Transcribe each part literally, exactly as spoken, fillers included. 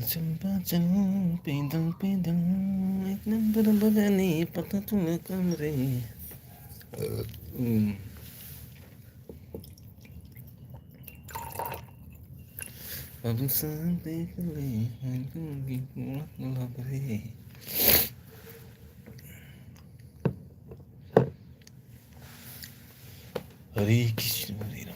चंपा चलो, पैदल पैदल, एक नंबर बगाने, पता तुम्हें कमरे। हम्म। अब सब देख ले, हर कोई की पूरा लग रही। हरे कृष्ण, हरे राम।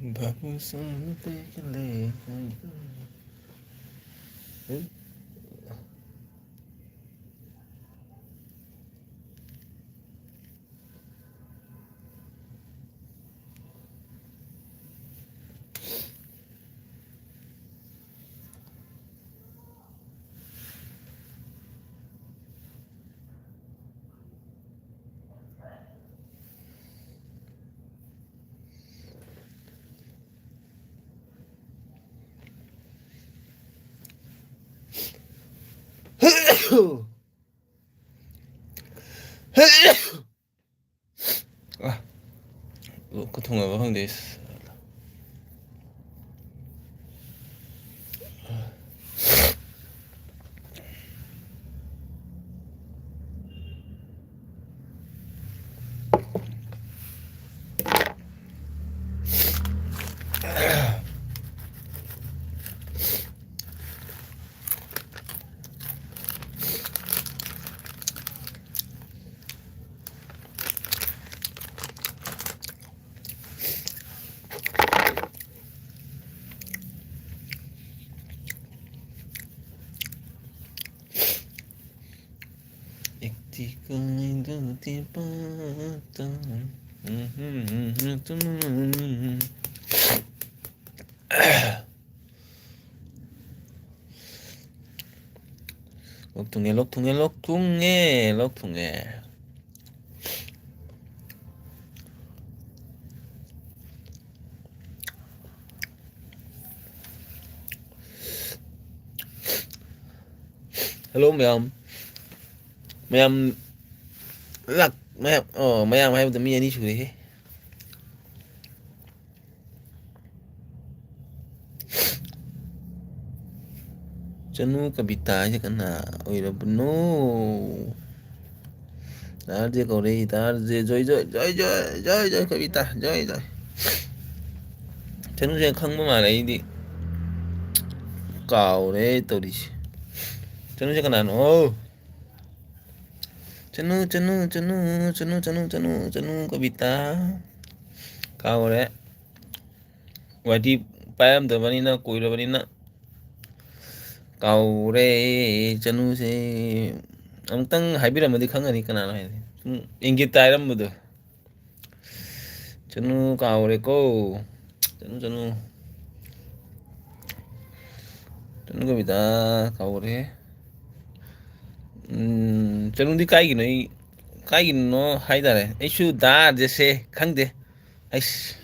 बाबू साहब देख ले। ꯑ, ꯂꯣꯛꯀ ꯊꯨꯡꯉꯕ ꯈꯪꯗꯦ꯫ ꯂꯣꯛ ꯊꯨꯡꯉꯦ, ꯂꯣꯛ ꯊꯨꯡꯉꯦ, ꯂꯣꯛ ꯊꯨꯡꯉꯦ, ꯂꯣꯛ ꯊꯨꯡꯉꯦ꯫ ꯍꯜꯂꯣ ꯃꯌꯥꯝ꯫ ꯃꯌꯥꯝ ꯂꯥꯛ-, ꯃꯌꯥꯝ, ꯑꯣ, ꯃꯌꯥꯝ ꯍꯥꯏꯕꯗ ꯃꯤ ꯑꯅꯤ ꯁꯨꯔꯦꯍꯦ꯫ ꯆꯅꯨ ꯀꯕꯤꯇꯥ ꯍꯥꯏꯁꯦ ꯀꯅꯥ ꯑꯣꯏꯔꯕꯅꯣ? ꯗꯥ ꯑꯥꯔ ꯖꯦ ꯀꯧꯔꯦ, ꯗꯥ ꯑꯥꯔ ꯖꯦ, ꯖꯣꯏ, ꯖꯣꯏ, ꯖꯣꯏ, ꯖꯣꯏ, ꯖꯣꯏ, ꯖꯣꯏ, ꯀꯕꯤꯇꯥ, ꯖꯣꯏ, ꯖꯣꯏ꯫ ꯆꯅꯨꯁꯦ ꯈꯪꯕ ꯃꯥꯜꯂꯦ, ꯑꯩꯗꯤ ꯀꯥꯎꯔꯦ ꯇꯧꯔꯤꯁꯦ꯫ ꯆꯅꯨꯁꯦ ꯀꯅꯥꯅꯣ? ꯆꯅꯨ, ꯆꯅꯨ, ꯆꯅꯨ, ꯆꯅꯨ, ꯆꯅꯨ, ꯆꯅꯨ, ꯆꯅꯨ ꯀꯕꯤꯇꯥ꯫ ꯀꯥꯎꯔꯦ꯫ ꯋꯥꯏ ꯇꯤ ꯄꯥꯏꯔꯝꯗꯕꯅꯤꯅ, ꯀꯨꯏꯔꯕꯅꯤꯅ ꯀꯥꯎꯔꯦ꯫ ꯆꯅꯨꯁꯦ ꯑꯃꯨꯛꯇꯪ ꯍꯥꯏꯕꯤꯔꯝꯃꯗꯤ ꯈꯪꯒꯅꯤ ꯀꯅꯥꯅꯣ ꯍꯥꯏꯗꯤ꯫ ꯁꯨꯝ ꯏꯪꯒꯤꯠꯇ ꯍꯥꯏꯔꯝꯕꯗꯣ꯫ ꯆꯅꯨ ꯀꯥꯎꯔꯦꯀꯣ꯫ ꯆꯅꯨ, ꯆꯅꯨ꯫ ꯆꯅꯨ ꯀꯕꯤꯇꯥ ꯀꯥꯎꯔꯦ꯫ ꯎꯝ, ꯆꯅꯨꯗꯤ ꯀꯥꯏꯒꯤꯅꯣ ꯑꯩ, ꯀꯥꯏꯒꯤꯅꯣ ꯍꯥꯏꯇꯥꯔꯦ꯫ ꯑꯩꯁꯨ ꯗꯥ ꯑꯥꯔ ꯖꯦꯁꯦ ꯈꯪꯗꯦ꯫ ꯑꯩꯁ,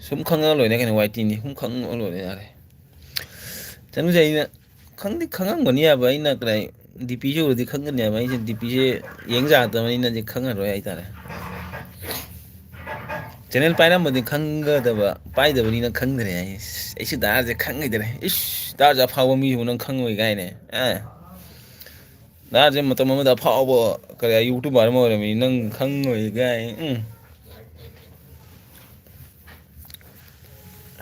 ꯁꯨꯝ ꯈꯪꯉ ꯂꯣꯏꯔꯦ ꯀꯩꯅꯣ, ꯋꯥꯏ ꯇꯤꯅꯤ꯫ ꯁꯨꯝ ꯈꯪꯉ ꯂꯣꯏꯔꯦ ꯌꯥꯔꯦ꯫ ꯆꯅꯨꯁꯦ ꯑꯩꯅ ꯈꯪꯗꯤ ꯈꯪꯉꯝꯒꯅꯤ ꯍꯥꯏꯕ, ꯑꯩꯅ ꯀꯗꯥꯏ ꯗꯤ ꯄꯤꯁꯦ ꯎꯔꯗꯤ ꯈꯪꯒꯅꯤ ꯍꯥꯏꯕ꯫ ꯑꯩꯁꯦ ꯗꯤ ꯄꯤꯁꯦ ꯌꯦꯡ ꯌꯥꯗꯕꯅꯤꯅꯗꯤ ꯈꯪꯉꯔꯣꯏ ꯍꯥꯏꯇꯥꯔꯦ꯫ ꯆꯦꯅꯦꯜ ꯄꯥꯏꯔꯝꯕꯗꯤ ꯈꯪꯒꯗꯕ, ꯄꯥꯏꯗꯕꯅꯤꯅ ꯈꯪꯗ꯭ꯔꯦ꯫ ꯑꯩꯁ, ꯑꯩꯁꯨ ꯗꯥ ꯑꯥꯔꯁꯦ ꯈꯪꯉꯣꯏꯗ꯭ꯔꯦ꯫ ꯏꯁ, ꯗꯥ ꯑꯥꯔꯁꯦ ꯑꯐꯥꯎꯕ ꯃꯤꯁꯤꯕꯨ ꯅꯪ ꯈꯪꯉꯣꯏ ꯀꯥꯏꯅ꯫ ꯑ? ꯗꯥ ꯑꯥꯔꯁꯦ ꯃꯇꯝ ꯑꯃꯗ ꯑꯐꯥꯎꯕ ꯀꯔꯤ YouTuber ꯑꯃ ꯑꯣꯏꯔꯝꯃꯤ, ꯅꯪ ꯈꯪꯉꯣꯏ ꯀꯥꯏ꯫ ꯎꯝ꯫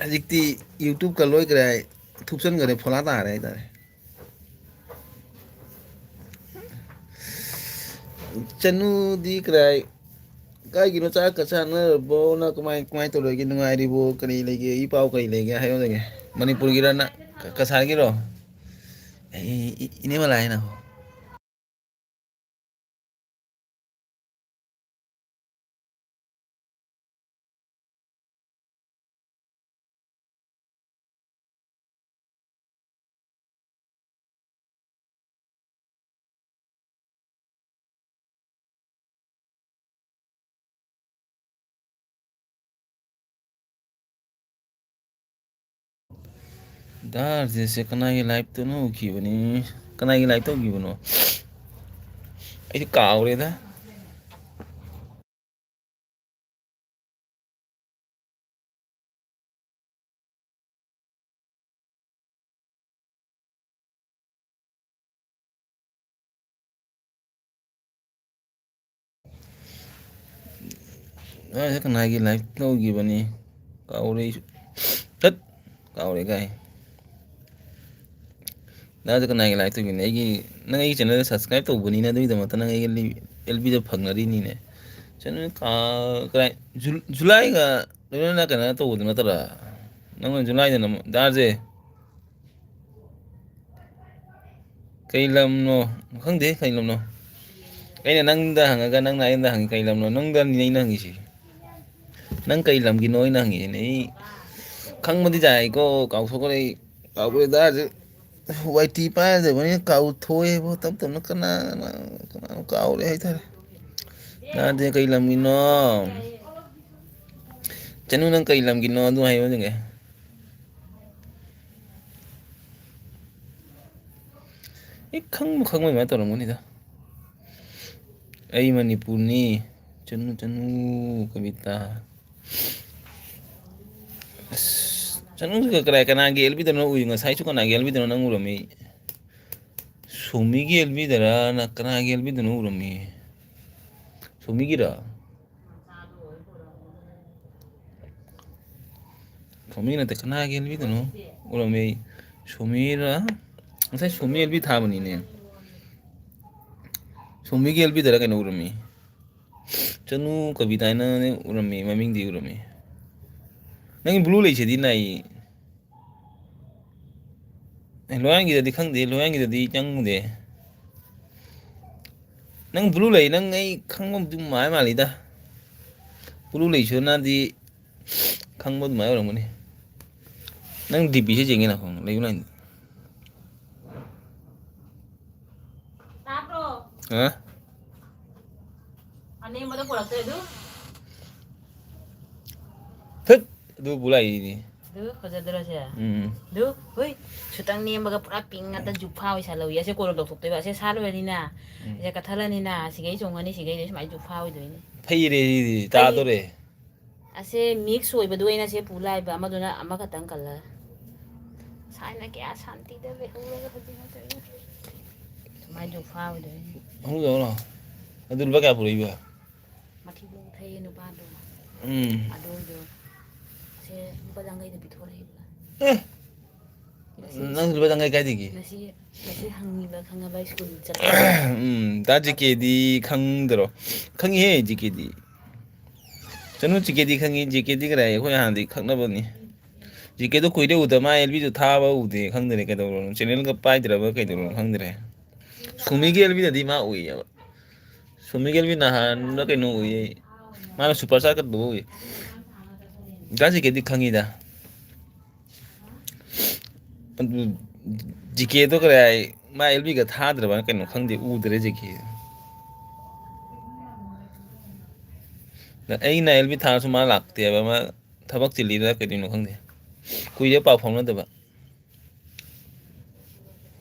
ꯍꯧꯖꯤꯛꯇꯤ YouTube ꯀ ꯂꯣꯏꯈ꯭ꯔꯦ ꯍꯥꯏ, ꯊꯨꯞꯆꯟꯈ꯭ꯔꯦ, ꯐꯣꯂꯥ ꯇꯥꯔꯦ ꯍꯥꯏꯇꯥꯔꯦ꯫ ꯆꯅꯨꯗꯤ ꯀꯗꯥꯏ, ꯀꯥꯏꯒꯤꯅꯣ, ꯆꯥꯛꯀ ꯆꯥꯅꯔꯕꯣ? ꯅꯪ ꯀꯃꯥꯏ, ꯀꯃꯥꯏ ꯇꯧꯔꯤꯒꯦ? ꯅꯨꯡꯉꯥꯏꯔꯤꯕꯣ? ꯀꯔꯤ ꯂꯩꯒꯦ? ꯏ ꯄꯥꯎ ꯀꯔꯤ ꯂꯩꯒꯦ? ꯍꯥꯏꯌꯣ ꯂꯩꯒꯦ꯫ ꯃꯅꯤꯄꯨꯔꯒꯤꯔ ꯅꯪ? ꯀ-, ꯀꯁꯥꯔꯒꯤꯔꯣ? ꯑꯩ, ꯏ-, ꯏꯅꯦ ꯃꯂꯥ ꯍꯥꯏꯅ꯫ ꯗꯥ ꯔꯥꯖꯦꯁꯁꯦ ꯀꯅꯥꯒꯤ ꯂꯥꯏꯞꯇꯅꯣ ꯎꯈꯤꯕꯅꯤ? ꯀꯅꯥꯒꯤ ꯂꯥꯏꯞꯇ ꯎꯈꯤꯕꯅꯣ? ꯑꯩꯗꯤ ꯀꯥꯎꯔꯦꯗ꯫ ꯑ, ꯀꯅꯥꯒꯤ ꯂꯥꯏꯐ ꯇꯧꯈꯤꯕꯅꯤ? ꯀꯥꯎꯔꯦ ꯑꯩꯁꯨ꯫ ꯇꯠ! ꯀꯥꯎꯔꯦ ꯀꯥꯏ꯫ ꯅꯪꯁꯦ ꯀꯅꯥꯒꯤ ꯂꯥꯏꯐ ꯇꯧꯈꯤꯕꯅꯤ? ꯑꯩꯒꯤ, ꯅꯪ ꯑꯩꯒꯤ ꯆꯦꯅꯦꯜꯗ ꯁꯕꯁꯀ꯭ꯔꯥꯏꯕ ꯇꯧꯕꯅꯤꯅ ꯑꯗꯨꯒꯤꯗꯃꯛꯇ ꯅꯪ ꯑꯩꯒꯤ ꯑꯦꯜ ꯕꯤꯗ ꯐꯪꯅꯔꯤꯅꯤꯅꯦ꯫ ꯆꯦꯅꯦꯜ ꯀꯥ-, ꯀꯗꯥꯏ? ꯖꯨ-, ꯖꯨꯂꯥꯏꯒ ꯂꯣꯏꯅꯅ ꯀꯩꯅꯣ ꯇꯧꯕꯗꯨ ꯅꯠꯇ꯭ꯔꯥ? ꯅꯪꯅ ꯖꯨꯂꯥꯏꯗ ꯅꯝ-, ꯗꯥꯔꯁꯦ꯫ ꯀꯩ ꯂꯝꯅꯣ? ꯈꯪꯗꯦ ꯀꯩ ꯂꯝꯅꯣ꯫ ꯑꯩꯅ ꯅꯪꯗ ꯍꯪꯉꯒ ꯅꯪꯅ ꯑꯩꯉꯣꯟꯗ ꯍꯪꯉꯤ ꯀꯩ ꯂꯝꯅꯣ? ꯅꯪꯗꯅꯤꯅꯦ ꯑꯩꯅ ꯍꯪꯉꯤꯁꯤ꯫ ꯅꯪ ꯀꯩ ꯂꯝꯒꯤꯅꯣ ꯑꯩꯅ ꯍꯪꯉꯤꯁꯤꯅꯦ꯫ ꯑꯩ ꯈꯪꯕꯗꯤ ꯇꯥꯏꯀꯣ, ꯀꯥꯎꯊꯣꯛꯈ꯭ꯔꯦ ꯑꯩ꯫ ꯀꯥꯎꯈ꯭ꯔꯦ ꯗꯥꯁꯦ꯫ ꯋꯥꯏ ꯇꯤ ꯄꯥꯏꯗꯕꯅꯤꯅ ꯀꯥꯎꯊꯣꯛꯑꯦꯕꯣ, ꯇꯞ ꯇꯞꯅ ꯀꯅꯥ ꯀꯅꯥ ꯀꯅꯥꯅꯣ ꯀꯥꯎꯔꯦ ꯍꯥꯏꯇꯥꯔꯦ꯫ ꯗꯥꯁꯦ ꯀꯩ ꯂꯝꯒꯤꯅꯣ? ꯆꯅꯨ ꯅꯪ ꯀꯩ ꯂꯝꯒꯤꯅꯣ ꯑꯗꯨ ꯍꯥꯏꯌꯣ ꯑꯗꯨꯒ꯫ ꯑꯩ ꯈꯪꯕ ꯈꯪꯕ ꯑꯗꯨꯃꯥꯏꯅ ꯇꯧꯔꯝꯒꯅꯤꯗ꯫ ꯑꯩ ꯃꯅꯤꯄꯨꯔꯅꯤ꯫ ꯆꯅꯨ, ꯆꯅꯨ, ꯀꯕꯤꯇꯥ꯫ ꯑꯁ, ꯆꯅꯨꯁꯤꯒ ꯀꯅꯥ-, ꯀꯅꯥꯒꯤ ꯑꯦꯜ ꯕꯤꯗꯅꯣ ꯎꯏ? ꯉꯁꯥꯏꯁꯨ ꯀꯅꯥꯒꯤ ꯑꯦꯜ ꯕꯤꯗꯅꯣ ꯅꯪ ꯎꯔꯝꯃꯤ? ꯁꯣꯃꯤꯒꯤ ꯑꯦꯜ ꯕꯤꯗꯔ ꯅ-, ꯀꯅꯥꯒꯤ ꯑꯦꯜ ꯕꯤꯗꯅꯣ ꯎꯔꯝꯃꯤ? ꯁꯣꯃꯤꯒꯤꯔ? ꯁꯣꯃꯤ ꯅꯠꯇꯦ, ꯀꯅꯥꯒꯤ ꯑꯦꯜ ꯕꯤꯗꯅꯣ ꯎꯔꯝꯃꯤ? ꯁꯣꯃꯤꯔ? ꯉꯁꯥꯏ ꯁꯣꯃꯤ ꯑꯦꯜ ꯕꯤ ꯊꯥꯕꯅꯤꯅꯦ꯫ ꯁꯣꯃꯤꯒꯤ ꯑꯦꯜ ꯕꯤꯗꯔ ꯀꯩꯅꯣ ꯎꯔꯝꯃꯤ꯫ ꯆꯅꯨ ꯀꯕꯤꯇꯥ ꯍꯥꯏꯅ ꯎꯔꯝꯃꯤ, ꯃꯃꯤꯡꯗꯤ ꯎꯔꯝꯃꯤ꯫ ꯅꯪꯒꯤ ꯕ꯭ꯂꯨ ꯂꯩꯁꯤꯗꯤ ꯅꯥꯏ꯫ ꯑꯦ, ꯂꯣꯌꯥꯟꯒꯤꯗꯗꯤ ꯈꯪꯗꯦ, ꯂꯣꯌꯥꯟꯒꯤꯗꯗꯤ ꯆꯪꯗꯦ꯫ ꯅꯪ ꯕ꯭ꯂꯨ ꯂꯩ, ꯅꯪ ꯑꯩ ꯈꯪꯕ ꯑꯗꯨꯝ ꯃꯥꯜ ꯃꯥꯜꯂꯤꯗ꯫ ꯕ꯭ꯂꯨ ꯂꯩꯁꯨꯅꯗꯤ ꯈꯪꯕ ꯑꯗꯨꯃꯥꯏꯅ ꯑꯣꯏꯔꯝꯒꯅꯤ꯫ ꯅꯪ ꯗꯤ ꯄꯤꯁꯦ ꯌꯦꯡꯒꯦ ꯅꯈꯣꯡ ꯂꯩꯕ ꯂꯥꯏꯟꯗ꯫ ꯍꯥ? ꯑꯅꯦꯝꯕꯗ ꯄꯨꯔꯛꯇ꯭ꯔꯦ ꯑꯗꯨ? ꯊꯠ! ꯑꯗꯨ ꯄꯨ ꯂꯥꯛꯏꯅꯤ꯫ ꯑꯗꯨ ꯐꯖꯗ꯭ꯔꯣ ꯁꯦ? ꯎꯝ꯫ ꯑꯗꯨ, ꯍꯨꯏ, ꯁꯨꯇꯪ ꯅꯦꯝꯕꯒ ꯄꯨꯔꯥ ꯄꯤꯡ ꯉꯥꯛꯇ ꯖꯨꯐꯥ ꯑꯣꯏ ꯁꯥꯜꯍꯧꯏ꯫ ꯑꯁꯦ ꯀꯣꯂꯣꯝ ꯇꯧꯊꯣꯛꯇꯣꯏꯕ꯫ ꯑꯁꯦ ꯁꯥ ꯂꯣꯏꯔꯅꯤꯅ, ꯎꯝ꯫ ꯑꯁꯦ ꯀꯠꯊꯠꯂꯅꯤꯅ, ꯁꯤꯒꯩ ꯆꯣꯡꯉꯅꯤ, ꯁꯤꯒꯩꯗꯩ ꯁꯨꯃꯥꯏꯅ ꯖꯨꯐꯥ ꯑꯣꯏꯗꯣꯏꯅꯤ꯫ ꯐꯩꯔꯦ, ꯁꯤꯗꯤ ꯐꯩ꯫ ꯇꯥꯗꯣꯔꯦ꯫ ꯑꯁꯦ mix ꯑꯣꯏꯕꯗꯨ ꯑꯩꯅ ꯁꯦ ꯄꯨ ꯂꯥꯛꯏꯕ, ꯑꯃꯗꯨꯅ ꯑꯃꯈꯛꯇꯪ colour꯫ ꯁꯥꯏꯅ ꯀꯌꯥ ꯁꯥꯟꯇꯤꯗ ꯂꯩꯍꯧꯔꯒ ꯍꯧꯖꯤꯛ ꯅꯠꯇ꯭ꯔꯒ ꯁꯨꯃꯥꯏꯅ ꯖꯨꯐꯥ ꯑꯣꯏꯗꯣꯏꯅꯤ꯫ ꯍꯧꯖꯤꯛ ꯂꯥꯛꯑꯣ꯫ ꯑꯗꯨ ꯂꯨꯄꯥ ꯀꯌꯥ ꯄꯨꯔꯛꯏꯕ? ꯃꯊꯤꯕꯣꯡ ꯊꯩꯌꯦ ꯅꯨꯄꯥꯗꯣ꯫ ꯎꯝ꯫ ꯑꯗꯨꯗꯣ ꯁꯦ ꯂꯨꯄꯥ ꯌꯥꯡꯈꯩꯗ ꯄꯤꯊꯣꯔꯛꯏꯕ꯫ ꯑꯦ! ꯉꯁꯤ ꯅꯪ ꯂꯨꯄꯥ ꯌꯥꯡꯈꯩ ꯀꯥꯏꯗꯒꯤ? ꯉꯁꯤ, ꯉꯁꯤ ꯍꯪꯉꯤꯕ ꯈꯪꯉꯕ ꯁ꯭ꯀꯨꯜ ꯆꯠꯄ꯫ ꯎꯝ, ꯗꯥ ꯖꯤ ꯀꯦꯗꯤ ꯈꯪꯗ꯭ꯔꯣ? ꯈꯪꯉꯤꯍꯦ, ꯖꯤ ꯀꯦꯗꯤ꯫ ꯆꯅꯨ ꯖꯤ ꯀꯦꯗꯤ ꯈꯪꯉꯤ, ꯖꯤ ꯀꯦꯗꯤ ꯀꯗꯥꯏ? ꯑꯩꯈꯣꯏ ꯍꯥꯟꯅꯗꯤ ꯈꯪꯅꯕꯅꯤ꯫ ꯖꯤ ꯀꯦꯗꯣ ꯀꯨꯏꯔꯦ ꯎꯗ, ꯃꯥ ꯑꯦꯜ ꯕꯤꯗꯣ ꯊꯥꯕ ꯎꯗꯦ, ꯈꯪꯗ꯭ꯔꯦ ꯀꯩꯗꯧꯔꯕꯅꯣ, channelꯒ ꯄꯥꯏꯗ꯭ꯔꯕ ꯀꯩꯗꯧꯔꯕꯅꯣ ꯈꯪꯗ꯭ꯔꯦ꯫ ꯁꯨꯃꯤꯒꯤ ꯑꯦꯜ ꯕꯤꯗꯗꯤ ꯃꯥ ꯎꯏꯌꯦꯕ꯫ ꯁꯨꯃꯤꯒꯤ ꯑꯦꯜ ꯕꯤ ꯅꯍꯥꯟꯅ ꯀꯩꯅꯣ ꯎꯏꯌꯦ, ꯃꯥꯅ super chat ꯀꯠꯄꯗꯣ ꯎꯏ꯫ ꯗꯥ ꯖꯤ ꯀꯦꯗꯤ ꯈꯪꯉꯤꯗ꯫ ꯑꯗꯨ ꯖꯤ ꯀꯦꯗꯣ ꯀꯔꯤ ꯍꯥꯏ, ꯃꯥ ꯑꯦꯜ ꯕꯤꯒ ꯊꯥꯗ꯭ꯔꯕꯅ ꯀꯩꯅꯣ ꯈꯪꯗꯦ, ꯎꯗ꯭ꯔꯦ ꯖꯤ ꯀꯦ꯫ ꯑꯩꯅ ꯑꯦꯜ ꯕꯤ ꯊꯥꯔꯁꯨ ꯃꯥ ꯂꯥꯛꯇꯦꯕ, ꯃꯥ ꯊꯕꯛ ꯆꯤꯜꯂꯤꯔ ꯀꯩꯗꯧꯅꯣ ꯈꯪꯗꯦ, ꯀꯨꯏꯔꯦ ꯄꯥꯎ ꯐꯥꯎꯅꯗꯕ꯫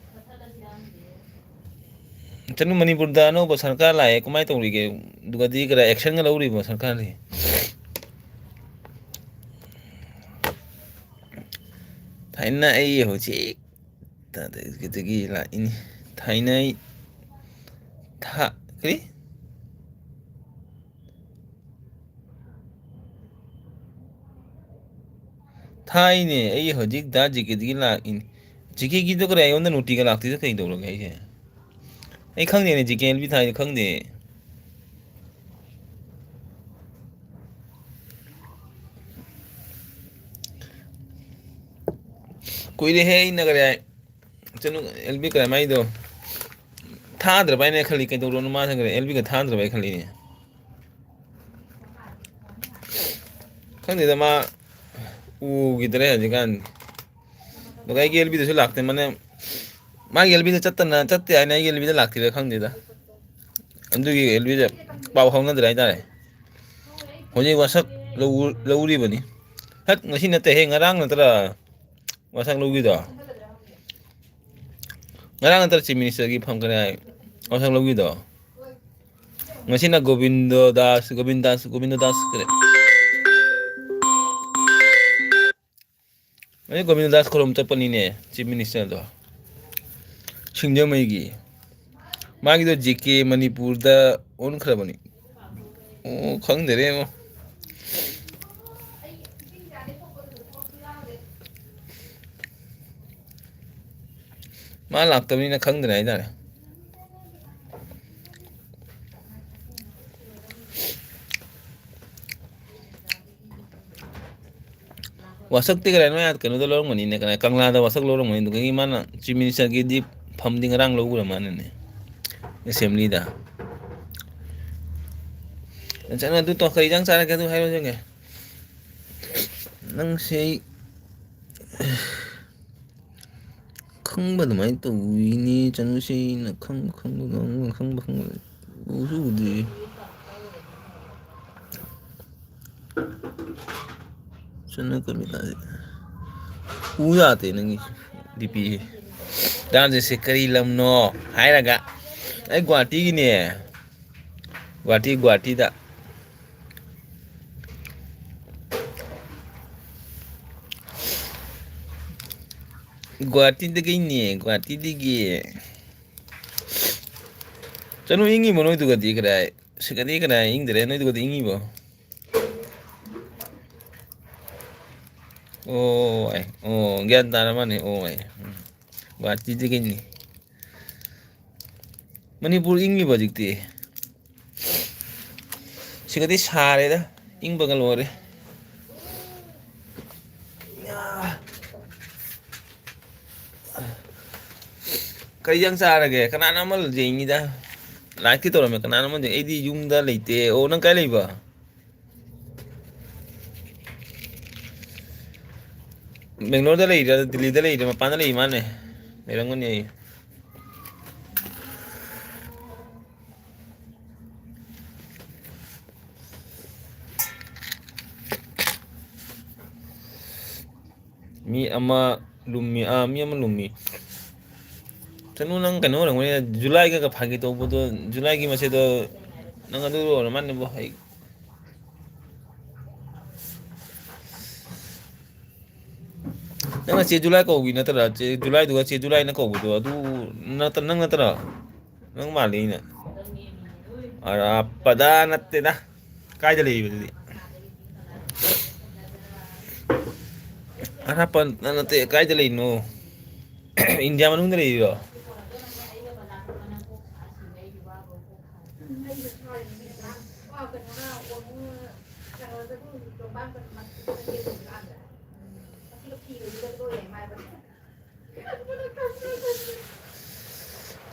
ꯆꯅꯨ, ꯃꯅꯤꯄꯨꯔꯗ ꯑꯅꯧꯕ ꯁꯔꯀꯥꯔ ꯂꯥꯛꯑꯦ, ꯀꯃꯥꯏꯅ ꯇꯧꯔꯤꯒꯦ? ꯑꯗꯨꯒꯗꯤ ꯀꯗꯥꯏ actionꯒ ꯂꯧꯔꯤꯕꯣ ꯁꯔꯀꯥꯔꯁꯤ? ꯊꯥꯏꯅ ꯑꯩ ꯍꯧꯖꯤꯛ ꯇꯗꯒꯤ ꯂꯥꯛꯏꯅꯤ꯫ ꯊꯥꯏꯅ ꯑꯩ ꯊꯥ-, ꯀꯔꯤ? ꯊꯥꯏꯅꯦ, ꯑꯩ ꯍꯧꯖꯤꯛ ꯗꯥ ꯖꯤ ꯀꯦꯗꯒꯤ ꯂꯥꯛꯏꯅꯤ꯫ ꯖꯤ ꯀꯦꯒꯤꯗꯣ ꯀꯔꯤ ꯑꯩꯉꯣꯟꯗ ꯅꯣꯇꯤꯒ ꯂꯥꯛꯇꯦꯗ, ꯀꯩꯗꯧꯔꯒꯦ ꯑꯩꯁꯦ? ꯑꯩ ꯈꯪꯗꯦꯅꯦ, ꯖꯤ ꯀꯦ ꯑꯦꯜ ꯕꯤ ꯊꯥꯏꯗꯣ ꯈꯪꯗꯦ꯫ ꯀꯨꯏꯔꯦꯍꯦ, ꯑꯩꯅ ꯀꯔꯤ ꯍꯥꯏ, ꯆꯅꯨ ꯑꯦꯜ ꯕꯤ ꯀꯔꯤ ꯃꯥꯏꯗꯣ ꯊꯥꯗ꯭ꯔꯕ ꯍꯥꯏꯅ ꯈꯜꯂꯤ꯫ ꯀꯩꯗꯧꯔꯣꯅꯣ ꯃꯥ ꯈꯪꯗ꯭ꯔꯦ, ꯑꯦꯜ ꯕꯤꯒ ꯊꯥꯗ꯭ꯔꯕ ꯍꯥꯏ ꯈꯜꯂꯤꯅꯦ꯫ ꯈꯪꯗꯦꯗ, ꯃꯥ ꯎꯈꯤꯗ꯭ꯔꯦ ꯍꯧꯖꯤꯛꯀꯥꯟ꯫ ꯑꯗꯨꯒ ꯑꯩꯒꯤ ꯑꯦꯜ ꯕꯤꯗꯁꯨ ꯂꯥꯛꯇꯦ, ꯃꯥꯅ ꯃꯥꯒꯤ ꯑꯦꯜ ꯕꯤꯗ ꯆꯠꯇꯅ, ꯆꯠꯇꯦ ꯍꯥꯏꯅ ꯑꯩꯒꯤ ꯑꯦꯜ ꯕꯤꯗ ꯂꯥꯛꯇꯦꯗ, ꯈꯪꯗꯦꯗ꯫ ꯑꯗꯨꯒꯤ ꯑꯦꯜ ꯕꯤꯗ ꯄꯥꯎ ꯐꯥꯎꯅꯗ꯭ꯔꯦ ꯍꯥꯏꯇꯥꯔꯦ꯫ ꯍꯧꯖꯤꯛ ꯋꯥꯁꯛ ꯂꯧ-, ꯂꯧꯔꯤꯕꯅꯤ꯫ ꯍꯠ, ꯉꯁꯤ ꯅꯠꯇꯦꯍꯦ, ꯉꯔꯥꯡ ꯅꯠꯇ꯭ꯔꯥ ꯋꯥꯁꯛ ꯂꯧꯈꯤꯗꯣ? ꯉꯔꯥꯡ ꯅꯠꯇ꯭ꯔꯥ Chief Ministerꯒꯤ ꯐꯝ ꯀꯅꯥ ꯋꯥꯁꯛ ꯂꯧꯈꯤꯗꯣ? ꯉꯁꯤꯅ ꯒꯣꯕꯤꯟꯗ ꯗꯥꯁ, ꯒꯣꯕꯤꯟꯗ ꯗꯥꯁ, ꯒꯣꯕꯤꯟꯗ ꯗꯥꯁ ꯀꯔꯤ? ꯉꯁꯤ ꯒꯣꯕꯤꯟꯗ ꯗꯥꯁ ꯈꯨꯔꯨꯝ ꯆꯠꯄꯅꯤꯅꯦ, Chief Ministerꯗꯣ꯫ ꯁꯤꯡꯖꯃꯩꯒꯤ꯫ ꯃꯥꯒꯤꯗꯣ ꯖꯦ ꯀꯦ ꯃꯅꯤꯄꯨꯔꯗ ꯑꯣꯟꯈ꯭ꯔꯕꯅꯤ꯫ ꯑꯣ, ꯈꯪꯗꯔꯦꯉꯣ꯫ ꯃꯥ ꯂꯥꯛꯇꯕꯅꯤꯅ ꯈꯪꯗ꯭ꯔꯦ ꯍꯥꯏꯇꯥꯔꯦ꯫ ꯋꯥꯁꯛꯇꯤ ꯀꯗꯥꯏ ꯅꯣꯏ ꯀꯩꯅꯣꯗ ꯂꯧꯔꯝꯒꯅꯤꯅꯦ, ꯀꯗꯥꯏ ꯀꯪꯂꯥꯗ ꯋꯥꯁꯛ ꯂꯧꯔꯝꯒꯅꯤ, ꯑꯗꯨꯗꯒꯤ ꯃꯥꯅ Chief Ministerꯒꯤꯗꯤ ꯐꯝꯗꯤ ꯉꯔꯥꯡ ꯂꯧꯈ꯭ꯔ ꯃꯥꯅꯅꯦ, Assemblyꯗ꯫ ꯆꯠꯅ ꯑꯗꯨ ꯇꯧ, ꯀꯔꯤ ꯏꯟꯖꯥꯡ ꯆꯥꯔꯒꯦ ꯑꯗꯨ ꯍꯥꯏꯔꯣ ꯌꯦꯡꯒꯦ꯫ ꯅꯪꯁꯦ ꯑꯩ ꯈꯪꯕ ꯑꯗꯨꯃꯥꯏꯅ ꯇꯧꯋꯤꯅꯦ, ꯆꯅꯨꯁꯦ꯫ ꯑꯩꯅ ꯈꯪꯕ ꯈꯪꯕ ꯉꯥꯡꯕ, ꯈꯪꯕ ꯈꯪꯕ ꯎꯁꯨ ꯎꯗ꯭ꯔꯤ꯫ ꯆꯅꯨ ꯀꯃꯤꯇꯥꯁꯦ ꯎ ꯌꯥꯗꯦ ꯅꯪꯒꯤ DP꯫ ꯗꯥꯟꯁꯦ ꯀꯔꯤ ꯂꯝꯅꯣ ꯍꯥꯏꯔꯒ, ꯑꯩ ꯒꯨꯍꯥꯇꯤꯒꯤꯅꯦ꯫ ꯒꯨꯍꯥꯇꯤ, ꯒꯨꯍꯥꯇꯤꯗ꯫ ꯒꯨꯍꯥꯇꯤꯗꯒꯤꯅꯦ, ꯒꯨꯍꯥꯇꯤꯗꯒꯤ꯫ ꯆꯅꯨ, ꯏꯪꯉꯤꯕꯣ ꯅꯣꯏꯗꯨꯒꯗꯤ ꯀꯗꯥꯏ? ꯁꯤꯒꯗꯤ ꯀꯗꯥꯏ ꯏꯪꯗ꯭ꯔꯦ, ꯅꯣꯏꯗꯨꯒꯗꯤ ꯏꯪꯉꯤꯕꯣ? ꯑꯣ, ꯑꯩ, ꯑꯣ, ꯒ꯭ꯌꯥꯟ ꯇꯥꯔ ꯃꯥꯅꯤ꯫ ꯑꯣ, ꯑꯩ, ꯎꯝ꯫ ꯒꯨꯍꯥꯇꯤꯗꯒꯤꯅꯤ꯫ ꯃꯅꯤꯄꯨꯔ ꯏꯪꯉꯤꯕꯣ ꯍꯧꯖꯤꯛꯇꯤ? ꯁꯤꯒꯗꯤ ꯁꯥꯔꯦꯗ, ꯏꯪꯕꯒ ꯂꯣꯏꯔꯦ꯫ ꯀꯔꯤ ꯌꯦꯟꯁꯥꯡ ꯆꯥꯔꯒꯦ? ꯀꯅꯥꯅꯣ ꯑꯃ ꯌꯦꯡꯉꯤꯗ, like ꯇꯧꯔꯝꯃꯦ꯫ ꯀꯅꯥꯅꯣ ꯑꯃ ꯌꯦꯡ-, ꯑꯩꯗꯤ ꯌꯨꯝꯗ ꯂꯩꯇꯦ꯫ ꯑꯣ, ꯅꯪ ꯀꯥꯏ ꯂꯩꯕ? ꯕꯦꯡꯒ꯭ꯂꯣꯔꯗ ꯂꯩꯔꯤꯔꯥ, ꯗꯤꯜꯂꯤꯗ ꯂꯩꯔꯤꯔꯥ, ꯃꯄꯥꯟꯗ ꯂꯩ ꯃꯥꯅꯦ꯫ ꯂꯩꯔꯝꯒꯅꯤ ꯑꯩ꯫ ꯃꯤ ꯑꯃ ꯂꯨꯝꯃꯤ, ꯑꯥ, ꯃꯤ ꯑꯃ ꯂꯨꯝꯃꯤ꯫ ꯆꯅꯨ, ꯅꯪ ꯀꯩꯅꯣ ꯑꯣꯏꯔꯝꯒꯅꯤ, ꯖꯨꯂꯥꯏꯒ ꯐꯥꯒꯤ ꯇꯧꯕꯗꯣ, ꯖꯨꯂꯥꯏꯒꯤ ꯃꯆꯦꯗꯣ, ꯅꯪ ꯑꯗꯨ ꯑꯣꯏꯔ ꯃꯥꯜꯂꯦꯕꯣ꯫ ꯑꯩ, ꯅꯪꯅ ꯆꯦ ꯖꯨꯂꯥꯏ ꯀꯧꯕꯤ ꯅꯠꯇ꯭ꯔꯥ? ꯆꯦ ꯖꯨꯂꯥꯏꯗꯨꯒ ꯆꯦ ꯖꯨꯂꯥꯏꯅ ꯀꯧꯕꯗꯣ, ꯑꯗꯨ ꯅꯠꯇ-, ꯅꯪ ꯅꯠꯇ꯭ꯔꯥ? ꯅꯪ ꯃꯥꯜꯂꯤꯅꯦ꯫ ꯑꯔꯥꯞꯄꯗ ꯅꯠꯇꯦꯗ꯫ ꯀꯥꯏꯗ ꯂꯩꯕ ꯑꯗꯨꯗꯤ? ꯑꯔꯥꯞꯄ ꯅꯠꯇꯦ, ꯀꯥꯏꯗ ꯂꯩꯅꯣ? ꯏꯟꯗꯤꯌꯥ ꯃꯅꯨꯡꯗ ꯂꯩꯔꯤꯔꯣ?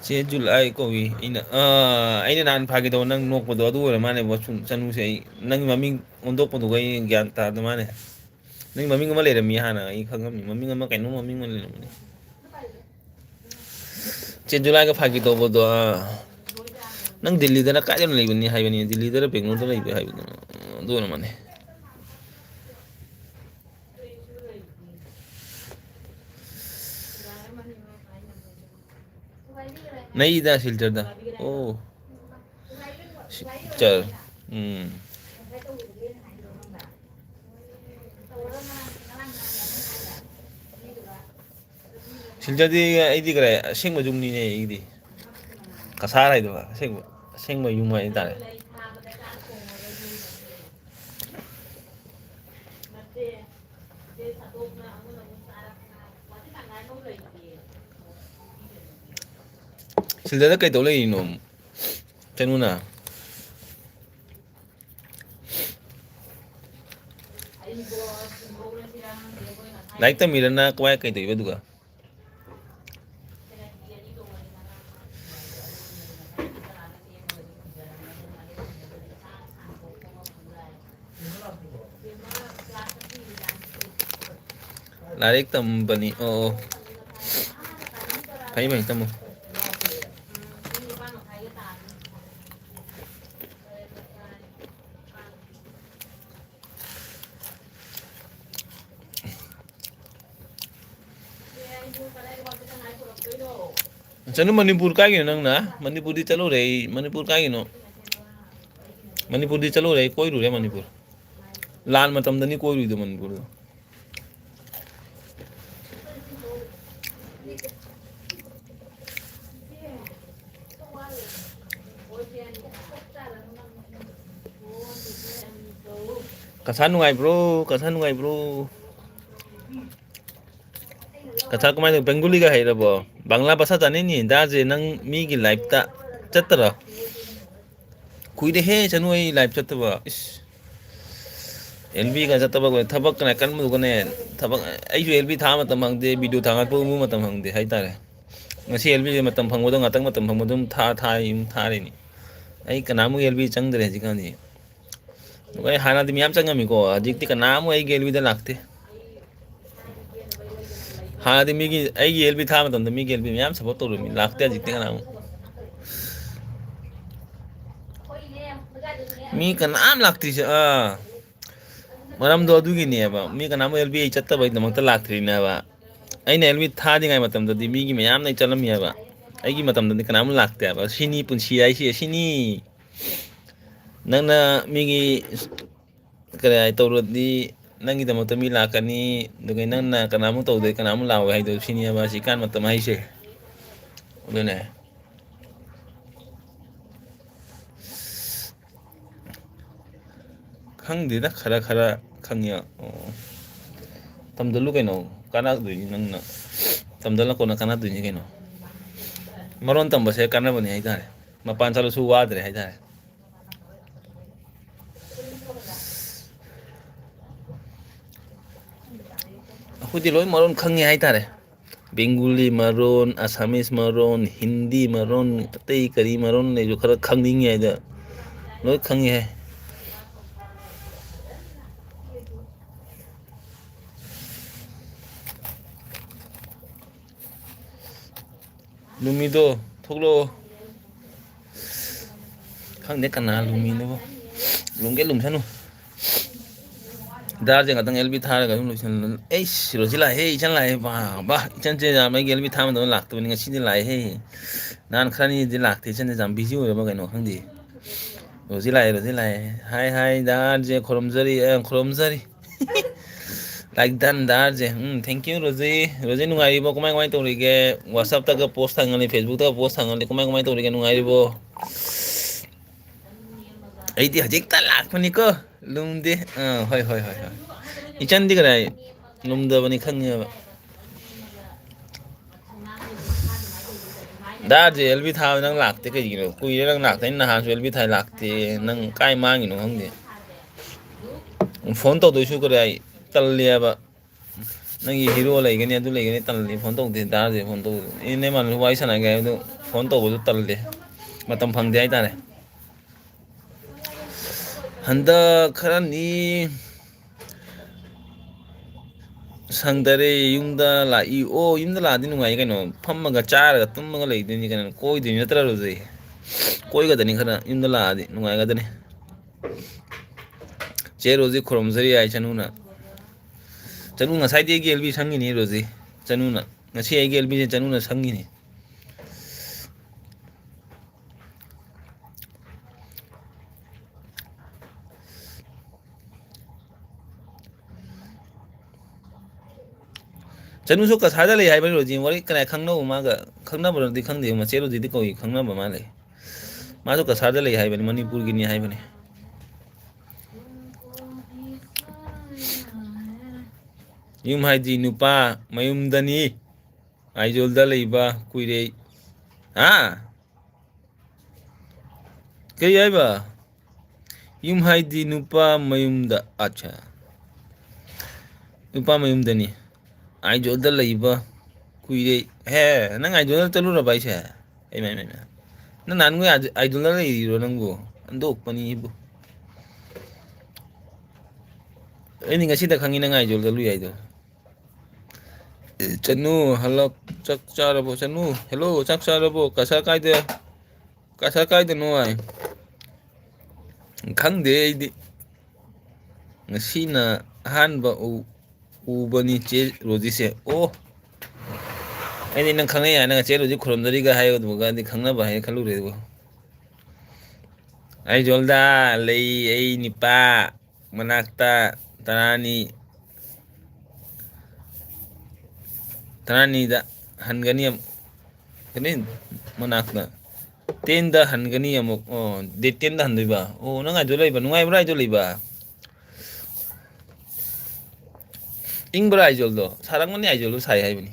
ꯆꯦ ꯖꯨꯂꯥꯏ ꯀꯧꯏ꯫ ꯑꯩꯅ, ꯑꯥ, ꯑꯩꯅ ꯅꯍꯥꯟ ꯐꯥꯒꯤ ꯇꯧꯕ ꯅꯪ ꯅꯣꯛꯄꯗꯣ ꯑꯗꯨ ꯑꯣꯏꯔ ꯃꯥꯜꯂꯦꯕ, ꯁꯨꯝ ꯆꯅꯨꯁꯦ꯫ ꯑꯩ ꯅꯪꯒꯤ ꯃꯃꯤꯡ ꯑꯣꯟꯊꯣꯛꯄꯗꯨꯒ ꯑꯩ ꯒ꯭ꯌꯥꯟ ꯇꯥꯗ ꯃꯥꯜꯂꯦ꯫ ꯅꯪ ꯃꯃꯤꯡ ꯑꯃ ꯂꯩꯔꯝꯃꯤ ꯍꯥꯟꯅ, ꯑꯩ ꯈꯪꯉꯝꯃꯤ꯫ ꯃꯃꯤꯡ ꯑꯃ, ꯀꯩꯅꯣ ꯃꯃꯤꯡ ꯑꯃ ꯂꯩꯔꯝꯕꯅꯤ꯫ ꯆꯦ ꯖꯨꯂꯥꯏꯒ ꯐꯥꯒꯤ ꯇꯧꯕꯗꯣ, ꯑꯥ, ꯅꯪ ꯗꯤꯜꯂꯤꯗꯅ ꯀꯥꯏꯗꯅ ꯂꯩꯕꯅꯤ ꯍꯥꯏꯕꯅꯤ, ꯗꯤꯜꯂꯤꯗꯔ ꯕꯦꯡꯒ꯭ꯂꯣꯔꯗ ꯂꯩꯕ ꯍꯥꯏꯕꯗꯨꯅ, ꯑꯗꯨ ꯑꯣꯏꯔꯝꯃꯅꯤ꯫ ꯅꯩꯗ ꯁꯤꯜꯆꯔꯗ꯫ ꯑꯣ꯫ ꯁꯤꯜꯆꯔ꯫ ꯎꯝ꯫ ꯁꯤꯜꯆꯔꯗꯤ ꯑꯩꯗꯤ ꯀꯔꯤ ꯑꯁꯦꯡꯕ ꯌꯨꯝꯅꯤꯅꯦ ꯑꯩꯒꯤꯗꯤ꯫ ꯀꯁꯥꯔ ꯍꯥꯏꯗꯨꯅ ꯑꯁꯦꯡꯕ, ꯑꯁꯦꯡꯕ ꯌꯨꯝ ꯍꯥꯏꯇꯥꯔꯦ꯫ ꯁꯤꯜꯆꯔꯗ ꯀꯩꯗꯧ ꯂꯩꯔꯤꯅꯣ, ꯆꯅꯨꯅ? ꯂꯥꯏꯔꯤꯛ ꯇꯝꯃꯤꯔꯅ ꯀꯃꯥꯏ, ꯀꯩꯗꯧꯔꯤꯕ ꯑꯗꯨꯒ? ꯂꯥꯏꯔꯤꯛ ꯇꯝꯕꯅꯤ꯫ ꯑꯣ, ꯑꯣ꯫ ꯐꯩ, ꯐꯩ, ꯇꯝꯃꯨ꯫ ꯆꯅꯨ, ꯃꯅꯤꯄꯨꯔ ꯀꯥꯏꯒꯤꯅꯣ ꯅꯪꯅ? ꯃꯅꯤꯄꯨꯔꯗꯤ ꯆꯠꯂꯨꯔꯦ ꯑꯩ꯫ ꯃꯅꯤꯄꯨꯔ ꯀꯥꯏꯒꯤꯅꯣ? ꯃꯅꯤꯄꯨꯔꯗꯤ ꯆꯠꯂꯨꯔꯦ ꯑꯩ, ꯀꯣꯏꯔꯨꯔꯦ ꯃꯅꯤꯄꯨꯔ꯫ ꯂꯥꯟ ꯃꯇꯝꯗꯅꯤ ꯀꯣꯏꯔꯨꯏꯗꯣ ꯃꯅꯤꯄꯨꯔꯗꯣ꯫ ꯀꯁꯥ ꯅꯨꯡꯉꯥꯏꯕ꯭ꯔꯣ? ꯀꯁꯥ ꯅꯨꯡꯉꯥꯏꯕ꯭ꯔꯣ? ꯀꯁꯥ ꯀꯃꯥꯏꯅ ꯇꯧ? ꯕꯦꯡꯒꯨꯂꯤꯒ ꯍꯩꯔꯕꯣ? ꯕꯪꯒ꯭ꯂꯥ ꯚꯥꯁꯥ ꯇꯥꯅꯤꯡꯅꯤ ꯗꯥꯁꯦ, ꯅꯪ ꯃꯤꯒꯤ ꯂꯥꯏꯐꯇ ꯆꯠꯇꯔꯣ? ꯀꯨꯏꯔꯦꯍꯦ ꯆꯅꯨ ꯑꯩ ꯂꯥꯏꯐ ꯆꯠꯇꯕ꯫ ꯏꯁ, ꯑꯦꯜ ꯕꯤꯒ ꯆꯠꯇꯕ ꯀꯨꯏꯔꯦ꯫ ꯊꯕꯛ ꯀꯅꯥ ꯀꯟꯕꯗꯨꯒꯅꯦ, ꯊꯕꯛ, ꯑꯩꯁꯨ ꯑꯦꯜ ꯕꯤ ꯊꯥ ꯃꯇꯝ ꯐꯪꯗꯦ, ꯚꯤꯗꯤꯑꯣ ꯊꯥꯒꯠꯄ ꯑꯃꯨꯛ ꯃꯇꯝ ꯐꯪꯗꯦ ꯍꯥꯏꯇꯥꯔꯦ꯫ ꯉꯁꯤ ꯑꯦꯜ ꯕꯤꯁꯦ ꯃꯇꯝ ꯐꯪꯕꯗꯣ ꯉꯥꯛꯇꯪ, ꯃꯇꯝ ꯐꯪꯕꯗꯣ ꯑꯗꯨꯝ ꯊꯥ-, ꯊꯥꯔꯤ, ꯑꯗꯨꯝ ꯊꯥꯔꯤꯅꯤ꯫ ꯑꯩ ꯀꯅꯥꯃꯨꯛ ꯑꯦꯜ ꯕꯤ ꯆꯪꯗ꯭ꯔꯦ ꯍꯧꯖꯤꯛꯀꯥꯟꯗꯤ꯫ ꯑꯗꯨꯒ ꯑꯩ ꯍꯥꯟꯅꯗꯤ ꯃꯌꯥꯝ ꯆꯪꯉꯝꯃꯤꯀꯣ, ꯍꯧꯖꯤꯛꯇꯤ ꯀꯅꯥꯃꯨꯛ ꯑꯩꯒꯤ ꯑꯦꯜ ꯕꯤꯗ ꯂꯥꯛꯇꯦ꯫ ꯍꯥꯟꯅꯗꯤ ꯃꯤꯒꯤ, ꯑꯩꯒꯤ ꯑꯦꯜ ꯕꯤ ꯊꯥꯕ ꯃꯇꯝꯗ ꯃꯤꯒꯤ ꯑꯦꯜ ꯕꯤ ꯃꯌꯥꯝ ꯁꯞꯄꯣꯔꯠ ꯇꯧꯔꯝꯃꯤ, ꯂꯥꯛꯇꯦ ꯍꯧꯖꯤꯛꯇꯤ ꯀꯅꯥꯃꯨꯛ꯫ ꯃꯤ ꯀꯅꯥꯝ ꯂꯥꯛꯇ꯭ꯔꯤꯁꯦ, ꯑꯥ, ꯃꯔꯝꯗꯣ ꯑꯗꯨꯒꯤꯅꯦꯕ, ꯃꯤ ꯀꯅꯥꯃꯨꯛ ꯑꯦꯜ ꯕꯤ ꯑꯩ ꯆꯠꯇꯕꯒꯤꯗꯃꯛꯇ ꯂꯥꯛꯇ꯭ꯔꯤꯅꯦꯕ꯫ ꯑꯩꯅ ꯑꯦꯜ ꯕꯤ ꯊꯥꯗ꯭ꯔꯤꯉꯩ ꯃꯇꯝꯗꯗꯤ ꯃꯤꯒꯤ ꯃꯌꯥꯝꯅ ꯑꯩ ꯆꯠꯂꯝꯃꯦꯕ, ꯑꯩꯒꯤ ꯃꯇꯝꯗꯗꯤ ꯀꯅꯥꯃꯨꯛ ꯂꯥꯛꯇꯦꯕ꯫ ꯁꯤꯅꯤ ꯄꯨꯟꯁꯤ ꯍꯥꯏꯁꯤ, ꯑꯁꯤꯅꯤ꯫ ꯅꯪꯅ ꯃꯤꯒꯤ ꯀꯔꯤ ꯍꯥꯏ ꯇꯧꯔꯗꯤ ꯅꯪꯒꯤꯗꯃꯛꯇ ꯃꯤ ꯂꯥꯛꯀꯅꯤ, ꯑꯗꯨꯒ ꯅꯪꯅ ꯀꯅꯥꯃꯨꯛ ꯇꯧꯗꯦ, ꯀꯅꯥꯃꯨꯛ ꯂꯥꯛꯑꯣꯏ ꯍꯥꯏꯗꯣ ꯁꯤꯅꯦꯕ ꯍꯧꯖꯤꯛꯀꯥꯟ ꯃꯇꯝ ꯍꯥꯏꯁꯦ꯫ ꯑꯗꯨꯅꯦ꯫ ꯈꯪꯗꯦꯗ, ꯈꯔ ꯈꯔ ꯈꯪꯉꯦ꯫ ꯑꯣ꯫ ꯇꯝꯁꯤꯜꯂꯨ ꯀꯩꯅꯣ, ꯀꯥꯟꯅꯗꯣꯏꯅꯤ ꯅꯪꯅ꯫ ꯇꯝꯁꯤꯜꯂ ꯀꯣꯟꯅ ꯀꯥꯟꯅꯗꯣꯏꯅꯤ ꯀꯩꯅꯣ꯫ ꯃꯔꯣꯟ ꯇꯝꯕꯁꯦ ꯀꯥꯟꯅꯕꯅꯤ ꯍꯥꯏꯇꯥꯔꯦ꯫ ꯃꯄꯥꯟ ꯆꯠꯂꯁꯨ ꯋꯥꯗ꯭ꯔꯦ ꯍꯥꯏꯇꯥꯔꯦ꯫ ꯑꯩꯈꯣꯏꯗꯤ ꯂꯣꯏ ꯃꯔꯣꯟ ꯈꯪꯉꯦ ꯍꯥꯏꯇꯥꯔꯦ꯫ ꯕꯦꯡꯒꯨꯂꯤ ꯃꯔꯣꯟ, ꯑꯁꯥꯃꯤꯁ ꯃꯔꯣꯟ, ꯍꯤꯟꯗꯤ ꯃꯔꯣꯟ, ꯑꯇꯩ ꯀꯔꯤ ꯃꯔꯣꯟ ꯂꯩꯁꯨ ꯈꯔ ꯈꯪꯅꯤꯡꯉꯤ ꯍꯥꯏꯗ ꯂꯣꯏ ꯈꯪꯉꯤ ꯍꯥꯏ꯫ ꯂꯨꯃꯤꯗꯣ, ꯊꯣꯛꯂꯛꯑꯣ꯫ ꯈꯪꯗꯦ ꯀꯅꯥ ꯂꯨꯝꯃꯤꯅꯣꯕꯣ꯫ ꯂꯨꯝꯒꯦ ꯂꯨꯝꯁꯅꯨ꯫ ꯗꯥꯔꯁꯦ ꯉꯥꯛꯇꯪ ꯑꯦꯜ ꯕꯤ ꯊꯥꯔꯒ ꯑꯗꯨꯝ ꯂꯣꯏꯁꯤꯜꯂ꯫ ꯑꯩꯁ, ꯔꯣꯖꯤ ꯂꯥꯛꯑꯦꯍꯦ, ꯏꯆꯟ ꯂꯥꯛꯑꯦ, ꯕꯥ, ꯕꯥ, ꯏꯆꯟꯁꯦ ꯌꯥꯝ ꯑꯩꯒꯤ ꯑꯦꯜ ꯕꯤ ꯊꯥꯕ ꯃꯇꯝꯗ ꯂꯥꯛꯇꯕꯅꯤ, ꯉꯁꯤꯗꯤ ꯂꯥꯛꯑꯦꯍꯦ꯫ ꯅꯍꯥꯟ ꯈꯔꯅꯤꯗꯤ ꯂꯥꯛꯇꯦ, ꯏꯆꯟꯁꯦ ꯌꯥꯝ ꯕꯤꯖꯤ ꯑꯣꯏꯔꯕ ꯀꯩꯅꯣ ꯈꯪꯗꯦ꯫ ꯔꯣꯖꯤ ꯂꯥꯛꯑꯦ, ꯔꯣꯖꯤ ꯂꯥꯛꯑꯦ꯫ ꯍꯥꯏ, ꯍꯥꯏ, ꯗꯥꯔꯁꯦ ꯈꯨꯔꯨꯝꯖꯔꯤ, ꯑ, ꯈꯨꯔꯨꯝꯖꯔꯤ꯫ Like done, ꯗꯥꯔꯁꯦ꯫ Um, thank you, Roji. Roji ꯅꯨꯡꯉꯥꯏꯔꯤꯕꯣ? ꯀꯃꯥꯏ, ꯀꯃꯥꯏ ꯇꯧꯔꯤꯒꯦ? WhatsApp-ꯇꯒ post ꯊꯥꯡꯒꯠꯂꯤ, Facebook-ꯇꯒ post ꯊꯥꯡꯒꯠꯂꯤ, ꯀꯃꯥꯏ, ꯀꯃꯥꯏ ꯇꯧꯔꯤꯒꯦ? ꯅꯨꯡꯉꯥꯏꯔꯤꯕꯣ? ꯑꯩꯗꯤ ꯍꯧꯖꯤꯛꯇ ꯂꯥꯛꯄꯅꯤꯀꯣ, ꯂꯨꯝꯗꯦ꯫ ꯑꯥ, ꯍꯣꯏ, ꯍꯣꯏ, ꯍꯣꯏ, ꯍꯣꯏ꯫ ꯏꯆꯟꯗꯤ ꯀꯗꯥꯏ? ꯂꯨꯝꯗꯕꯅꯤ ꯈꯪꯉꯦꯕ꯫ ꯗꯥꯔꯁꯦ ꯑꯦꯜ ꯕꯤ ꯊꯥꯕ ꯅꯪ ꯂꯥꯛꯇꯦ ꯀꯩꯒꯤꯅꯣ? ꯀꯨꯏꯔꯦ ꯅꯪ ꯂꯥꯛꯇꯦ꯫ ꯑꯩꯅ ꯅꯍꯥꯟꯁꯨ ꯑꯦꯜ ꯕꯤ ꯊꯥꯏ ꯂꯥꯛꯇꯦ꯫ ꯅꯪ ꯀꯥꯏ ꯃꯥꯡꯉꯤꯅꯣ ꯈꯪꯗꯦ꯫ ꯐꯣꯟ ꯇꯧꯗꯣꯏꯁꯨ ꯀꯗꯥꯏ ꯇꯜꯂꯦꯕ꯫ ꯅꯪꯒꯤ ꯍꯤꯔꯣ ꯂꯩꯒꯅꯤ, ꯑꯗꯨ ꯂꯩꯒꯅꯤ, ꯇꯜꯂꯤ꯫ ꯐꯣꯟ ꯇꯧꯗꯦ, ꯗꯥꯔꯁꯦ ꯐꯣꯟ ꯇꯧꯗꯦ꯫ ꯑꯩ ꯅꯦꯃꯥꯟꯅꯕ ꯋꯥꯔꯤ ꯁꯥꯟꯅꯒꯦ ꯍꯥꯏꯕꯗꯨ ꯐꯣꯟ ꯇꯧꯕꯗꯨ ꯇꯜꯂꯦ꯫ ꯃꯇꯝ ꯐꯪꯗꯦ ꯍꯥꯏꯇꯥꯔꯦ꯫ ꯍꯟꯗꯛ ꯈꯔꯅꯤ ꯁꯪꯗꯔꯦ, ꯌꯨꯝꯗ ꯂꯥꯛꯏ꯫ ꯑꯣ, ꯌꯨꯝꯗ ꯂꯥꯛꯑꯗꯤ ꯅꯨꯡꯉꯥꯏ ꯀꯩꯅꯣ꯫ ꯐꯝꯃꯒ, ꯆꯥꯔꯒ, ꯇꯨꯝꯃꯒ ꯂꯩꯗꯣꯏꯅꯤ ꯀꯩꯅꯣ꯫ ꯀꯣꯏꯗꯣꯏꯅꯤ ꯅꯠꯇ꯭ꯔꯥ, ꯔꯣꯖꯤ? ꯀꯣꯏꯒꯗꯅꯤ ꯈꯔ, ꯌꯨꯝꯗ ꯂꯥꯛꯑꯗꯤ ꯅꯨꯡꯉꯥꯏꯒꯗꯅꯤ꯫ ꯆꯦ ꯔꯣꯖꯤ ꯈꯨꯔꯨꯝꯖꯔꯤ ꯍꯥꯏ ꯆꯅꯨꯅ꯫ ꯆꯅꯨ ꯉꯁꯥꯏꯗꯤ ꯑꯩꯒꯤ ꯑꯦꯜ ꯕꯤ ꯁꯪꯉꯤꯅꯤ, ꯔꯣꯖꯤ꯫ ꯆꯅꯨꯅ꯫ ꯉꯁꯤ ꯑꯩꯒꯤ ꯑꯦꯜ ꯕꯤꯁꯦ ꯆꯅꯨꯅ ꯁꯪꯉꯤꯅꯤ꯫ ꯆꯅꯨꯁꯨ ꯀꯁꯥꯔꯗ ꯂꯩ ꯍꯥꯏꯕꯅꯤ, ꯔꯣꯖꯤ꯫ ꯋꯥꯔꯤ ꯀꯅꯥ ꯈꯪꯅꯕ ꯃꯥꯒ? ꯈꯪꯅꯕ꯭ꯔꯗꯤ ꯈꯪꯗꯦ, ꯃꯆꯦ ꯔꯣꯖꯤꯗꯤ ꯀꯧꯏ, ꯈꯪꯅꯕ ꯃꯥ ꯂꯩ꯫ ꯃꯥꯁꯨ ꯀꯁꯥꯔꯗ ꯂꯩ ꯍꯥꯏꯕꯅꯤ, ꯃꯅꯤꯄꯨꯔꯒꯤꯅꯤ ꯍꯥꯏꯕꯅꯤ꯫ ꯌꯨꯝ ꯍꯥꯏꯗꯤ ꯅꯨꯄꯥ ꯃꯌꯨꯝꯗꯅꯤ꯫ ꯑꯥꯏꯖꯣꯜꯗ ꯂꯩꯕ ꯀꯨꯏꯔꯦ꯫ ꯍꯥ? ꯀꯩ ꯍꯥꯏꯕ? ꯌꯨꯝ ꯍꯥꯏꯗꯤ ꯅꯨꯄꯥ ꯃꯌꯨꯝꯗ꯫ ꯑꯠꯆꯥ꯫ ꯅꯨꯄꯥ ꯃꯌꯨꯝꯗꯅꯤ꯫ ꯑꯥꯏꯖꯣꯜꯗ ꯂꯩꯕ ꯀꯨꯏꯔꯦ꯫ ꯍꯦ, ꯅꯪ ꯑꯥꯏꯖꯣꯜꯗ ꯆꯠꯂꯨꯔꯕ ꯍꯥꯏꯁꯦ? ꯏꯃꯥ, ꯏꯃꯥ, ꯏꯃꯥ꯫ ꯅꯪ ꯅꯍꯥꯟꯈꯣꯏ ꯑꯥꯏꯖ-, ꯑꯥꯏꯖꯣꯜꯗ ꯂꯩꯔꯤꯔꯣ ꯅꯪꯕꯨ? ꯑꯟꯗꯣꯛꯄꯅꯤ ꯏꯕꯨ꯫ ꯑꯩꯗꯤ ꯉꯁꯤꯗ ꯈꯪꯉꯤ ꯅꯪ ꯑꯥꯏꯖꯣꯜꯗ ꯂꯨꯏ ꯍꯥꯏꯗꯣ꯫ ꯆꯅꯨ, ꯍꯜꯂꯛ-, ꯆꯥꯛ ꯆꯥꯔꯕꯣ? ꯆꯅꯨ, hello, ꯆꯥꯛ ꯆꯥꯔꯕꯣ? ꯀꯁꯥꯔ ꯀꯥꯏꯗ, ꯀꯁꯥꯔ ꯀꯥꯏꯗꯅꯣ ꯍꯥꯏ? ꯈꯪꯗꯦ ꯑꯩꯗꯤ꯫ ꯉꯁꯤꯅ ꯑꯍꯥꯟꯕ ꯎ-, ꯎꯕꯅꯤ ꯆꯦ ꯔꯣꯖꯤꯁꯦ꯫ ꯑꯣ, ꯑꯩꯗꯤ ꯅꯪ ꯈꯪꯅꯩ ꯍꯥꯏꯅ ꯆꯦ ꯔꯣꯖꯤ ꯈꯨꯔꯨꯝꯖꯔꯤꯒ ꯍꯥꯏꯕꯗꯨꯒꯗꯤ ꯈꯪꯅꯕ ꯍꯥꯏꯅ ꯈꯜꯂꯨꯔꯦ꯫ ꯑꯗꯨꯒ ꯑꯩ ꯖꯣꯜꯗꯥ ꯂꯩ, ꯑꯩ ꯅꯤꯄꯥ ꯃꯅꯥꯛꯇ ꯇꯔꯥꯅꯤ, ꯇꯔꯥꯅꯤꯗ ꯍꯟꯒꯅꯤ ꯑꯃꯨꯛ꯫ ꯀꯔꯤ? ꯃꯅꯥꯛꯇ꯫ ꯇꯦꯟꯗ ꯍꯟꯒꯅꯤ ꯑꯃꯨꯛ꯫ ꯑꯣ, ꯗꯦꯠ ꯇꯦꯟꯗ ꯍꯟꯗꯣꯏꯕ꯫ ꯑꯣ, ꯅꯪ ꯑꯥꯏꯖꯣꯜ ꯂꯩꯕ? ꯅꯨꯡꯉꯥꯏꯕ꯭ꯔꯥ ꯑꯥꯏꯖꯣꯜ ꯂꯩꯕ? ꯏꯪꯕ꯭ꯔꯥ ꯑꯥꯏꯖꯣꯜꯗꯣ? ꯁꯥꯔꯝꯒꯅꯤ, ꯑꯥꯏꯖꯣꯜꯗꯣ ꯁꯥꯏ ꯍꯥꯏꯕꯅꯤ꯫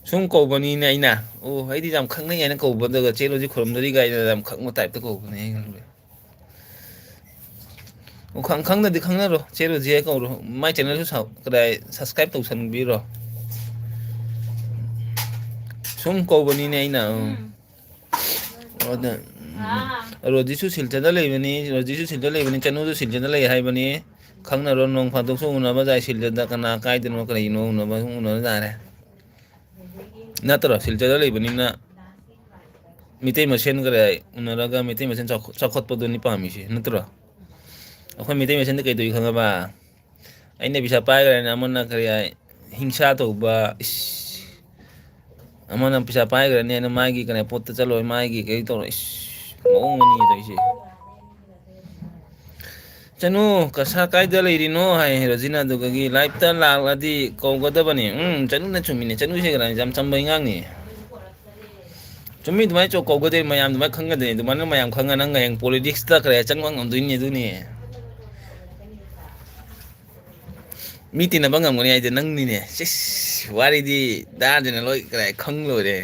ꯁꯨꯝ ꯀꯧꯕꯅꯤꯅꯦ ꯑꯩꯅ꯫ ꯑꯣ, ꯑꯩꯗꯤ ꯌꯥꯝ ꯈꯪꯅꯩ ꯍꯥꯏꯅ ꯀꯧꯕ, ꯑꯗꯨꯒ ꯆꯦ ꯔꯣꯖꯤ ꯈꯨꯔꯨꯝꯗ꯭ꯔꯤ ꯀꯥꯏꯅ ꯌꯥꯝ ꯈꯪꯕ ꯇꯥꯏꯞꯇ ꯀꯧꯕꯅꯦ ꯑꯩ ꯈꯜꯂꯨꯔꯦ꯫ ꯑꯣ, ꯈꯪ-, ꯈꯪꯗꯗꯤ ꯈꯪꯅꯔꯣ, ꯆꯦ ꯔꯣꯖꯤ ꯍꯥꯏ ꯀꯧꯔꯣ꯫ ꯃꯥꯏ ꯆꯦꯅꯦꯜꯁꯨ ꯁꯥꯎ-, ꯀꯗꯥꯏ subscribe ꯇꯧꯁꯟꯕꯤꯔꯣ꯫ ꯁꯨꯝ ꯀꯧꯕꯅꯤꯅꯦ ꯑꯩꯅ꯫ ꯎꯝ꯫ ꯎꯝ꯫ ꯑꯗ, ꯎꯝ, ꯔꯣꯖꯤꯁꯨ ꯁꯤꯜꯆꯔꯗ ꯂꯩꯕꯅꯤ, ꯔꯣꯖꯤꯁꯨ ꯁꯤꯜꯆꯔꯗ ꯂꯩꯕꯅꯤ, ꯆꯅꯨꯁꯨ ꯁꯤꯜꯆꯔꯗ ꯂꯩ ꯍꯥꯏꯕꯅꯤ꯫ ꯈꯪꯅꯔꯣ, ꯅꯣꯡ ꯐꯥꯗꯣꯛꯁꯨ ꯎꯅꯕ ꯌꯥꯏ ꯁꯤꯜꯆꯔꯗ, ꯀꯅꯥ ꯀꯥꯏꯗꯅꯣ ꯀꯔꯤꯅꯣ ꯎꯅꯕ ꯁꯨꯝ ꯎꯅꯕ ꯌꯥꯔꯦ꯫ ꯅꯠꯇ꯭ꯔꯣ? ꯁꯤꯜꯆꯔꯗ ꯂꯩꯕꯅꯤꯅ ꯃꯤꯇꯩ ꯃꯁꯦꯟ ꯀꯔꯤ ꯎꯅꯔꯒ ꯃꯤꯇꯩ ꯃꯁꯦꯟ ꯆꯥꯎꯈꯠ-, ꯆꯥꯎꯈꯠꯄꯗꯨꯅꯤ ꯄꯥꯝꯃꯤꯁꯦ, ꯅꯠꯇ꯭ꯔꯣ? ꯑꯩꯈꯣꯏ ꯃꯤꯇꯩ ꯃꯁꯦꯟꯗ ꯀꯩꯗꯧꯏ ꯈꯪꯉꯕ? ꯑꯩꯅ ꯄꯩꯁꯥ ꯄꯥꯏꯈ꯭ꯔꯦꯅ ꯑꯃꯅ ꯀꯔꯤ ꯍꯥꯏ, ꯍꯤꯡꯁꯥ ꯇꯧꯕ, ꯏꯁ꯫ ꯑꯃꯅ ꯄꯩꯁꯥ ꯄꯥꯏꯈ꯭ꯔꯅꯤ ꯍꯥꯏꯅ ꯃꯥꯒꯤ ꯀꯩꯅꯣ ꯄꯣꯠꯇ ꯆꯠꯂꯣꯏ, ꯃꯥꯒꯤ ꯀꯩ ꯇꯧꯔꯣꯏ, ꯏꯁ, ꯃꯑꯣꯡ ꯑꯃꯅꯤ ꯇꯧꯔꯤꯁꯦ꯫ "ꯆꯅꯨ, ꯀꯁꯥ ꯀꯥꯏꯗ ꯂꯩꯔꯤꯅꯣ?" ꯍꯥꯏ ꯔꯣꯖꯤꯅ, ꯑꯗꯨꯗꯒꯤ, "ꯂꯥꯏꯞꯇ ꯂꯥꯛꯂꯗꯤ ꯀꯧꯒꯗꯕꯅꯤ꯫" ꯎꯝ, ꯆꯅꯨꯅ ꯆꯨꯝꯃꯤꯅꯦ, ꯆꯅꯨꯁꯦ ꯀꯩꯅꯣ ꯌꯥꯝ ꯆꯝꯕ ꯑꯉꯥꯡꯅꯤ꯫ ꯆꯨꯝꯃꯤ, ꯑꯗꯨꯃꯥꯏꯅ ꯆꯣ-, ꯀꯧꯒꯗꯣꯏꯅꯤ, ꯃꯌꯥꯝ ꯑꯗꯨꯃꯥꯏꯅ ꯈꯪꯒꯗꯣꯏꯅꯤ꯫ ꯑꯗꯨꯃꯥꯏꯅ ꯃꯌꯥꯝ ꯈꯪꯉ ꯅꯪ ꯍꯌꯦꯡ politicsꯇ ꯀꯔꯤ ꯆꯪꯕ ꯉꯝꯗꯣꯏꯅꯤ ꯑꯗꯨꯅꯤ꯫ ꯃꯤ ꯇꯤꯟꯅꯕ ꯉꯝꯒꯅꯤ ꯍꯥꯏꯗꯤ ꯅꯪꯅꯤꯅꯦ꯫ ꯁꯤꯁ, ꯋꯥꯔꯤꯗꯤ ꯇꯥꯗꯅ ꯂꯣꯏ ꯀꯔꯤ ꯈꯪ ꯂꯣꯏꯔꯦ꯫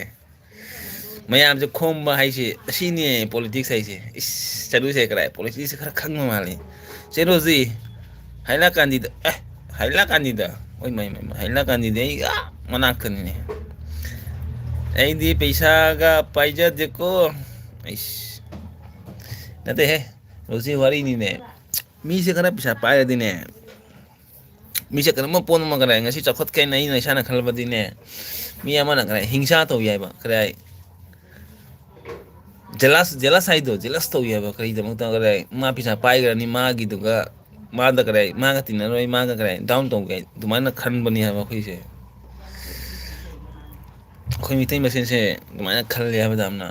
ꯃꯌꯥꯝꯁꯦ ꯈꯣꯝꯕ ꯍꯥꯏꯁꯦ ꯑꯁꯤꯅꯤ politics ꯍꯥꯏꯁꯦ꯫ ꯏꯁ, ꯆꯠꯂꯨꯁꯦ ꯀꯔꯥꯏ? Politicsꯁꯦ ꯈꯔ ꯈꯪꯕ ꯃꯥꯜꯂꯤ꯫ ꯆꯦꯔꯣꯖꯤ, ꯍꯥꯏꯂꯥꯀꯥꯟꯗꯤꯗ, ꯑꯦ, ꯍꯥꯏꯂꯥꯀꯥꯟꯗꯤꯗ꯫ ꯍꯣꯏ, ꯃꯥꯏ, ꯃꯥꯏ, ꯃꯥꯏ, ꯍꯥꯏꯂꯥꯀꯥꯟꯗꯤꯗ ꯑꯩ ꯑꯥ ꯃꯅꯥꯛꯇꯅꯤꯅꯦ꯫ ꯑꯩꯗꯤ ꯄꯩꯁꯥꯒ ꯄꯥꯏꯖꯗꯦꯀꯣ꯫ ꯑꯩꯁ, ꯅꯠꯇꯦꯍꯦ, ꯔꯣꯖꯤ ꯋꯥꯔꯤꯅꯤꯅꯦ꯫ ꯃꯤꯁꯦ ꯈꯔ ꯄꯩꯁꯥ ꯄꯥꯏꯔꯗꯤꯅꯦ, ꯃꯤꯁꯦ ꯀꯔꯝꯕ ꯄꯣꯠ ꯑꯃ ꯀꯔꯥꯏ ꯉꯁꯤ ꯆꯥꯎꯈꯠꯀꯦꯅ ꯑꯩꯅ ꯏꯁꯥꯅ ꯈꯜꯂꯕꯗꯤꯅꯦ, ꯃꯤ ꯑꯃꯅ ꯀꯔꯥꯏ ꯍꯤꯡꯁꯥ ꯇꯧ ꯌꯥꯏꯕ, ꯀꯔꯥꯏ jealous, jealous ꯍꯥꯏꯗꯣ, jealous ꯇꯧ ꯌꯥꯏꯕ꯫ ꯀꯔꯤꯗꯃꯛꯇ ꯀꯔꯥꯏ ꯃꯥ ꯄꯩꯁꯥ ꯄꯥꯏꯈ꯭ꯔꯅꯤ, ꯃꯥꯒꯤꯗꯨꯒ ꯃꯥꯗ ꯀꯗꯥꯏ, ꯃꯥꯒ ꯇꯤꯟꯅꯔꯣꯏ, ꯃꯥꯒ ꯀꯗꯥꯏ down ꯇꯧꯒꯦ, ꯑꯗꯨꯃꯥꯏꯅ ꯈꯟꯕꯅꯤ ꯍꯥꯏꯕ ꯑꯩꯈꯣꯏꯁꯦ꯫ ꯑꯩꯈꯣꯏ ꯃꯤꯇꯩ ꯃꯁꯦꯟꯁꯦ ꯑꯗꯨꯃꯥꯏꯅ ꯈꯜꯂꯦ ꯍꯥꯏꯕꯗ ꯌꯥꯝꯅ꯫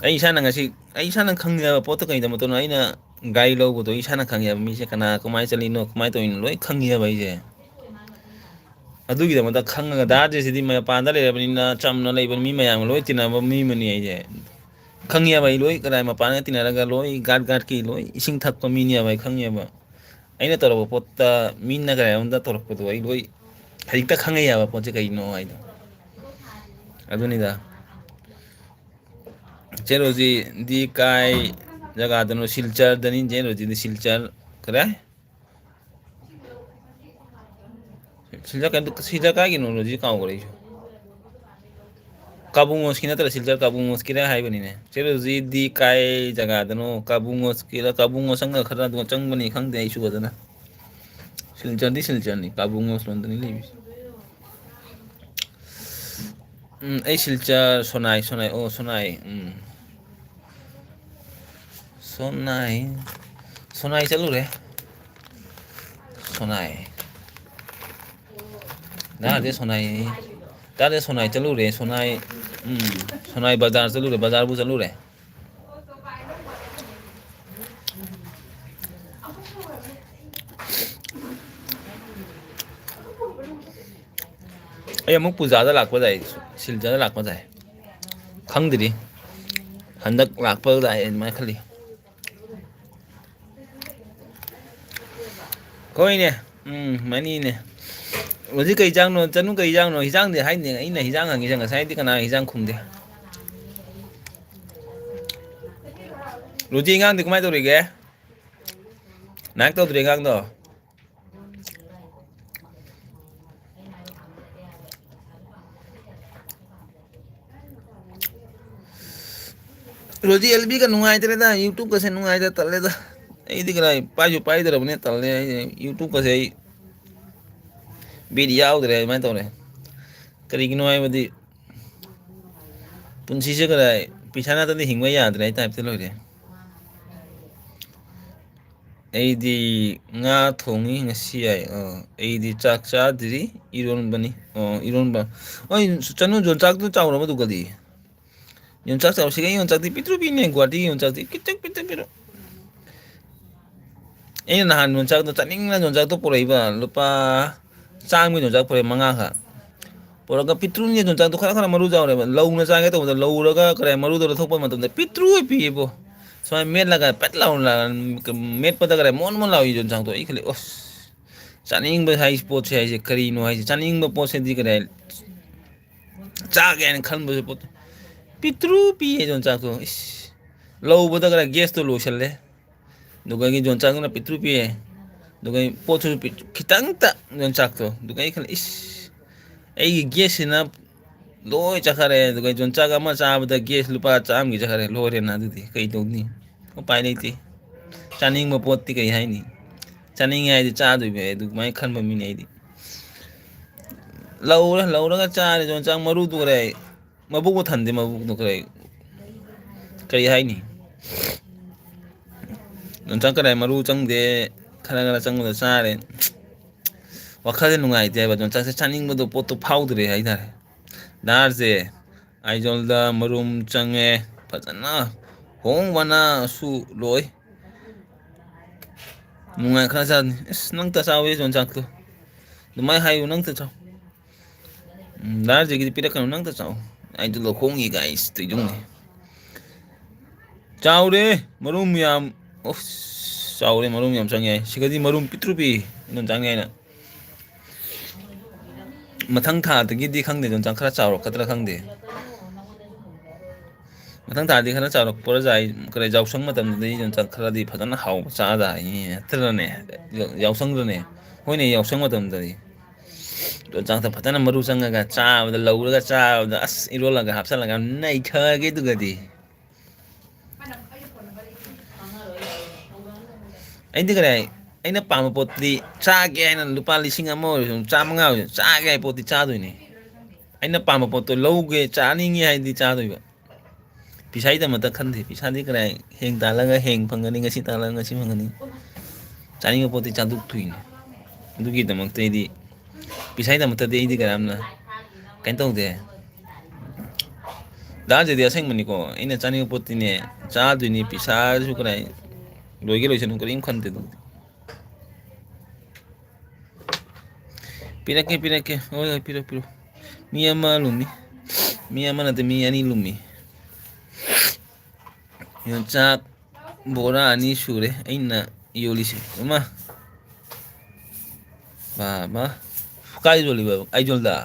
ꯑꯩ ꯏꯁꯥꯅ ꯉꯁꯤ, ꯑꯩ ꯏꯁꯥꯅ ꯈꯪꯉꯦ ꯍꯥꯏꯕ ꯄꯣꯠꯇꯣ ꯀꯩꯗꯃꯛꯇꯅꯣ ꯑꯩꯅ ꯒꯥꯔꯤ ꯂꯧꯕꯗꯣ ꯑꯩ ꯏꯁꯥꯅ ꯈꯪꯉꯦ ꯍꯥꯏꯕ, ꯃꯤꯁꯦ ꯀꯅꯥ ꯀꯃꯥꯏꯅ ꯆꯠꯂꯤꯅꯣ, ꯀꯃꯥꯏꯅ ꯇꯧꯔꯤꯅꯣ, ꯂꯣꯏ ꯈꯪꯉꯦ ꯍꯥꯏꯕ ꯑꯩꯁꯦ꯫ ꯑꯗꯨꯒꯤꯗꯃꯛꯇ ꯈꯪꯉꯒ, ꯗꯥ ꯖꯦꯁꯤꯗꯤ ꯃꯄꯥꯟꯗ ꯂꯩꯔꯕꯅꯤꯅ ꯆꯝꯅ ꯂꯩꯕ ꯃꯤ ꯃꯌꯥꯝꯒ ꯂꯣꯏ ꯇꯤꯟꯅꯕ ꯃꯤ ꯑꯃꯅꯤ ꯑꯩꯁꯦ꯫ ꯈꯪꯉꯦꯕ ꯑꯩ ꯂꯣꯏ, ꯀꯗꯥꯏ ꯃꯄꯥꯟꯗ ꯇꯤꯟꯅꯔꯒ ꯂꯣꯏ ꯒꯥꯠ ꯒꯥꯠꯀꯤ ꯂꯣꯏ ꯏꯁꯤꯡ ꯊꯛꯄ ꯃꯤꯅꯦꯕ ꯑꯩ ꯈꯪꯉꯦꯕ꯫ ꯑꯩꯅ ꯇꯧꯔꯛꯄ ꯄꯣꯠꯇ ꯃꯤꯅ ꯀꯗꯥꯏꯔꯣꯝꯗ ꯇꯧꯔꯛꯄꯗꯣ ꯑꯩ ꯂꯣꯏ ꯍꯧꯖꯤꯛꯇ ꯈꯪꯉꯦ ꯍꯥꯏꯕ ꯄꯣꯠꯁꯦ ꯀꯩꯅꯣ ꯍꯥꯏꯗꯣ꯫ ꯑꯗꯨꯅꯤꯗ꯫ ꯆꯦ ꯔꯣꯖꯤꯗꯤ ꯀꯥꯏ ꯖꯒꯥꯗꯅꯣ? ꯁꯤꯜꯆꯔꯗꯅꯤ ꯆꯦ ꯔꯣꯖꯤꯗꯤ, ꯁꯤꯜꯆꯔ꯫ ꯀꯗꯥꯏ? ꯁꯤꯜꯆꯔ ꯀꯥꯏ-, ꯁꯤꯜꯆꯔ ꯀꯥꯏꯒꯤꯅꯣ ꯔꯣꯖꯤ? ꯀꯥꯎꯈ꯭ꯔꯦ ꯑꯩꯁꯨ꯫ ꯀꯥꯕꯨꯡꯉꯣꯁꯀꯤ ꯅꯠꯇ꯭ꯔ ꯁꯤꯜꯆꯔ ꯀꯥꯕꯨꯡꯉꯣꯁꯀꯤꯔ ꯍꯥꯏꯕꯅꯤꯅꯦ꯫ ꯆꯦ ꯔꯣꯖꯤꯗꯤ ꯀꯥꯏ ꯖꯒꯥꯗꯅꯣ? ꯀꯥꯕꯨꯡꯉꯣꯁꯀꯤꯔ, ꯀꯥꯕꯨꯡꯉꯣꯁ ꯆꯪꯉ ꯈꯔ ꯑꯗꯨꯝ ꯆꯪꯕꯅꯤ, ꯈꯪꯗꯦ ꯑꯩꯁꯨ ꯐꯖꯅ꯫ ꯁꯤꯜꯆꯔꯗꯤ ꯁꯤꯜꯆꯔꯅꯤ, ꯀꯥꯕꯨꯡꯉꯣꯁ ꯂꯣꯝꯗꯅꯤ ꯂꯩꯕꯁꯦ꯫ ꯎꯝ, ꯑꯩ ꯁꯤꯜꯆꯔ, ꯁꯣꯅꯥꯏ, ꯁꯣꯅꯥꯏ, ꯑꯣ, ꯁꯣꯅꯥꯏ, ꯎꯝ꯫ ꯁꯣꯅꯥꯏ, ꯁꯣꯅꯥꯏ ꯆꯠꯂꯨꯔꯦ꯫ ꯁꯣꯅꯥꯏ꯫ ꯅꯍꯥꯟꯗꯤ ꯁꯣꯅꯥꯏ, ꯇꯥꯗꯦ, ꯁꯣꯅꯥꯏ ꯆꯠꯂꯨꯔꯦ, ꯁꯣꯅꯥꯏ, ꯎꯝ, ꯁꯣꯅꯥꯏ ꯕꯖꯥꯔ ꯆꯠꯂꯨꯔꯦ, ꯕꯖꯥꯔꯕꯨ ꯆꯠꯂꯨꯔꯦ꯫ ꯑꯩ ꯑꯃꯨꯛ ꯄꯨꯖꯥꯗ ꯂꯥꯛꯄ ꯌꯥꯏ, ꯁꯤꯜꯆꯔꯗ ꯂꯥꯛꯄ ꯌꯥꯏ꯫ ꯈꯪꯗ꯭ꯔꯤ꯫ ꯍꯟꯗꯛ ꯂꯥꯛꯄ ꯌꯥꯏ ꯑꯗꯨꯃꯥꯏꯅ ꯈꯜꯂꯤ꯫ ꯍꯣꯏꯅꯦ꯫ ꯎꯝ, ꯃꯅꯤꯅꯦ꯫ ꯍꯧꯖꯤꯛ ꯀꯩ ꯏꯟꯖꯥꯡꯅꯣ? ꯆꯅꯨ ꯀꯩ ꯏꯟꯖꯥꯡꯅꯣ? ꯍꯤꯟꯖꯥꯡꯗꯤ ꯍꯥꯏꯅꯦ꯫ ꯑꯩꯅ ꯍꯤꯟꯖꯥꯡ ꯍꯪꯉꯤꯁꯦ ꯉꯁꯥꯏꯗꯤ ꯀꯅꯥ ꯍꯤꯟꯖꯥꯡ ꯈꯨꯝꯗꯦ? ꯔꯣꯖꯤ ꯑꯉꯥꯡꯗꯤ ꯀꯃꯥꯏꯅ ꯇꯧꯔꯤꯒꯦ? ꯅꯥꯏꯛ ꯇꯧꯗ꯭ꯔꯤ ꯑꯉꯥꯡꯗꯣ? ꯔꯣꯖꯤ ꯑꯦꯜꯕꯤꯒ ꯅꯨꯡꯉꯥꯏꯇ꯭ꯔꯦꯗ, YouTube ꯀꯁꯦ ꯅꯨꯡꯉꯥꯏꯇ꯭ꯔꯦ, ꯇꯜꯂꯦꯗ꯫ ꯑꯩꯗꯤ ꯀꯗꯥꯏ ꯄꯥꯏꯁꯨ ꯄꯥꯏꯗ꯭ꯔꯕꯅꯦ, ꯇꯜꯂꯦ꯫ ꯑꯩ YouTube ꯀꯁꯦ ꯑꯩ ꯕꯤꯠ ꯌꯥꯎꯗ꯭ꯔꯦ, ꯑꯗꯨꯃꯥꯏꯅ ꯇꯧꯔꯦ꯫ ꯀꯔꯤꯒꯤꯅꯣ ꯍꯥꯏꯕꯗꯤ ꯄꯨꯟꯁꯤꯁꯦ ꯀꯗꯥꯏ ꯄꯩꯁꯥ ꯅꯠꯇꯅ ꯍꯤꯡꯕ ꯌꯥꯗ꯭ꯔꯦ ꯍꯥꯏ type ꯇ ꯂꯣꯏꯔꯦ꯫ ꯑꯩꯗꯤ ꯉꯥ ꯊꯣꯡꯉꯤ ꯉꯁꯤ ꯍꯥꯏ꯫ ꯑꯣ, ꯑꯩꯗꯤ ꯆꯥꯛ ꯆꯥꯗ꯭ꯔꯤ, ꯏꯔꯣꯟꯕꯅꯤ꯫ ꯑꯣ, ꯏꯔꯣꯟꯕ꯫ ꯍꯣꯏ, ꯆꯅꯨ ꯌꯣꯟꯆꯥꯛꯇꯨ ꯆꯥꯎꯔꯕ ꯑꯗꯨꯒꯗꯤ? ꯌꯣꯟꯆꯥꯛ ꯆꯥꯎꯁꯤꯒ ꯌꯣꯟꯆꯥꯛꯇꯤ ꯄꯤꯛꯇ꯭ꯔꯨ ꯄꯤꯛꯅꯦ, ꯒꯨꯍꯥꯇꯤꯒꯤ ꯌꯣꯟꯆꯥꯛꯇꯤ ꯄꯤꯛꯇ꯭ꯔꯨ ꯄꯤꯛꯇ꯭ꯔꯨ ꯄꯤꯛꯇ꯭ꯔꯨ꯫ ꯑꯩꯅ ꯅꯍꯥꯟ ꯌꯣꯟꯆꯥꯛꯇꯣ ꯆꯥꯅꯤꯡꯅ ꯌꯣꯟꯆꯥꯛꯇꯣ ꯄꯨꯔꯛꯏꯕ, ꯂꯨꯄꯥ ꯆꯥꯝꯃꯒꯤ ꯌꯣꯟꯆꯥꯛ ꯄꯨꯔꯛꯑꯦ, ꯃꯉꯥꯈꯛ꯫ ꯄꯨꯔꯛꯑꯒ ꯄꯤꯛꯇ꯭ꯔꯨꯅꯦ ꯌꯣꯟꯆꯥꯛꯇꯣ, ꯈꯔ ꯈꯔ ꯃꯔꯨ ꯆꯥꯎꯔꯦꯕ꯫ ꯂꯧꯅ ꯆꯥꯒꯦ ꯇꯧꯕꯗ ꯂꯧꯔꯒ ꯀꯔꯤ ꯃꯔꯨꯗꯣ ꯂꯧꯊꯣꯛꯄ ꯃꯇꯝꯗ ꯄꯤꯛꯇ꯭ꯔꯨ ꯄꯤꯌꯦꯕꯣ꯫ ꯁꯨꯃꯥꯏꯅ ꯃꯦꯠꯂꯒ ꯄꯦꯠ ꯂꯥꯎꯅ ꯃꯦꯠꯄꯗ ꯀꯔꯤ ꯃꯣꯟ ꯃꯣꯟ ꯂꯥꯎꯏ ꯌꯣꯟꯆꯥꯛꯇꯣ꯫ ꯑꯩ ꯈꯜꯂꯤ, "ꯑꯁ, ꯆꯥꯅꯤꯡꯕ ꯍꯥꯏꯁꯤ ꯄꯣꯠꯁꯦ ꯍꯥꯏꯁꯦ ꯀꯔꯤꯅꯣ ꯍꯥꯏꯁꯦ? ꯆꯥꯅꯤꯡꯕ ꯄꯣꯠꯁꯤꯗꯤ ꯀꯔꯤ ꯆꯥꯒꯦ ꯍꯥꯏꯅ ꯈꯟꯕꯁꯦ ꯄꯣꯠ ꯄꯤꯛꯇ꯭ꯔꯨ ꯄꯤꯌꯦ ꯌꯣꯟꯆꯥꯛꯇꯣ꯫ ꯏꯁ, ꯂꯧꯕꯗ ꯈꯔ ꯒ꯭ꯌꯥꯁꯇꯣ ꯂꯣꯏꯁꯜꯂꯦ꯫ ꯑꯗꯨꯒ ꯌꯣꯟꯆꯥꯛꯇꯨꯅ ꯄꯤꯛꯇ꯭ꯔꯨ ꯄꯤꯌꯦ꯫ ꯑꯗꯨꯒ ꯄꯣꯠꯁꯨ ꯄꯤꯛ-, ꯈꯤꯇꯪꯇ ꯌꯣꯟꯆꯥꯛꯇꯣ꯫ ꯑꯗꯨꯒ ꯑꯩ ꯈꯜꯂꯦ, "ꯏꯁ, ꯑꯩꯒꯤ ꯒ꯭ꯌꯥꯁꯁꯤꯅ ꯂꯣꯏ ꯆꯠꯈꯔꯦ꯫ ꯑꯗꯨꯒ ꯌꯣꯟꯆꯥꯛ ꯑꯃ ꯆꯥꯕꯗ ꯒ꯭ꯌꯥꯁ ꯂꯨꯄꯥ ꯆꯥꯝꯃꯒꯤ ꯆꯠꯈꯔꯦ꯫ ꯂꯣꯏꯔꯦꯅ ꯑꯗꯨꯗꯤ ꯀꯩ ꯇꯧꯅꯤ? ꯎꯄꯥꯏ ꯂꯩꯇꯦ꯫ ꯆꯥꯅꯤꯡꯕ ꯄꯣꯠꯇꯤ ꯀꯩ ꯍꯥꯏꯅꯤ? ꯆꯥꯅꯤꯡꯉꯦ ꯍꯥꯏꯗꯤ ꯆꯥꯗꯣꯏꯕ ꯑꯩ ꯑꯗꯨꯃꯥꯏꯅ ꯈꯟꯕ ꯃꯤꯅꯦ ꯑꯩꯗꯤ"꯫ ꯂꯧꯔꯦ, ꯂꯧꯔꯒ ꯆꯥꯔꯦ ꯌꯣꯟꯆꯥꯛ ꯃꯔꯨꯗꯨ ꯈꯔ꯫ ꯃꯕꯨꯛꯄꯨ ꯊꯟꯗꯦ, ꯃꯕꯨꯛꯇꯨ ꯈꯔ꯫ ꯀꯔꯤ ꯍꯥꯏꯅꯤ? ꯌꯣꯟꯆꯥꯛ ꯀꯔꯥꯏ ꯃꯔꯨ ꯆꯪꯗꯦ, ꯈꯔ ꯈꯔ ꯆꯪꯕꯗ ꯆꯥꯔꯦ꯫ ꯋꯥꯈꯜꯁꯦ ꯅꯨꯡꯉꯥꯏꯇꯦ ꯍꯥꯏꯕ, ꯌꯣꯟꯆꯥꯛꯁꯦ ꯆꯥꯅꯤꯡꯕꯗꯣ, ꯄꯣꯠꯇꯣ ꯐꯥꯎꯗ꯭ꯔꯦ ꯍꯥꯏꯇꯥꯔꯦ꯫ ꯗꯥꯔꯁꯦ ꯑꯥꯏꯖꯣꯜꯗ ꯃꯔꯨꯝ ꯆꯪꯉꯦ, ꯐꯖꯅ ꯍꯣꯡꯕꯅꯁꯨ ꯂꯣꯏ꯫ ꯅꯨꯡꯉꯥꯏ ꯈꯔ ꯆꯥꯅꯤ꯫ ꯑꯁ, ꯅꯪꯇ ꯆꯥꯎꯋꯦ ꯌꯣꯟꯆꯥꯛꯇꯣ꯫ ꯑꯗꯨꯃꯥꯏꯅ ꯍꯥꯏꯌꯨ, ꯅꯪꯇ ꯆꯥꯎ꯫ ꯎꯝ, ꯗꯥꯔꯁꯤꯒꯤꯗꯤ ꯄꯤꯔꯛꯀꯅꯨ, ꯅꯪꯇ ꯆꯥꯎ꯫ ꯑꯩꯗꯣ ꯂꯧꯈꯣꯡꯒꯤ ꯒꯥꯏꯁ ꯇꯧꯗꯨꯝꯅꯦ꯫ ꯆꯥꯎꯔꯦ, ꯃꯔꯨꯝ ꯌꯥꯝ, ꯑꯣꯐ, ꯆꯥꯎꯔꯦ, ꯃꯔꯨꯝ ꯌꯥꯝ ꯆꯪꯉꯦ꯫ ꯁꯤꯒꯗꯤ ꯃꯔꯨꯝ ꯄꯤꯛꯇ꯭ꯔꯨ ꯄꯤꯛꯏ, ꯑꯗꯨꯝ ꯆꯪꯉꯦ ꯍꯥꯏꯅ꯫ ꯃꯊꯪ ꯊꯥꯗꯒꯤꯗꯤ ꯈꯪꯗꯦ, ꯌꯣꯟꯆꯥꯛ ꯈꯔ ꯆꯥꯎꯔꯛꯀꯗ꯭ꯔꯥ ꯈꯪꯗꯦ꯫ ꯃꯊꯪ ꯊꯥꯗꯤ ꯈꯔ ꯆꯥꯎꯔꯛꯄ꯭ꯔꯥ ꯌꯥꯏ, ꯀꯔꯤ ꯌꯥꯎꯁꯪ ꯃꯇꯝꯗꯗꯤ ꯌꯣꯟꯆꯥꯛ ꯈꯔꯗꯤ ꯐꯖꯅ ꯍꯥꯎꯕ ꯆꯥꯗꯥꯏꯅꯦ, ꯅꯠꯇ꯭ꯔꯅꯦ? ꯌꯥꯎꯁꯪꯗꯅꯦ꯫ ꯍꯣꯏꯅꯦ, ꯌꯥꯎꯁꯪ ꯃꯇꯝꯗꯗꯤ꯫ ꯌꯣꯟꯆꯥꯛꯇ ꯐꯖꯅ ꯃꯔꯨ ꯆꯪꯉꯒ ꯆꯥꯕꯗ, ꯂꯧꯔꯒ ꯆꯥꯕꯗ, ꯑꯁ, ꯏꯔꯣꯜꯂꯒ ꯍꯥꯞꯆꯜꯂꯒ ꯅꯩꯊꯒꯦ ꯑꯗꯨꯒꯗꯤ꯫ ꯑꯩꯗꯤ ꯀꯔꯤ ꯍꯥꯏ? ꯑꯩꯅ ꯄꯥꯝꯕ ꯄꯣꯠꯇꯨꯗꯤ ꯆꯥꯒꯦ ꯍꯥꯏꯅ ꯂꯨꯄꯥ ꯂꯤꯁꯤꯡ ꯑꯃ ꯑꯣꯏꯔꯁꯨ, ꯆꯥꯝꯃꯉꯥ ꯑꯣꯏꯔꯁꯨ ꯆꯥꯒꯦ ꯍꯥꯏꯕ ꯄꯣꯠꯇꯤ ꯆꯥꯗꯣꯏꯅꯦ꯫ ꯑꯩꯅ ꯄꯥꯝꯕ ꯄꯣꯠꯇꯣ ꯂꯧꯒꯦ, ꯆꯥꯅꯤꯡꯉꯦ ꯍꯥꯏꯗꯤ ꯆꯥꯗꯣꯏꯕ꯫ ꯄꯩꯁꯥꯒꯤꯗꯃꯛꯇ ꯈꯟꯗꯦ꯫ ꯄꯩꯁꯥꯗꯤ ꯀꯔꯥꯏ? ꯍꯌꯦꯡ ꯇꯥꯜꯂꯒ ꯍꯌꯦꯡ ꯐꯪꯒꯅꯤ, ꯉꯁꯤ ꯇꯥꯜꯂꯒ ꯉꯁꯤ ꯐꯪꯒꯅꯤ꯫ ꯆꯥꯅꯤꯡꯕ ꯄꯣꯠꯇꯤ ꯆꯥꯗꯣꯛꯇꯣꯏꯅꯦ꯫ ꯑꯗꯨꯒꯤꯗꯃꯛꯇ ꯑꯩꯗꯤ, ꯄꯩꯁꯥꯒꯤꯗꯃꯛꯇꯗꯤ ꯑꯩꯗꯤ ꯀꯅꯥꯝꯅ ꯀꯩꯅꯣ ꯇꯧꯗꯦ꯫ ꯗꯥ ꯖꯦꯗꯤ ꯑꯁꯦꯡꯕꯅꯤꯀꯣ, ꯑꯩꯅ ꯆꯥꯅꯤꯡꯕ ꯄꯣꯠꯇꯤꯅꯦ ꯆꯥꯗꯣꯏꯅꯤ, ꯄꯩꯁꯥꯁꯨ ꯀꯅꯥ ꯂꯣꯏꯒꯦ ꯂꯣꯏꯁꯅꯨ ꯀꯔꯤꯝ ꯈꯟꯗꯦ ꯑꯗꯨꯕꯨꯗꯤ꯫ ꯄꯤꯔꯛꯀꯦ, ꯄꯤꯔꯛꯀꯦ꯫ ꯍꯣꯏ, ꯍꯣꯏ, ꯄꯤꯔꯛ, ꯄꯤꯔꯛ꯫ ꯃꯤ ꯑꯃ ꯂꯨꯝꯃꯤ꯫ ꯃꯤ ꯑꯃ ꯅꯠꯇꯦ, ꯃꯤ ꯑꯅꯤ ꯂꯨꯝꯃꯤ꯫ ꯌꯣꯡꯆꯥꯛ ꯕꯣꯔꯥ ꯑꯅꯤ ꯁꯨꯔꯦ ꯑꯩꯅ ꯌꯣꯜꯂꯤꯁꯦ꯫ ꯏꯃꯥ! ꯕꯥ, ꯕꯥ꯫ ꯀꯥꯏ ꯌꯣꯜꯂꯤꯕ? ꯑꯥꯏꯖꯣꯜꯗ?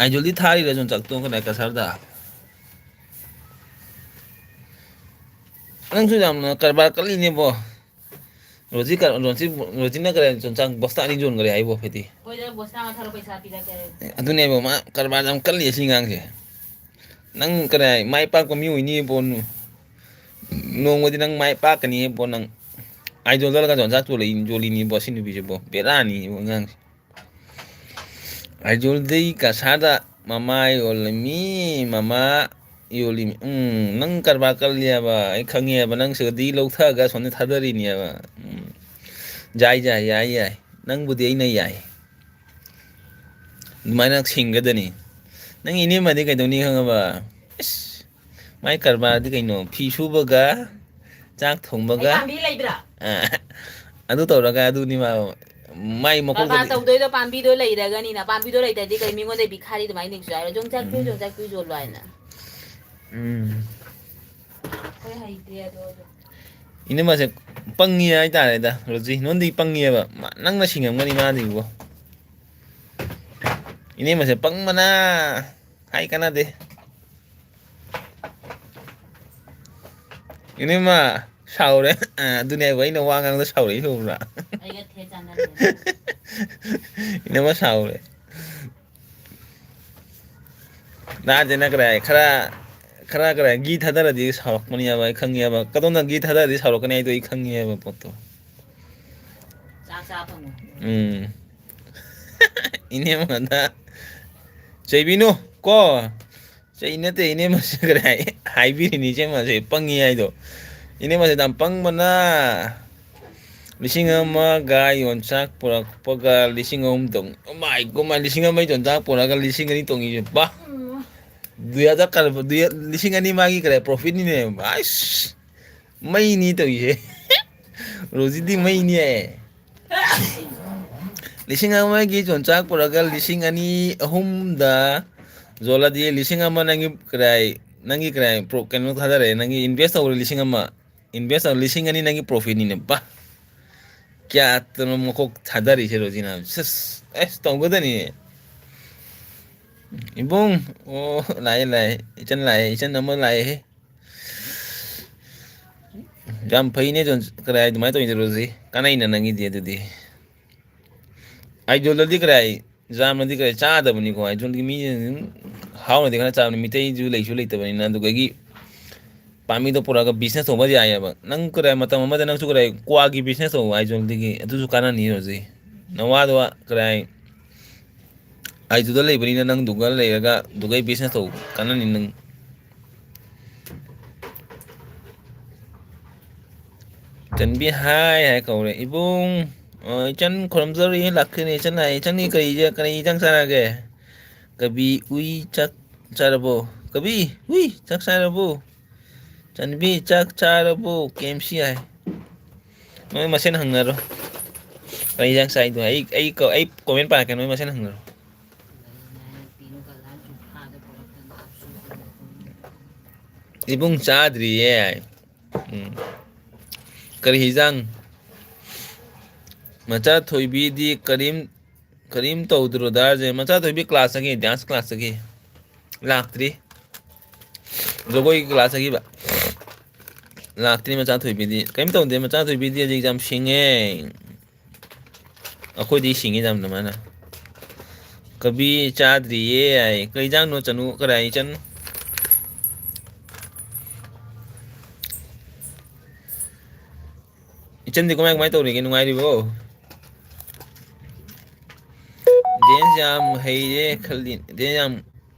ꯑꯥꯏꯖꯣꯜꯗꯤ ꯊꯥꯔꯤꯔ ꯌꯣꯡꯆꯥꯛꯇꯣ ꯀꯗꯥꯏ ꯀꯁꯥꯔꯗ? ꯅꯪꯁꯨ ꯌꯥꯝꯅ ꯀꯔꯕꯥꯔ ꯀꯜꯂꯤꯅꯦꯕꯣ꯫ ꯔꯣꯖꯤ ꯀ-, ꯔꯣꯖꯤ, ꯔꯣꯖꯤꯅ ꯀꯔꯥꯏ ꯌꯣꯡꯆꯥꯛ ꯕꯣꯁꯇꯥ ꯑꯅꯤ ꯌꯣꯟꯈ꯭ꯔꯦ ꯍꯥꯏꯕꯣ ꯐꯦꯇꯤ? ꯑꯩꯈꯣꯏꯗ ꯕꯣꯁꯇꯥ ꯃꯊꯥꯔꯣ ꯄꯩꯁꯥ ꯄꯤꯔꯛꯀꯦ꯫ ꯑꯦ, ꯑꯗꯨꯅꯦꯕ, ꯃꯥ ꯀꯔꯕꯥꯔ ꯌꯥꯝ ꯀꯜꯂꯤ ꯑꯁꯤ ꯑꯉꯥꯡꯁꯦ꯫ ꯅꯪ ꯀꯔꯥꯏ ꯃꯥꯏ ꯄꯥꯛꯄ ꯃꯤ ꯑꯣꯏꯅꯤꯕꯣ? ꯅꯣꯡꯃꯗꯤ ꯅꯪ ꯃꯥꯏ ꯄꯥꯛꯀꯅꯤꯕꯣ ꯅꯪ꯫ ꯑꯥꯏꯗꯣꯜꯗꯒ ꯌꯣꯡꯆꯥꯛ ꯌꯣꯜꯂꯤ-, ꯌꯣꯜꯂꯤꯅꯤꯕꯣ ꯑꯁꯤ ꯅꯨꯄꯤꯁꯤꯕꯣ꯫ ꯕꯦꯔꯥꯅꯤꯕꯣ ꯑꯉꯥꯡꯁꯦ꯫ ꯑꯥꯏꯖꯣꯜꯗꯩ ꯀꯁꯥꯗ ꯃꯃꯥ ꯌꯣꯜꯂꯝꯃꯤ, ꯃꯃꯥ ꯌꯣꯜꯂꯤꯃꯤ꯫ ꯎꯝ, ꯅꯪ ꯀꯔꯕꯥꯔ ꯀꯜꯂꯤꯑꯕ, ꯑꯩ ꯈꯪꯉꯦꯕ, ꯅꯪ ꯁꯤꯗꯒꯤ ꯂꯧꯊꯔꯒ ꯁꯣꯝꯗ ꯊꯥꯗꯔꯤꯅꯦꯕ꯫ ꯎꯝ, ꯌꯥꯏ, ꯌꯥꯏ, ꯌꯥꯏ, ꯌꯥꯏ, ꯅꯪꯕꯨꯗꯤ ꯑꯩꯅ ꯌꯥꯏ꯫ ꯑꯗꯨꯃꯥꯏꯅ ꯁꯤꯡꯒꯗꯅꯤ꯫ ꯅꯪ ꯏꯅꯦꯝꯃꯗꯤ ꯀꯩꯗꯧꯅꯤ ꯈꯪꯉꯕ? ꯏꯁ, ꯃꯥꯏ ꯀꯔꯕꯥꯔꯗꯤ ꯀꯩꯅꯣ? ꯐꯤ ꯁꯨꯕꯒ, ꯆꯥꯛ ꯊꯣꯡꯕꯒ꯫ ꯑꯩ ꯄꯥꯝꯕꯤ ꯂꯩꯕ꯭ꯔꯥ? ꯑ, ꯑꯗꯨ ꯇꯧꯔꯒ ꯑꯗꯨꯅꯤ ꯃꯥ, ꯃꯥꯏ ꯃꯀꯣꯛꯇꯗꯤ ꯀꯔꯕꯥꯔ ꯇꯧꯗꯣꯏꯗꯣ ꯄꯥꯝꯕꯤꯗꯣ ꯂꯩꯔꯒꯅꯤꯅ, ꯄꯥꯝꯕꯤꯗꯣ ꯂꯩꯇ꯭ꯔꯗꯤ ꯀꯩ ꯃꯤꯉꯣꯟꯗꯩ ꯚꯤꯈꯥꯔꯤ ꯑꯗꯨꯃꯥꯏꯅ ꯅꯤꯡꯁꯨ ꯍꯥꯏꯔꯣ, ꯌꯣꯡꯆꯥꯛ ꯄꯤꯌꯨ, ꯎꯝ꯫ ꯌꯣꯡꯆꯥꯛ ꯄꯤꯌꯨ ꯌꯣꯜꯂꯣ ꯍꯥꯏꯅ꯫ ꯎꯝ꯫ ꯑꯩꯈꯣꯏ ꯍꯩꯇꯦ ꯑꯗꯣ, ꯑꯗꯣ꯫ ꯏꯅꯝꯃꯁꯦ ꯄꯪꯉꯤ ꯍꯥꯏꯇꯥꯔꯦꯗ, ꯔꯣꯖꯤ꯫ ꯅꯉꯣꯟꯗꯒꯤ ꯄꯪꯉꯤꯑꯕ꯫ ꯃꯥ-, ꯅꯪꯅ ꯁꯤꯡꯉꯝꯒꯅꯤ ꯃꯥꯗꯒꯤꯕꯣ꯫ ꯏꯅꯦꯝꯃꯁꯦ ꯄꯪꯕꯅ ꯍꯥꯏ ꯀꯥꯟꯅꯗꯦ꯫ ꯏꯅꯦꯝꯃ ꯁꯥꯎꯔꯦ꯫ ꯑ, ꯑꯗꯨꯅꯦ ꯍꯥꯏꯕ, ꯑꯩꯅ ꯋꯥ ꯉꯥꯡꯕꯗ ꯁꯥꯎꯔꯛꯏꯁꯦ ꯎꯕ꯭ꯔꯥ? ꯑꯩꯒ ꯊꯦ ꯆꯥꯟꯅꯗꯦ꯫ ꯏꯅꯦꯝꯃ ꯁꯥꯎꯔꯦ꯫ ꯅꯍꯥꯟꯁꯦ ꯅꯪ ꯀꯔꯥꯏ ꯈꯔ, ꯈꯔ ꯀꯔꯥꯏ ꯘꯤ ꯊꯥꯗꯔꯗꯤ ꯁꯥꯎꯔꯛꯄꯅꯦꯕ, ꯑꯩ ꯈꯪꯉꯦꯕ꯫ ꯀꯗꯣꯝꯗ ꯘꯤ ꯊꯥꯗꯔꯗꯤ ꯁꯥꯎꯔꯛꯀꯅꯤ ꯍꯥꯏꯗꯣ ꯑꯩ ꯈꯪꯉꯦꯕ ꯄꯣꯠꯇꯣ꯫ ꯆꯥꯛ ꯆꯥ ꯐꯪꯉꯣꯏ꯫ ꯎꯝ꯫ ꯏꯅꯦꯝꯃꯗ ꯆꯩꯕꯤꯅꯨ ꯀꯣ꯫ ꯆꯩ ꯅꯠꯇꯦ, ꯏꯅꯦꯝꯃꯁꯦ ꯀꯔꯥꯏ ꯍꯥꯏꯕꯤꯔꯤꯅꯤ, ꯏꯆꯦꯝꯃꯁꯦ ꯄꯪꯉꯤ ꯍꯥꯏꯗꯣ꯫ ꯏꯅꯦ ꯃꯁꯦ ꯌꯥꯝ ꯄꯪꯕꯅ ꯂꯤꯁꯤꯡ ꯑꯃꯒ ꯌꯣꯟꯆꯥꯛ ꯄꯨꯔꯛꯄꯒ ꯂꯤꯁꯤꯡ ꯑꯍꯨꯝ ꯇꯣꯡꯉꯤ꯫ Oh my God, ꯃꯥ ꯂꯤꯁꯤꯡ ꯑꯃ ꯌꯣꯟꯆꯥꯛ ꯄꯨꯔꯛꯑꯒ ꯂꯤꯁꯤꯡ ꯑꯅꯤ ꯇꯣꯡꯉꯤꯁꯦ, ꯄꯥ꯫ ꯗꯨꯌꯥꯗ ꯀꯔꯕ-, ꯗꯨꯌꯥ-, ꯂꯤꯁꯤꯡ ꯑꯅꯤ ꯃꯥꯒꯤ ꯀꯔꯦ profitꯅꯤꯅꯦ꯫ ꯑꯁ, ꯃꯩꯅꯤ ꯇꯧꯔꯤꯁꯦ꯫ ꯔꯣꯖꯤꯗꯤ ꯃꯩꯅꯤ ꯍꯥꯏ꯫ ꯂꯤꯁꯤꯡ ꯑꯃꯒꯤ ꯌꯣꯟꯆꯥꯛ ꯄꯨꯔꯛꯑꯒ ꯂꯤꯁꯤꯡ ꯑꯅꯤ, ꯑꯍꯨꯝꯗ ꯌꯣꯜꯂꯗꯤ ꯂꯤꯁꯤꯡ ꯑꯃ ꯅꯪꯒꯤ ꯀꯔꯥꯏ, ꯅꯪꯒꯤ ꯀꯔꯥꯏ ꯄ꯭ꯔꯣ-, ꯀꯩꯅꯣ ꯊꯥꯗꯔꯛꯑꯦ, ꯅꯪꯒꯤ invest ꯇꯧꯔꯦ ꯂꯤꯁꯤꯡ ꯑꯃ꯫ Invest ꯇꯧꯔ ꯂꯤꯁꯤꯡ ꯑꯅꯤ ꯅꯪꯒꯤ profitꯅꯤꯅꯦ, ꯄꯥ꯫ ꯀꯌꯥ ꯇꯅꯣ ꯃꯀꯣꯛ ꯊꯥꯗꯔꯤꯁꯦ ꯔꯣꯖꯤꯅ? ꯁꯤꯁ, ꯑꯦꯁ, ꯇꯧꯒꯗꯅꯤꯅꯦ꯫ ꯏꯕꯨꯡ, ꯑꯣ, ꯂꯥꯛꯑꯦ, ꯂꯥꯛꯑꯦ꯫ ꯏꯆꯟ ꯂꯥꯛꯑꯦ, ꯏꯆꯟ ꯑꯃ ꯂꯥꯛꯑꯦꯍꯦ꯫ ꯌꯥꯝ ꯐꯩꯅꯦ, ꯖꯣꯟ-, ꯀꯗꯥꯏ ꯑꯗꯨꯃꯥꯏꯅ ꯇꯧꯔꯤꯁꯦ ꯔꯣꯖꯤ? ꯀꯥꯟꯅꯩꯅ ꯅꯪꯒꯤꯗꯤ ꯑꯗꯨꯗꯤ꯫ ꯑꯥꯏꯖꯣꯜꯗꯗꯤ ꯀꯗꯥꯏ, ꯖꯥꯝꯅꯗꯤ ꯀꯗꯥꯏ ꯆꯥꯗꯕꯅꯤꯀꯣ꯫ ꯑꯥꯏꯖꯣꯜꯒꯤ ꯃꯤꯁꯤꯡ ꯑꯗꯨꯝ ꯍꯥꯎꯅꯗꯤ ꯈꯔ ꯆꯥꯕꯅꯤ, ꯃꯤꯇꯩꯁꯨ ꯂꯩꯁꯨ ꯂꯩꯇꯕꯅꯤꯅ꯫ ꯑꯗꯨꯗꯒꯤ ꯄꯥꯝꯕꯤꯗꯣ ꯄꯨꯔꯛꯑꯒ business ꯇꯧꯕ ꯌꯥꯏꯑꯕ꯫ ꯅꯪ ꯀꯗꯥꯏ ꯃꯇꯝ ꯑꯃꯗ ꯅꯪꯁꯨ ꯀꯗꯥꯏ ꯀ꯭ꯋꯥꯒꯤ business ꯇꯧꯕ, ꯑꯥꯏꯖꯣꯜꯗꯒꯤ, ꯑꯗꯨꯁꯨ ꯀꯥꯟꯅꯅꯤ ꯍꯧꯖꯤꯛ꯫ ꯅꯋꯥꯗꯣ ꯀꯗꯥꯏ ꯑꯥꯏꯖꯣꯜꯗ ꯂꯩꯕꯅꯤꯅ ꯅꯪ ꯗꯨꯀꯥꯟ ꯂꯩꯔꯒ ꯗꯨꯀꯥꯟ business ꯇꯧ, ꯀꯥꯟꯅꯅꯤ ꯅꯪ꯫ ꯆꯟꯕꯤ ꯍꯥꯏ ꯍꯥꯏ ꯀꯧꯔꯦ꯫ ꯏꯕꯨꯡ, ꯑ, ꯏꯆꯟ ꯈꯨꯔꯨꯝꯖꯔꯤ, ꯂꯥꯛꯈꯤꯅꯤ꯫ ꯏꯆꯟ ꯍꯥꯏ, ꯏꯆꯟꯒꯤ ꯀꯔꯤ, ꯀꯔꯤ ꯏꯟꯖꯥꯡ ꯆꯥꯔꯒꯦ? ꯀꯕꯤ, ꯎꯏ, ꯆꯥꯛ ꯆꯥꯔꯕꯣ? ꯀꯕꯤ, ꯎꯏ, ꯆꯥꯛ ꯆꯥꯔꯕꯣ? ꯆꯟꯕꯤ, ꯆꯥꯛ ꯆꯥꯔꯕꯣ? ꯀꯦ ꯑꯦꯝ ꯁꯤ ꯍꯥꯏ꯫ ꯅꯣꯏ ꯃꯁꯦꯟ ꯍꯪꯅꯔꯣ꯫ ꯀꯔꯤ ꯏꯟꯖꯥꯡ ꯆꯥꯏꯗꯣ? ꯑꯩ, ꯑꯩ ꯀ-, ꯑꯩ comment ꯄꯥꯔꯛꯀꯦ, ꯅꯣꯏ ꯃꯁꯦꯟ ꯍꯪꯅꯔꯣ꯫ ꯏꯕꯨꯡ ꯆꯥꯗ꯭ꯔꯤꯌꯦ꯫ ꯎꯝ꯫ ꯀꯔꯤ ꯍꯤꯖꯥꯡ? ꯃꯆꯥ ꯊꯣꯏꯕꯤꯗꯤ ꯀꯔꯤꯝ, ꯀꯔꯤꯝ ꯇꯧꯗ꯭ꯔꯣ ꯗꯥ ꯔꯥꯖꯦꯟ? ꯃꯆꯥ ꯊꯣꯏꯕꯤ class ꯆꯠꯈꯤ, dance class ꯆꯠꯈꯤ꯫ ꯂꯥꯛꯇ꯭ꯔꯤ꯫ ꯖꯒꯣꯏꯒꯤ class ꯆꯠꯈꯤꯕ꯫ ꯂꯥꯛꯇ꯭ꯔꯤ ꯃꯆꯥ ꯊꯣꯏꯕꯤꯗꯤ꯫ ꯀꯔꯤꯝ ꯇꯧꯗꯦ, ꯃꯆꯥ ꯊꯣꯏꯕꯤꯗꯤ ꯍꯧꯖꯤꯛ ꯌꯥꯝ ꯁꯤꯡꯉꯦ꯫ ꯑꯩꯈꯣꯏꯗꯤ ꯁꯤꯡꯉꯤ ꯌꯥꯝꯅ ꯃꯥꯅ꯫ ꯀꯕꯤ ꯆꯥꯗ꯭ꯔꯤꯌꯦ ꯍꯥꯏ꯫ ꯀꯩ ꯏꯟꯖꯥꯡꯅꯣ ꯆꯅꯨ? ꯀꯔꯥꯏ ꯏꯆꯟ? ꯏꯆꯟꯗꯤ ꯀꯃꯥꯏ, ꯀꯃꯥꯏ ꯇꯧꯔꯤꯒꯦ? ꯅꯨꯡꯉꯥꯏꯔꯤꯕꯣ? Dance ꯌꯥꯝ ꯍꯩꯔꯦ ꯈꯜꯂꯤ꯫ Dance ꯌꯥꯝ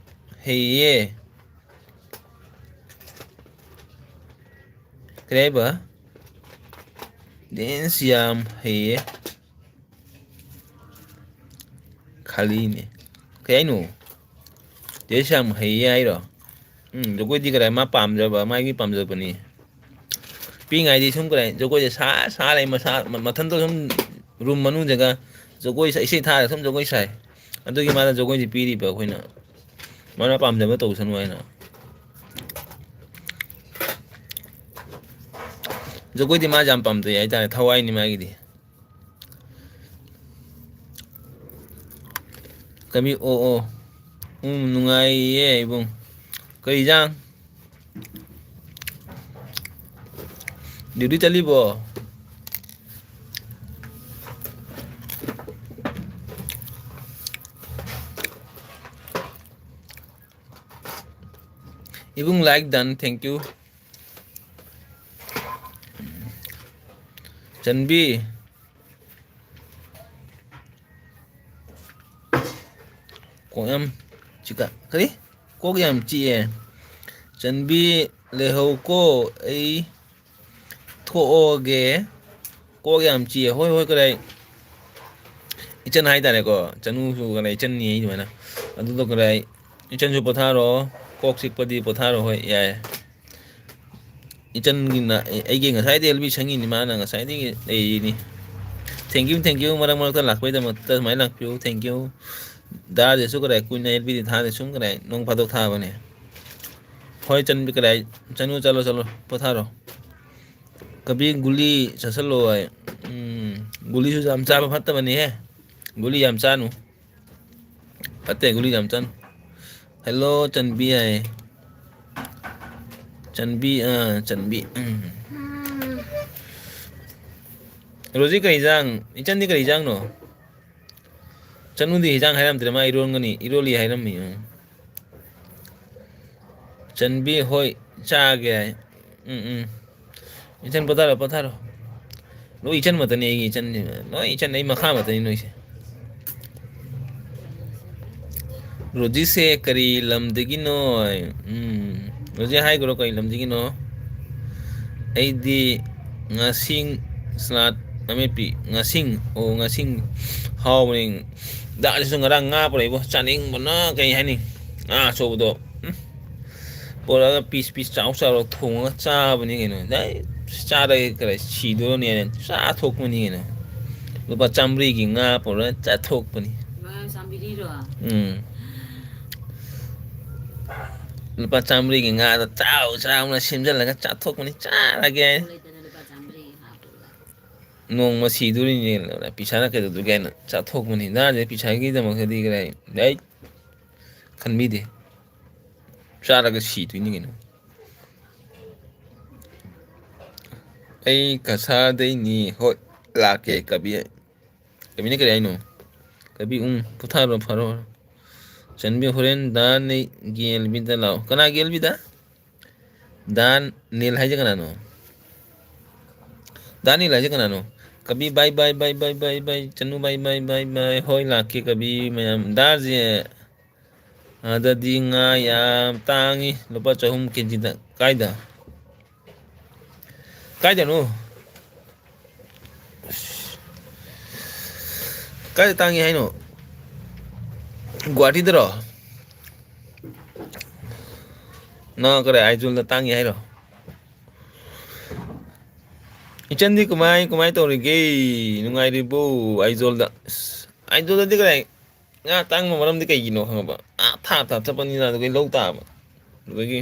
ꯍꯩꯌꯦ꯫ ꯀꯔꯤ ꯍꯥꯏꯕ? Dance ꯌꯥꯝ ꯍꯩꯌꯦ꯫ ꯈꯥꯂꯤꯅꯦ꯫ ꯀꯩ ꯍꯥꯏꯅꯣ? Dance ꯌꯥꯝ ꯍꯩꯌꯦ ꯍꯥꯏꯔꯣ? ꯎꯝ, ꯖꯒꯣꯏꯗꯤ ꯀꯗꯥꯏ ꯃꯥ ꯄꯥꯝꯖꯕ, ꯃꯥꯒꯤ ꯄꯥꯝꯖꯕꯅꯤ꯫ ꯄꯤꯛꯏꯉꯩꯗꯤ ꯁꯨꯝ ꯀꯗꯥꯏ ꯖꯒꯣꯏꯁꯦ ꯁꯥ ꯁꯥ ꯂꯩ, ꯃꯁꯥ ꯃ-, ꯃꯊꯟꯇ ꯁꯨꯝ room ꯃꯅꯨꯡꯗꯒ ꯖꯒꯣꯏ ꯁꯥ-, ꯏꯁꯩ ꯊꯥꯔꯒ ꯁꯨꯝ ꯖꯒꯣꯏ ꯁꯥꯏ꯫ ꯑꯗꯨꯒꯤ ꯃꯥꯅ ꯖꯒꯣꯏꯁꯦ ꯄꯤꯔꯤꯕ ꯑꯩꯈꯣꯏꯅ꯫ ꯃꯥꯅ ꯄꯥꯝꯖꯕ ꯇꯧꯁꯅꯨ ꯍꯥꯏꯅ꯫ ꯖꯒꯣꯏꯗꯤ ꯃꯥ ꯌꯥꯝ ꯄꯥꯝꯖꯩ ꯍꯥꯏꯇꯥꯔꯦ, ꯊꯋꯥꯏꯅꯤ ꯃꯥꯒꯤꯗꯤ꯫ ꯀꯃꯤ-, ꯑꯣ, ꯑꯣ꯫ ꯎꯝ, ꯅꯨꯡꯉꯥꯏꯌꯦ ꯏꯕꯨꯡ꯫ ꯀꯔꯤ ꯏꯟꯖꯥꯡ? Duty ꯆꯠꯂꯤꯕꯣ? ꯏꯕꯨꯡ like done, thank you. ꯆꯟꯕꯤ꯫ ꯀꯣꯛ ꯌꯥꯝ ꯆꯤꯛꯀ-, ꯀꯔꯤ? ꯀꯣꯛ ꯌꯥꯝ ꯆꯤꯛꯑꯦ꯫ ꯆꯟꯕꯤ, ꯂꯩꯍꯧꯀꯣ, ꯑꯩ ꯊꯣꯛꯑꯣꯒꯦ꯫ ꯀꯣꯛ ꯌꯥꯝ ꯆꯤꯛꯑꯦ꯫ ꯍꯣꯏ, ꯍꯣꯏ, ꯀꯗꯥꯏ? ꯏꯆꯟ ꯍꯥꯏꯇꯥꯔꯦꯀꯣ꯫ ꯆꯅꯨꯁꯨ ꯀꯗꯥꯏ ꯏꯆꯟꯅꯤ ꯑꯩ ꯑꯗꯨꯃꯥꯏꯅ꯫ ꯑꯗꯨꯗꯣ ꯀꯗꯥꯏ? ꯏꯆꯟꯁꯨ ꯄꯣꯊꯥꯔꯣ꯫ ꯀꯣꯛ ꯆꯤꯛꯄꯗꯤ ꯄꯣꯊꯥꯔꯣ꯫ ꯍꯣꯏ, ꯌꯥꯏ꯫ ꯏꯆꯟꯒꯤꯅ, ꯑꯩꯒꯤ ꯉꯁꯥꯏꯗꯒꯤ ꯑꯦꯜ ꯕꯤ ꯁꯪꯉꯤꯅꯤ, ꯃꯥꯅ ꯉꯁꯥꯏꯗꯒꯤ ꯂꯩꯔꯤꯅꯤ꯫ Thank you, thank you, ꯃꯔꯛ ꯃꯔꯛꯇ ꯂꯥꯛꯄꯩꯗꯃꯛꯇ ꯁꯨꯃꯥꯏꯅ ꯂꯥꯛꯄꯤꯌꯨ, thank you꯫ ꯗꯥꯗꯁꯨ ꯀꯗꯥꯏ ꯀꯨꯏꯅ ꯑꯦꯜ ꯕꯤꯗꯤ ꯊꯥꯗꯦ, ꯁꯨꯝ ꯀꯗꯥꯏ ꯅꯣꯡ ꯐꯥꯗꯣꯛ ꯊꯥꯕꯅꯦ꯫ ꯍꯣꯏ, ꯆꯟꯕꯤ ꯀꯗꯥꯏ, ꯆꯅꯨ ꯆꯠꯂꯣ, ꯆꯠꯂꯣ, ꯄꯣꯊꯥꯔꯣ꯫ ꯀꯕꯤ ꯒꯨꯂꯤ ꯆꯥꯁꯜꯂꯣ ꯍꯥꯏ꯫ ꯎꯝ, ꯒꯨꯂꯤꯁꯨ ꯌꯥꯝ ꯆꯥꯕ ꯐꯠꯇꯕꯅꯤꯍꯦ, ꯒꯨꯂꯤ ꯌꯥꯝ ꯆꯥꯅꯨ꯫ ꯐꯠꯇꯦ, ꯒꯨꯂꯤ ꯌꯥꯝ ꯆꯥꯅꯨ꯫ Hello, ꯆꯟꯕꯤ ꯍꯥꯏ꯫ ꯆꯟꯕꯤ, ꯑꯥ, ꯆꯟꯕꯤ꯫ ꯎꯝ꯫ ꯔꯣꯖꯤ, ꯀꯔꯤ ꯏꯟꯖꯥꯡ? ꯏꯆꯟꯗꯤ ꯀꯔꯤ ꯏꯟꯖꯥꯡꯅꯣ? ꯆꯅꯨꯗꯤ ꯏꯟꯖꯥꯡ ꯍꯥꯏꯔꯝꯗ꯭ꯔꯦ, ꯃꯥ ꯏꯔꯣꯟꯒꯅꯤ, ꯏꯔꯣꯜꯂꯤ ꯍꯥꯏꯔꯝꯃꯤ꯫ ꯎꯝ꯫ ꯆꯟꯕꯤ, ꯍꯣꯏ, ꯆꯥꯒꯦ ꯍꯥꯏ꯫ ꯎꯝ, ꯎꯝ꯫ ꯏꯆꯟ ꯄꯣꯊꯥꯔꯣ, ꯄꯣꯊꯥꯔꯣ꯫ ꯂꯣꯏ ꯏꯆꯟ ꯃꯛꯇꯅꯤ ꯑꯩꯒꯤ ꯏꯆꯟꯁꯤ꯫ ꯂꯣꯏ ꯏꯆꯟ, ꯑꯩ ꯃꯈꯥ ꯃꯛꯇꯅꯤ ꯅꯣꯏꯁꯦ꯫ ꯔꯣꯖꯤꯁꯦ ꯀꯔꯤ ꯂꯝꯗꯒꯤꯅꯣ? ꯎꯝ, ꯔꯣꯖꯤ ꯍꯥꯏꯈ꯭ꯔꯣ ꯀꯔꯤ ꯂꯝꯗꯒꯤꯅꯣ? ꯑꯩꯗꯤ ꯉꯥꯁꯤꯡ ꯁꯂꯥꯠ ꯑꯃꯦꯠꯄꯤ, ꯉꯥꯁꯤꯡ, ꯑꯣ, ꯉꯥꯁꯤꯡ ꯍꯥꯎꯕꯅꯤ꯫ ꯗꯥꯜꯁꯤꯁꯨ ꯉꯔꯥꯡ ꯉꯥ ꯄꯨꯔꯛꯏꯕꯣ, ꯆꯥꯅꯤꯡꯕꯅ ꯀꯩ ꯍꯥꯏꯅꯤ, ꯉꯥ ꯑꯆꯧꯕꯗꯣ, ꯎꯝ꯫ ꯄꯨꯔꯛꯑꯒ ꯄꯤꯁ ꯄꯤꯁ ꯆꯥꯎ ꯆꯥꯎꯔ ꯊꯣꯡꯉꯒ ꯆꯥꯕꯅꯤ ꯀꯩꯅꯣ꯫ ꯗꯥꯏ-, ꯆꯥꯔꯒ ꯀꯔꯤ ꯁꯤꯗꯣꯔꯅꯦꯅ ꯆꯥꯊꯣꯛꯄꯅꯤ ꯀꯩꯅꯣ꯫ ꯂꯨꯄꯥ ꯆꯥꯝꯃꯔꯤꯒꯤ ꯉꯥ ꯄꯨꯔꯛꯑꯒ ꯆꯥꯊꯣꯛꯄꯅꯤ꯫ ꯂꯨꯄꯥ ꯆꯥꯝꯃꯔꯤꯔꯣ? ꯎꯝ꯫ ꯂꯨꯄꯥ ꯆꯥꯝꯃꯔꯤꯒꯤ ꯉꯥꯗꯣ ꯆꯥꯎ ꯆꯥꯎꯅ ꯁꯦꯝꯖꯤꯜꯂꯒ ꯆꯥꯊꯣꯛꯄꯅꯤ꯫ ꯆꯥꯔꯒꯦ꯫ ꯂꯩꯇꯅ ꯂꯨꯄꯥ ꯆꯥꯝꯃꯔꯤꯒꯤ ꯉꯥ ꯄꯨꯔꯛꯑꯒ꯫ ꯅꯣꯡꯃ ꯁꯤꯗꯣꯔꯤꯅꯦ, ꯄꯩꯁꯥꯅ ꯀꯩꯗꯧꯗꯣꯏꯒꯦ ꯍꯥꯏꯅ ꯆꯥꯊꯣꯛꯄꯅꯤ꯫ ꯅꯍꯥꯟꯁꯦ ꯄꯩꯁꯥꯒꯤꯗꯃꯛꯇꯗꯤ ꯀꯗꯥꯏ, ꯑꯩ ꯈꯟꯕꯤꯗꯦ꯫ ꯆꯥꯔꯒ ꯁꯤꯗꯣꯏꯅꯤ ꯀꯩꯅꯣ꯫ ꯑꯩ ꯀꯁꯥꯔꯗꯩꯅꯤ꯫ ꯍꯣꯏ, ꯂꯥꯛꯀꯦ꯫ ꯀꯕꯤ, ꯀꯕꯤꯅ ꯀꯔꯤ ꯍꯥꯏꯅꯣ? ꯀꯕꯤ, ꯎꯝ, ꯄꯣꯊꯥꯔꯣ, ꯐꯔꯣ꯫ ꯆꯟꯕꯤ, ꯍꯣꯔꯦꯟ ꯗꯥ ꯅꯤ-, ꯒꯦꯜꯕꯤꯗ ꯂꯥꯛꯑꯣ꯫ ꯀꯅꯥ ꯒꯦꯜꯕꯤꯗ? ꯗꯥ ꯅꯤꯜ ꯍꯥꯏꯁꯦ ꯀꯅꯥꯅꯣ? ꯗꯥ ꯅꯤꯜ ꯍꯥꯏꯁꯦ ꯀꯅꯥꯅꯣ? ꯀꯕꯤ, ꯕꯥꯏ, ꯕꯥꯏ, ꯕꯥꯏ꯫ ꯆꯅꯨ, ꯕꯥꯏ, ꯕꯥꯏ, ꯕꯥꯏ, ꯕꯥꯏ꯫ ꯍꯣꯏ, ꯂꯥꯛꯀꯦ, ꯀꯕꯤ ꯃꯌꯥꯝ꯫ ꯗꯥꯁꯦ ꯑꯗꯗꯤ ꯉꯥ ꯌꯥꯝ ꯇꯥꯡꯉꯤ, ꯂꯨꯄꯥ ꯆꯍꯨꯝ ꯀꯦꯖꯤꯗ꯫ ꯀꯥꯏꯗ? ꯀꯥꯏꯗꯅꯣ? ꯀꯥꯏꯗ ꯇꯥꯡꯉꯤ ꯍꯥꯏꯅꯣ? ꯒꯨꯍꯥꯇꯤꯗꯔꯣ? ꯅꯪ ꯀꯔꯥꯏ, ꯑꯥꯏꯖꯣꯜꯗ ꯇꯥꯡꯉꯤ ꯍꯥꯏꯔꯣ? ꯏꯆꯟꯗꯤ ꯀꯃꯥꯏ, ꯀꯃꯥꯏ ꯇꯧꯔꯤꯒꯦ? ꯅꯨꯡꯉꯥꯏꯔꯤꯕꯣ? ꯑꯥꯏꯖꯣꯜꯗ꯫ ꯑꯁ, ꯑꯥꯏꯖꯣꯜꯗꯗꯤ ꯀꯗꯥꯏ? ꯉꯥ ꯇꯥꯡꯕ ꯃꯔꯝꯗꯤ ꯀꯩꯒꯤꯅꯣ ꯈꯪꯉꯕ? ꯑꯥ, ꯊꯥ ꯊꯥ ꯆꯠꯄꯅꯤꯅ ꯑꯗꯨꯒꯤ ꯂꯧ ꯇꯥꯕ꯫ ꯑꯗꯨꯗꯒꯤ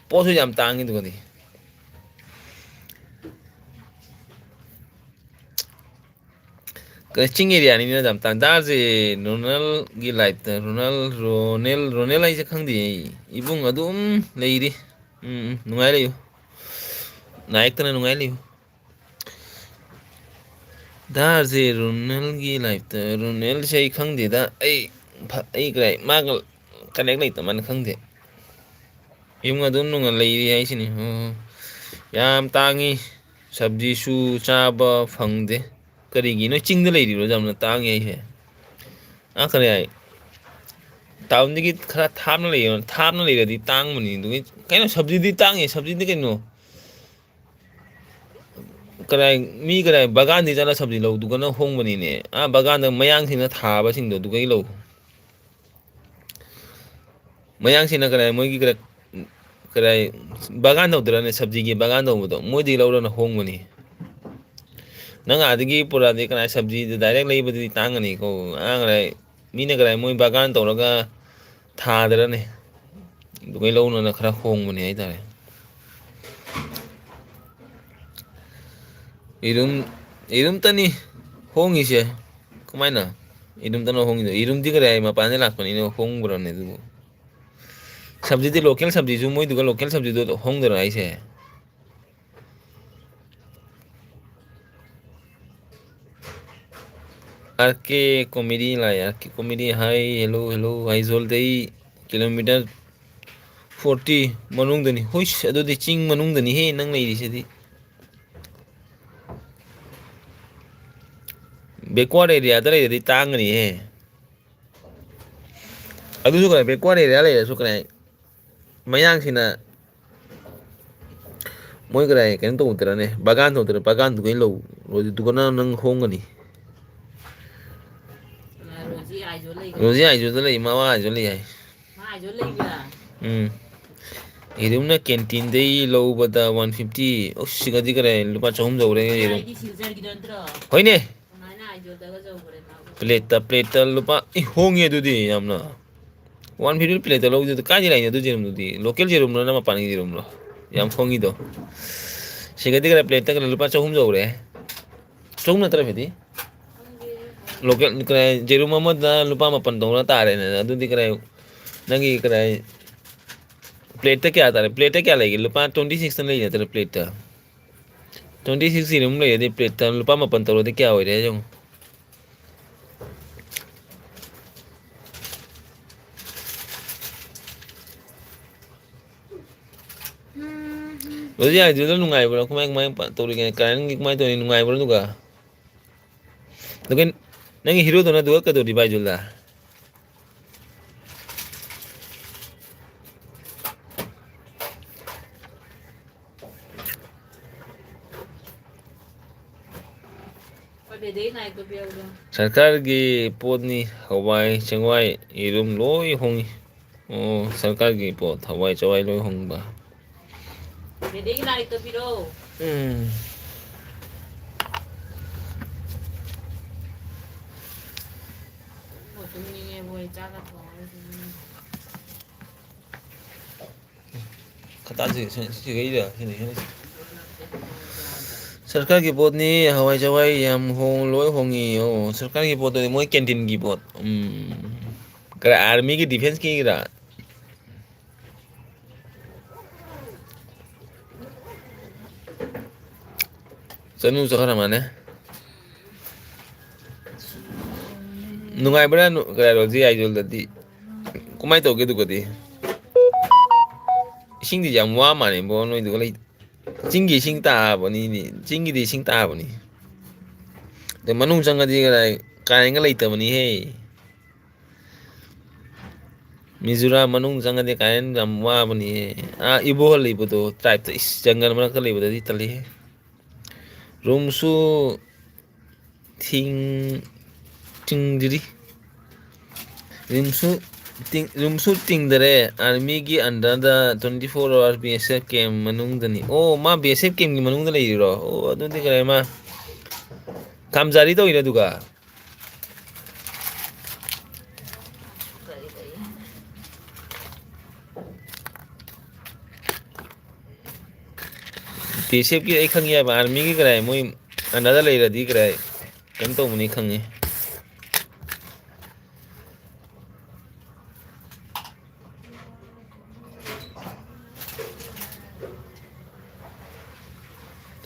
ꯄꯣꯠꯁꯨ ꯌꯥꯝ ꯇꯥꯡꯉꯤ ꯑꯗꯨꯒꯗꯤ꯫ ꯀꯩꯅꯣ, ꯆꯤꯡ ꯑꯦꯔꯤꯌꯥꯅꯤꯅ ꯌꯥꯝ ꯇꯥꯡ-, ꯗꯥꯔꯁꯦ ꯔꯣꯅꯦꯜꯒꯤ ꯂꯥꯏꯐꯇ, ꯔꯣꯅꯦꯜ, ꯔꯣꯅꯦꯜ, ꯔꯣꯅꯦꯜ ꯍꯥꯏꯁꯦ ꯈꯪꯗꯦ ꯑꯩ꯫ ꯏꯕꯨꯡ ꯑꯗꯨꯝ ꯂꯩꯔꯤ꯫ ꯎꯝ, ꯎꯝ, ꯅꯨꯡꯉꯥꯏ ꯂꯩꯌꯨ꯫ ꯅꯥꯌꯦꯛꯇꯅ ꯅꯨꯡꯉꯥꯏ ꯂꯩꯌꯨ꯫ ꯗꯥꯔꯁꯦ ꯔꯣꯅꯦꯜꯒꯤ ꯂꯥꯏꯐꯇ, ꯔꯣꯅꯦꯜꯁꯦ ꯑꯩ ꯈꯪꯗꯦꯗ꯫ ꯑꯩ ꯐ-, ꯑꯩ ꯀꯗꯥꯏ, ꯃꯥꯒ ꯀꯅꯦꯛ ꯂꯩꯇꯕꯅ ꯈꯪꯗꯦ꯫ ꯌꯨꯝ ꯑꯗꯨꯝ ꯅꯨꯡꯉꯥꯏ ꯂꯩꯔꯤ ꯍꯥꯏꯁꯤꯅꯤ꯫ ꯑꯣ, ꯌꯥꯝ ꯇꯥꯡꯉꯤ꯫ ꯁꯕꯖꯤꯁꯨ ꯆꯥꯕ ꯐꯪꯗꯦ꯫ ꯀꯔꯤꯒꯤ? ꯅꯣꯏ ꯆꯤꯡꯗ ꯂꯩꯔꯤꯔꯣ ꯌꯥꯝꯅ ꯇꯥꯡꯉꯤ ꯍꯥꯏꯁꯦ? ꯑꯥ, ꯀꯔꯤ ꯍꯥꯏ? ꯇꯥꯎꯟꯗꯒꯤ ꯈꯔ ꯊꯥꯞꯅ ꯂꯩꯌꯣ꯫ ꯊꯥꯞꯅ ꯂꯩꯔꯗꯤ ꯇꯥꯡꯕꯅꯤ꯫ ꯑꯗꯨꯒꯤ ꯀꯩꯅꯣ, ꯁꯕꯖꯤꯗꯤ ꯇꯥꯡꯉꯤ꯫ ꯁꯕꯖꯤꯗꯤ ꯀꯩꯅꯣ? ꯀꯗꯥꯏ, ꯃꯤ ꯀꯗꯥꯏ ꯕꯒꯥꯟꯗꯤ ꯆꯠꯂ ꯁꯕꯖꯤ ꯂꯧꯗꯨꯒꯅ ꯍꯣꯡꯕꯅꯤꯅꯦ꯫ ꯑꯥ, ꯕꯒꯥꯟꯗ ꯃꯌꯥꯡꯁꯤꯡꯅ ꯊꯥꯕꯁꯤꯡꯗꯣ ꯑꯗꯨꯒꯩ ꯂꯧ꯫ ꯃꯌꯥꯡꯁꯤꯡꯅ ꯀꯗꯥꯏ ꯃꯣꯏꯒꯤ ꯀꯗꯥꯏ, ꯀꯗꯥꯏ ꯕꯒꯥꯟ ꯇꯧꯗ꯭ꯔꯅꯦ, ꯁꯕꯖꯤꯒꯤ ꯕꯒꯥꯟ ꯇꯧꯕꯗꯣ, ꯃꯣꯏꯗꯒꯤ ꯂꯧꯔꯅ ꯍꯣꯡꯕꯅꯤ꯫ ꯅꯪ ꯑꯥꯗꯒꯤ ꯄꯨꯔꯛꯑꯗꯤ ꯀꯅꯥ ꯁꯕꯖꯤꯗꯣ direct ꯂꯩꯕꯗꯨꯗꯤ ꯇꯥꯡꯉꯅꯤꯀꯣ꯫ ꯑꯉꯥꯡ ꯀꯗꯥꯏ, ꯃꯤꯅ ꯀꯗꯥꯏ ꯃꯣꯏ ꯕꯒꯥꯟ ꯇꯧꯔꯒ ꯊꯥꯗ꯭ꯔꯅꯦ꯫ ꯑꯗꯨꯒꯩ ꯂꯧꯅꯅ ꯈꯔ ꯍꯣꯡꯕꯅꯦ ꯍꯥꯏꯇꯥꯔꯦ꯫ ꯌꯦꯔꯨꯝ, ꯌꯦꯔꯨꯝꯇꯅꯤ ꯍꯣꯡꯉꯤꯁꯦ꯫ ꯀꯃꯥꯏꯅ? ꯌꯦꯔꯨꯝꯇꯅ ꯍꯣꯡꯉꯤꯗꯣ? ꯌꯦꯔꯨꯝꯗꯤ ꯀꯔꯤ ꯍꯥꯏ? ꯃꯄꯥꯟꯗꯩ ꯂꯥꯛꯄꯅꯤꯅ ꯍꯣꯡꯕ꯭ꯔꯅꯦ ꯑꯗꯨꯕꯨ? ꯁꯕꯖꯤꯗꯤ, local ꯁꯕꯖꯤꯁꯨ ꯃꯣꯏꯗꯨꯒ local ꯁꯕꯖꯤꯗꯨ ꯍꯣꯡꯗꯣꯏꯔꯣ ꯍꯥꯏꯁꯦ? ꯑꯥꯔ ꯀꯦ ꯀꯣꯃꯦꯗꯤ ꯂꯥꯛꯑꯦ, ꯑꯥꯔ ꯀꯦ ꯀꯣꯃꯦꯗꯤ꯫ ꯍꯥꯏ, hello, hello, ꯑꯥꯏꯖꯣꯜꯗꯩ kilometre forty ꯃꯅꯨꯡꯗꯅꯤ꯫ ꯍꯨꯏꯁ, ꯑꯗꯨꯗꯤ ꯆꯤꯡ ꯃꯅꯨꯡꯗꯅꯤꯍꯦ ꯅꯪ ꯂꯩꯔꯤꯁꯤꯗꯤ꯫ Backward areaꯗ ꯂꯩꯔꯗꯤ ꯇꯥꯡꯒꯅꯤꯍꯦ꯫ ꯑꯗꯨꯁꯨ ꯀꯔꯥꯏ, backward area ꯂꯩꯔꯁꯨ ꯀꯔꯥꯏ, ꯃꯌꯥꯡꯁꯤꯅ ꯃꯣꯏ ꯀꯗꯥꯏ ꯀꯩꯅꯣ ꯇꯧꯗ꯭ꯔꯅꯦ, ꯕꯒꯥꯟ ꯇꯧꯗ꯭ꯔ, ꯕꯒꯥꯟꯗꯨꯒꯩ ꯂꯧ, ꯑꯗꯨꯗꯨꯒꯅ ꯅꯪ ꯍꯣꯡꯒꯅꯤ꯫ ꯔꯣꯖꯤ ꯑꯥꯏꯖꯣ ꯂꯩ꯫ ꯔꯣꯖꯤ ꯑꯥꯏꯖꯣꯗ ꯂꯩ, ꯃꯃꯥ ꯑꯥꯏꯖꯣ ꯂꯩ ꯍꯥꯏ꯫ ꯃꯥ ꯑꯥꯏꯖꯣ ꯂꯩꯕ꯭ꯔꯥ? ꯎꯝ꯫ ꯌꯦꯔꯨꯝꯅ canteen ꯗꯩ ꯂꯧꯕꯗ one fifty꯫ ꯑꯁ, ꯁꯤꯒꯗꯤ ꯀꯗꯥꯏ, ꯂꯨꯄꯥ ꯆꯍꯨꯝ ꯌꯧꯔꯦ ꯌꯦꯔꯨꯝ꯫ ꯑꯩꯗꯤ ꯁꯤꯜꯆꯔꯒꯤꯗꯣ ꯅꯠꯇ꯭ꯔꯣ? ꯍꯣꯏꯅꯦ꯫ ꯀꯃꯥꯏꯅ ꯑꯥꯏꯖꯣꯗꯒ ꯌꯧꯈ꯭ꯔꯦ ꯃꯥꯕꯨ? Plate ꯇ, plate ꯇ ꯂꯨꯄꯥ, ꯏ, ꯍꯣꯡꯉꯦ ꯑꯗꯨꯗꯤ ꯌꯥꯝꯅ꯫ One fifty plate ꯇ ꯂꯧꯗꯨꯗꯤ ꯀꯥꯏꯗꯩ ꯂꯥꯛꯏꯅꯣ ꯑꯗꯨ ꯌꯦꯔꯨꯝꯗꯨꯗꯤ? Local ꯌꯦꯔꯨꯝꯂꯣ ꯅꯠꯇ꯭ꯔ ꯃꯄꯥꯟꯒꯤ ꯌꯦꯔꯨꯝꯂꯣ? ꯌꯥꯝ ꯍꯣꯡꯉꯤꯗꯣ꯫ ꯁꯤꯒꯗꯤ ꯀꯗꯥꯏ, plate ꯇ ꯀꯗꯥꯏ ꯂꯨꯄꯥ ꯆꯍꯨꯝ ꯌꯧꯔꯦ꯫ ꯆꯍꯨꯝ ꯅꯠꯇ꯭ꯔ ꯐꯤꯗꯤ? Local ꯀꯗꯥꯏ, ꯌꯦꯔꯨꯝ ꯑꯃꯗ ꯂꯨꯄꯥ ꯃꯥꯄꯟ ꯇꯧꯔ ꯇꯥꯔꯦꯅꯦ꯫ ꯑꯗꯨꯗꯤ ꯀꯗꯥꯏ, ꯅꯪꯒꯤ ꯀꯗꯥꯏ, plate ꯇ ꯀꯌꯥ ꯇꯥꯔꯦ? Plate ꯇ ꯀꯌꯥ ꯂꯩꯒꯦ? ꯂꯨꯄꯥ twenty six ꯇ ꯂꯩ ꯅꯠꯇ꯭ꯔ plate ꯇ? Twenty six ꯌꯦꯔꯨꯝ ꯂꯩꯔꯗꯤ plate ꯇ ꯂꯨꯄꯥ ꯃꯥꯄꯟ ꯇꯧꯔꯗꯤ ꯀꯌꯥ ꯑꯣꯏꯔꯦ ꯌꯦꯡꯉꯨ꯫ ꯔꯣꯖꯤ ꯑꯥꯏꯖꯣꯜꯗ ꯅꯨꯡꯉꯥꯏꯕ꯭ꯔꯣ? ꯀꯃꯥꯏ, ꯀꯃꯥꯏ ꯄ-, ꯇꯧꯔꯤꯒꯦ? ꯀꯥꯏꯅꯒꯤ ꯀꯃꯥꯏ ꯇꯧꯔꯤ? ꯅꯨꯡꯉꯥꯏꯕ꯭ꯔꯣ ꯑꯗꯨꯒ? ꯑꯗꯨꯒ ꯅꯪꯒꯤ ꯍꯤꯔꯣꯗꯨꯅ ꯑꯗꯨꯒ ꯀꯩꯗꯧꯔꯤꯕ ꯑꯥꯏꯖꯣꯜꯗ? ꯁꯔꯀꯥꯔꯒꯤ ꯄꯣꯠꯅꯤ, ꯍꯋꯥꯏ, ꯆꯦꯡꯋꯥꯏ, ꯌꯦꯔꯨꯝ ꯂꯣꯏ ꯍꯣꯡꯉꯤ꯫ ꯑꯣ, ꯁꯔꯀꯥꯔꯒꯤ ꯄꯣꯠ, ꯍꯋꯥꯏ ꯆꯦꯡꯋꯥꯏ ꯂꯣꯏ ꯍꯣꯡꯕ꯫ ꯎꯝ꯫ ꯈꯇꯥꯟꯁꯤ, ꯁꯤ, ꯁꯤ, ꯁꯤꯒꯩꯗ, ꯁꯤꯅꯤ, ꯁꯤꯅꯤ꯫ ꯁꯔꯀꯥꯔꯒꯤ ꯄꯣꯠꯅꯤ, ꯍꯋꯥꯏ ꯆꯦꯡꯋꯥꯏ ꯌꯥꯝ ꯍꯣꯡ-, ꯂꯣꯏ ꯍꯣꯡꯉꯤ꯫ ꯑꯣ, ꯁꯔꯀꯥꯔꯒꯤ ꯄꯣꯠꯇꯨꯗꯤ ꯃꯣꯏ ꯀꯦꯟꯇꯤꯟꯒꯤ ꯄꯣꯠ꯫ ꯎꯝ꯫ ꯀꯔꯥꯏ, ꯑꯥꯔꯃꯤꯒꯤ, ꯗꯤꯐꯦꯟꯁꯀꯤꯔꯥ? ꯆꯅꯨ ꯆꯠꯈ꯭ꯔ ꯃꯥꯅꯦ꯫ ꯅꯨꯡꯉꯥꯏꯕ꯭ꯔꯥ? ꯅꯨ-, ꯀꯩꯅꯣ, ꯖꯤ ꯑꯥꯏꯖꯣꯜꯗꯗꯤ? ꯀꯃꯥꯏꯅ ꯇꯧꯒꯦ ꯑꯗꯨꯒꯗꯤ? ꯏꯁꯤꯡꯗꯤ ꯌꯥꯝ ꯋꯥ ꯃꯥꯜꯂꯦ, ꯕꯣ, ꯅꯣꯏꯗꯨꯒ ꯂꯩ-, ꯆꯤꯡꯒꯤ ꯏꯁꯤꯡ ꯇꯥꯕꯅꯤꯅꯦ, ꯆꯤꯡꯒꯤꯗꯤ ꯏꯁꯤꯡ ꯇꯥꯕꯅꯤ꯫ ꯑꯗꯩ ꯃꯅꯨꯡ ꯆꯪꯉꯗꯤ ꯀꯗꯥꯏ, ꯀꯥꯔꯦꯟꯒ ꯂꯩꯇꯕꯅꯤꯍꯦ꯫ ꯃꯤꯖꯣꯔꯥꯝ ꯃꯅꯨꯡ ꯆꯪꯉꯗꯤ ꯀꯥꯔꯦꯟ ꯌꯥꯝ ꯋꯥꯕꯅꯤꯍꯦ꯫ ꯑꯥ, ꯏꯕꯣꯍꯜ ꯂꯩꯕꯗꯣ, ꯇ꯭ꯔꯥꯏꯞꯇ, ꯏꯁ, ꯖꯪꯒꯜ ꯃꯔꯛꯇ ꯂꯩꯕꯗꯗꯤ ꯇꯜꯂꯤꯍꯦ꯫ ꯔꯨꯝꯁꯨ ꯊꯤꯡ-, ꯊꯤꯡꯗ꯭ꯔꯤ꯫ ꯔꯨꯝꯁꯨ ꯇꯤꯡ-, ꯔꯨꯝꯁꯨ ꯇꯤꯡꯗꯔꯦ꯫ ꯑꯥꯔꯃꯤꯒꯤ ꯑꯟꯗꯔꯗ twenty four hours ꯕꯤ ꯑꯦꯁ ꯑꯦꯐ ꯀꯦꯝ ꯃꯅꯨꯡꯗꯅꯤ꯫ ꯑꯣ, ꯃꯥ ꯕꯤ ꯑꯦꯁ ꯑꯦꯐ ꯀꯦꯝꯒꯤ ꯃꯅꯨꯡꯗ ꯂꯩꯔꯤꯔꯣ? ꯑꯣ, ꯑꯗꯨꯗꯤ ꯀꯔꯤ ꯃꯥ ꯀꯥꯝꯖꯥꯔꯤ ꯇꯧꯔꯤꯔꯣ ꯑꯗꯨꯒ? ꯕꯤ ꯑꯦꯁ ꯑꯦꯐꯀꯤ ꯑꯩ ꯈꯪꯉꯤ ꯍꯥꯏꯕ, ꯑꯥꯔꯃꯤꯒꯤ ꯀꯔꯥꯏ ꯃꯣꯏ ꯑꯟꯗꯔꯗ ꯂꯩꯔꯗꯤ ꯀꯔꯥꯏ ꯀꯩꯅꯣ ꯇꯧꯕꯅꯤ ꯈꯪꯉꯤ꯫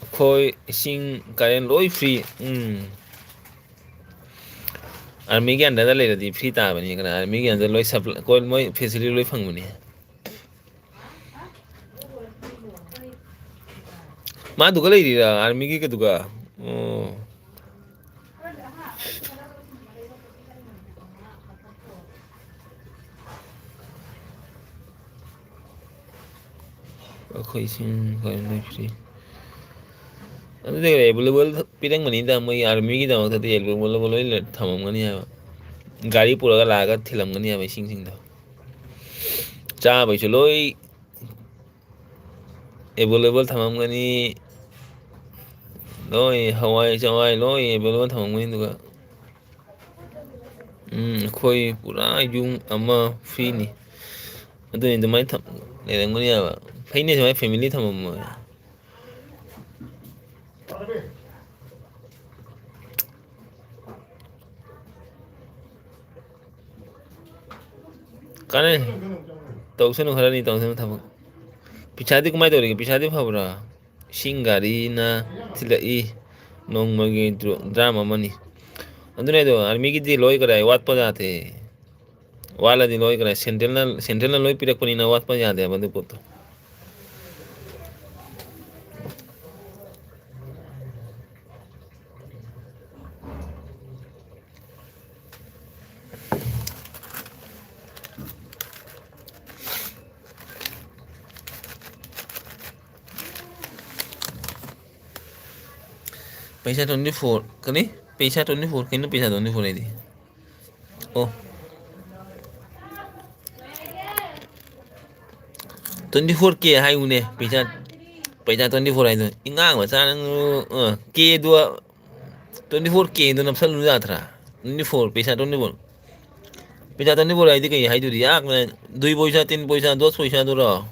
ꯑꯩꯈꯣꯏ ꯏꯁꯤꯡ ꯀꯔꯦꯟ ꯂꯣꯏ ꯐ꯭ꯔꯤ꯫ ꯎꯝ꯫ ꯑꯥꯔꯃꯤꯒꯤ ꯑꯟꯗꯔꯗ ꯂꯩꯔꯗꯤ ꯐ꯭ꯔꯤ ꯇꯥꯕꯅꯤ ꯀꯩꯅꯣ, ꯑꯥꯔꯃꯤꯒꯤ ꯑꯟꯗꯔ ꯂꯣꯏ ꯁꯄ꯭ꯂꯥꯏ, ꯀꯣꯏ-, ꯃꯣꯏ ꯐꯦꯁꯤꯂꯤꯇꯤ ꯂꯣꯏ ꯐꯪꯕꯅꯤ꯫ ꯃꯥꯗꯨꯒ ꯂꯩꯔꯤꯔꯥ, ꯑꯥꯔꯃꯤꯒꯤ ꯀꯩꯗꯨꯒ? ꯑꯣ꯫ ꯑꯩꯈꯣꯏ ꯏꯁꯤꯡ ꯀꯔꯦꯟ ꯂꯣꯏ ꯐ꯭ꯔꯤ꯫ ꯑꯗꯨꯗꯤ ꯑꯦꯚꯦꯂꯦꯕꯜ ꯄꯤꯔꯝꯒꯅꯤꯗ, ꯃꯣꯏ ꯑꯥꯔꯃꯤꯒꯤꯗꯃꯛꯇꯗꯤ ꯑꯦꯚꯦꯂꯦꯕꯜ ꯂꯣꯏ ꯂꯩ-, ꯊꯝꯃꯝꯒꯅꯤ ꯍꯥꯏꯕ꯫ ꯒꯥꯔꯤ ꯄꯨꯔꯒ ꯂꯥꯛꯑꯒ ꯊꯤꯜꯂꯝꯒꯅꯤ ꯍꯥꯏꯕ ꯏꯁꯤꯡꯁꯤꯡꯗꯣ꯫ ꯆꯥꯕꯩꯁꯨ ꯂꯣꯏ ꯑꯦꯚꯦꯂꯦꯕꯜ ꯊꯝꯃꯝꯒꯅꯤ꯫ ꯂꯣꯏ ꯍꯋꯥꯏ ꯆꯋꯥꯏ ꯂꯣꯏ ꯑꯦꯚꯦꯂꯦꯕꯜ ꯊꯝꯃꯝꯒꯅꯤ꯫ ꯑꯗꯨꯒ ꯎꯝ, ꯑꯩꯈꯣꯏ ꯄꯨꯔꯥ ꯌꯨꯝ ꯑꯃ ꯐ꯭ꯔꯤꯅꯤ꯫ ꯑꯗꯨꯅꯤ ꯑꯗꯨꯃꯥꯏꯅ ꯊꯝ-, ꯂꯩꯔꯝꯒꯅꯤ ꯍꯥꯏꯕ꯫ ꯐꯩꯅꯦ ꯁꯨꯃꯥꯏꯅ ꯐꯦꯃꯤꯂꯤ ꯊꯝꯃꯝꯃꯣꯏ꯫ ꯀꯥꯟꯅꯩ꯫ ꯇꯧꯁꯅꯨ ꯈꯔꯅꯤ, ꯇꯧꯁꯅꯨ ꯊꯕꯛ꯫ ꯄꯩꯁꯥꯗꯤ ꯀꯃꯥꯏꯅ ꯇꯧꯔꯤꯒꯦ? ꯄꯩꯁꯥꯗꯤ ꯐꯕ꯭ꯔꯥ? ꯏꯁꯤꯡ ꯒꯥꯔꯤꯅ ꯊꯤꯜꯂꯛꯏ꯫ ꯅꯣꯡꯃꯒꯤ ꯗ꯭ꯔꯣ-, ꯗ꯭ꯔꯥꯝ ꯑꯃꯅꯤ꯫ ꯑꯗꯨꯅꯦ ꯑꯗꯣ, ꯑꯥꯔꯃꯤꯒꯤꯗꯤ ꯂꯣꯏꯈꯔꯦ, ꯋꯥꯠꯄ ꯌꯥꯗꯦ꯫ ꯋꯥꯠꯂꯗꯤ ꯂꯣꯏꯈꯔꯦ꯫ ꯁꯦꯟꯇ꯭ꯔꯦꯜꯅ, ꯁꯦꯟꯇ꯭ꯔꯦꯜꯅ ꯂꯣꯏ ꯄꯤꯔꯛꯄꯅꯤꯅ ꯋꯥꯠꯄ ꯌꯥꯗꯦꯕ ꯑꯗꯨ ꯄꯣꯠꯇꯣ꯫ ꯄꯩꯁꯥ twenty four, ꯀꯔꯤ? ꯄꯩꯁꯥ twenty four, ꯀꯩꯅꯣ ꯄꯩꯁꯥ twenty four ꯍꯥꯏꯗꯤ? ꯑꯣ꯫ Twenty four K ꯍꯥꯏꯌꯨꯅꯦ, ꯄꯩꯁꯥ, ꯄꯩꯁꯥ twenty four ꯍꯥꯏꯗꯣ꯫ ꯏꯉꯥꯡ ꯃꯆꯥ ꯅꯪ, ꯑ, K ꯗꯣ, twenty four K ꯗꯣ ꯅꯞꯁꯜꯂꯨ ꯌꯥꯗ꯭ꯔꯥ? Twenty four, ꯄꯩꯁꯥ twenty four꯫ ꯄꯩꯁꯥ twenty four ꯍꯥꯏꯗꯤ ꯀꯩ ꯍꯥꯏꯗꯣꯔꯤ? ꯑꯥ, ꯗꯨꯏ ꯄꯩꯁꯥ, ꯇꯤꯟ ꯄꯩꯁꯥ, ꯗꯣꯁ ꯄꯩꯁꯥꯗꯨꯔꯣ?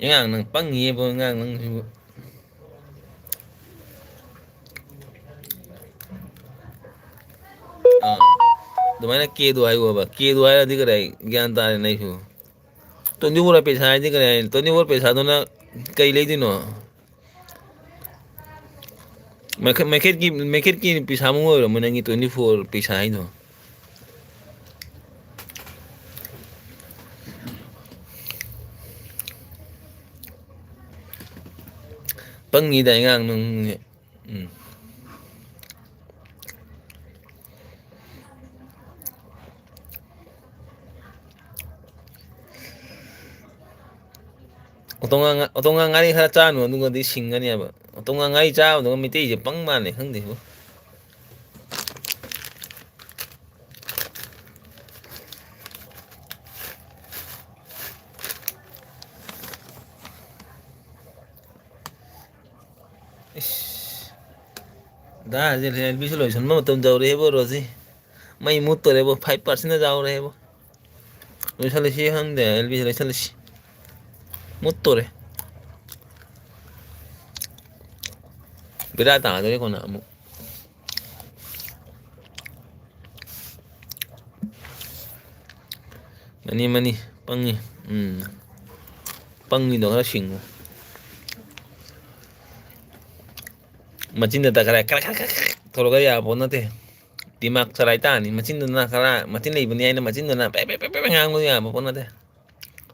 ꯑꯉꯥꯡ ꯅꯪ ꯄꯪꯉꯤꯕꯣ, ꯑꯉꯥꯡ ꯅꯪꯁꯤꯕꯨ꯫ ꯑꯥ, ꯑꯗꯨꯃꯥꯏꯅ K ꯗꯣ ꯍꯥꯏꯌꯣꯕ꯫ K ꯗꯣ ꯍꯥꯏꯔꯗꯤ ꯀꯗꯥꯏ ꯒ꯭ꯌꯥꯟ ꯇꯥꯔꯦ ꯅꯪꯁꯨ꯫ Twenty four ꯄꯩꯁꯥ ꯍꯥꯏꯗꯤ ꯀꯗꯥꯏ? Twenty four ꯄꯩꯁꯥꯗꯨꯅ ꯀꯩ ꯂꯩꯗꯣꯏꯅꯣ? ꯃꯩꯈꯦꯠ-, ꯃꯩꯈꯦꯠꯀꯤ, ꯃꯩꯈꯦꯠꯀꯤ ꯄꯩꯁꯥꯃꯨꯛ ꯑꯣꯏꯔꯝꯃꯣꯏ ꯅꯪꯒꯤ twenty four ꯄꯩꯁꯥ ꯍꯥꯏꯗꯣ꯫ ꯄꯪꯉꯤꯗ ꯑꯉꯥꯡ ꯅꯪ꯫ ꯎꯝ꯫ ꯑꯣꯇꯣꯉꯥ ꯉꯥ-, ꯑꯣꯇꯣꯉꯥ ꯉꯥꯔꯤ ꯈꯔ ꯆꯥꯅꯨ, ꯑꯗꯨꯒꯗꯤ ꯁꯤꯡꯒꯅꯦꯕ꯫ ꯑꯣꯇꯣꯉꯥ ꯉꯥꯔꯤ ꯆꯥꯕꯗꯨꯒ ꯃꯩꯇꯩꯁꯦ ꯄꯪ ꯃꯥꯜꯂꯦ, ꯈꯪꯗꯦꯕꯨ꯫ ꯏꯁ꯫ ꯗꯥ ꯍꯥꯏꯖꯤꯜꯂꯦ, ꯑꯦꯜ ꯕꯤꯁꯨ ꯂꯣꯏꯁꯤꯟꯕ ꯃꯇꯝ ꯌꯧꯔꯛꯑꯦꯕꯣ, ꯔꯣꯖꯤ꯫ ꯃꯩ ꯃꯨꯠꯇꯣꯔꯦꯕꯣ, five percent ꯌꯥꯎꯔꯦꯕꯣ꯫ ꯂꯣꯏꯁꯤꯜꯂꯁꯤ ꯈꯪꯗꯦ, ꯑꯦꯜ ꯕꯤꯁꯤ ꯂꯣꯏꯁꯤꯜꯂꯁꯤ꯫ ꯃꯨꯠꯇꯣꯔꯦ꯫ ꯕꯦꯔꯥ ꯇꯥꯗꯣꯔꯦ ꯀꯣꯟꯅ ꯑꯃꯨꯛ꯫ Money, money, ꯄꯪꯉꯤ꯫ ꯎꯝ꯫ ꯄꯪꯉꯤꯗꯣ ꯈꯔ ꯁꯤꯡꯉꯨ꯫ ꯃꯆꯤꯟꯗ ꯈꯔ ꯈꯔ ꯈꯔ ꯈꯔ ꯇꯧꯔꯒ ꯌꯥꯕ ꯄꯣꯠ ꯅꯠꯇꯦ꯫ ꯗꯤꯃꯥꯛ ꯆꯂꯥꯏ ꯇꯥꯅꯤ꯫ ꯃꯆꯤꯟꯗꯨꯅ ꯈꯔ, ꯃꯆꯤꯟ ꯂꯩꯕꯅꯤ ꯍꯥꯏꯅ ꯃꯆꯤꯟꯗꯨꯅ ꯄꯦ ꯄꯦ ꯄꯦ ꯄꯦ ꯉꯥꯡꯕ ꯌꯥꯕ ꯄꯣꯠ ꯅꯠꯇꯦ꯫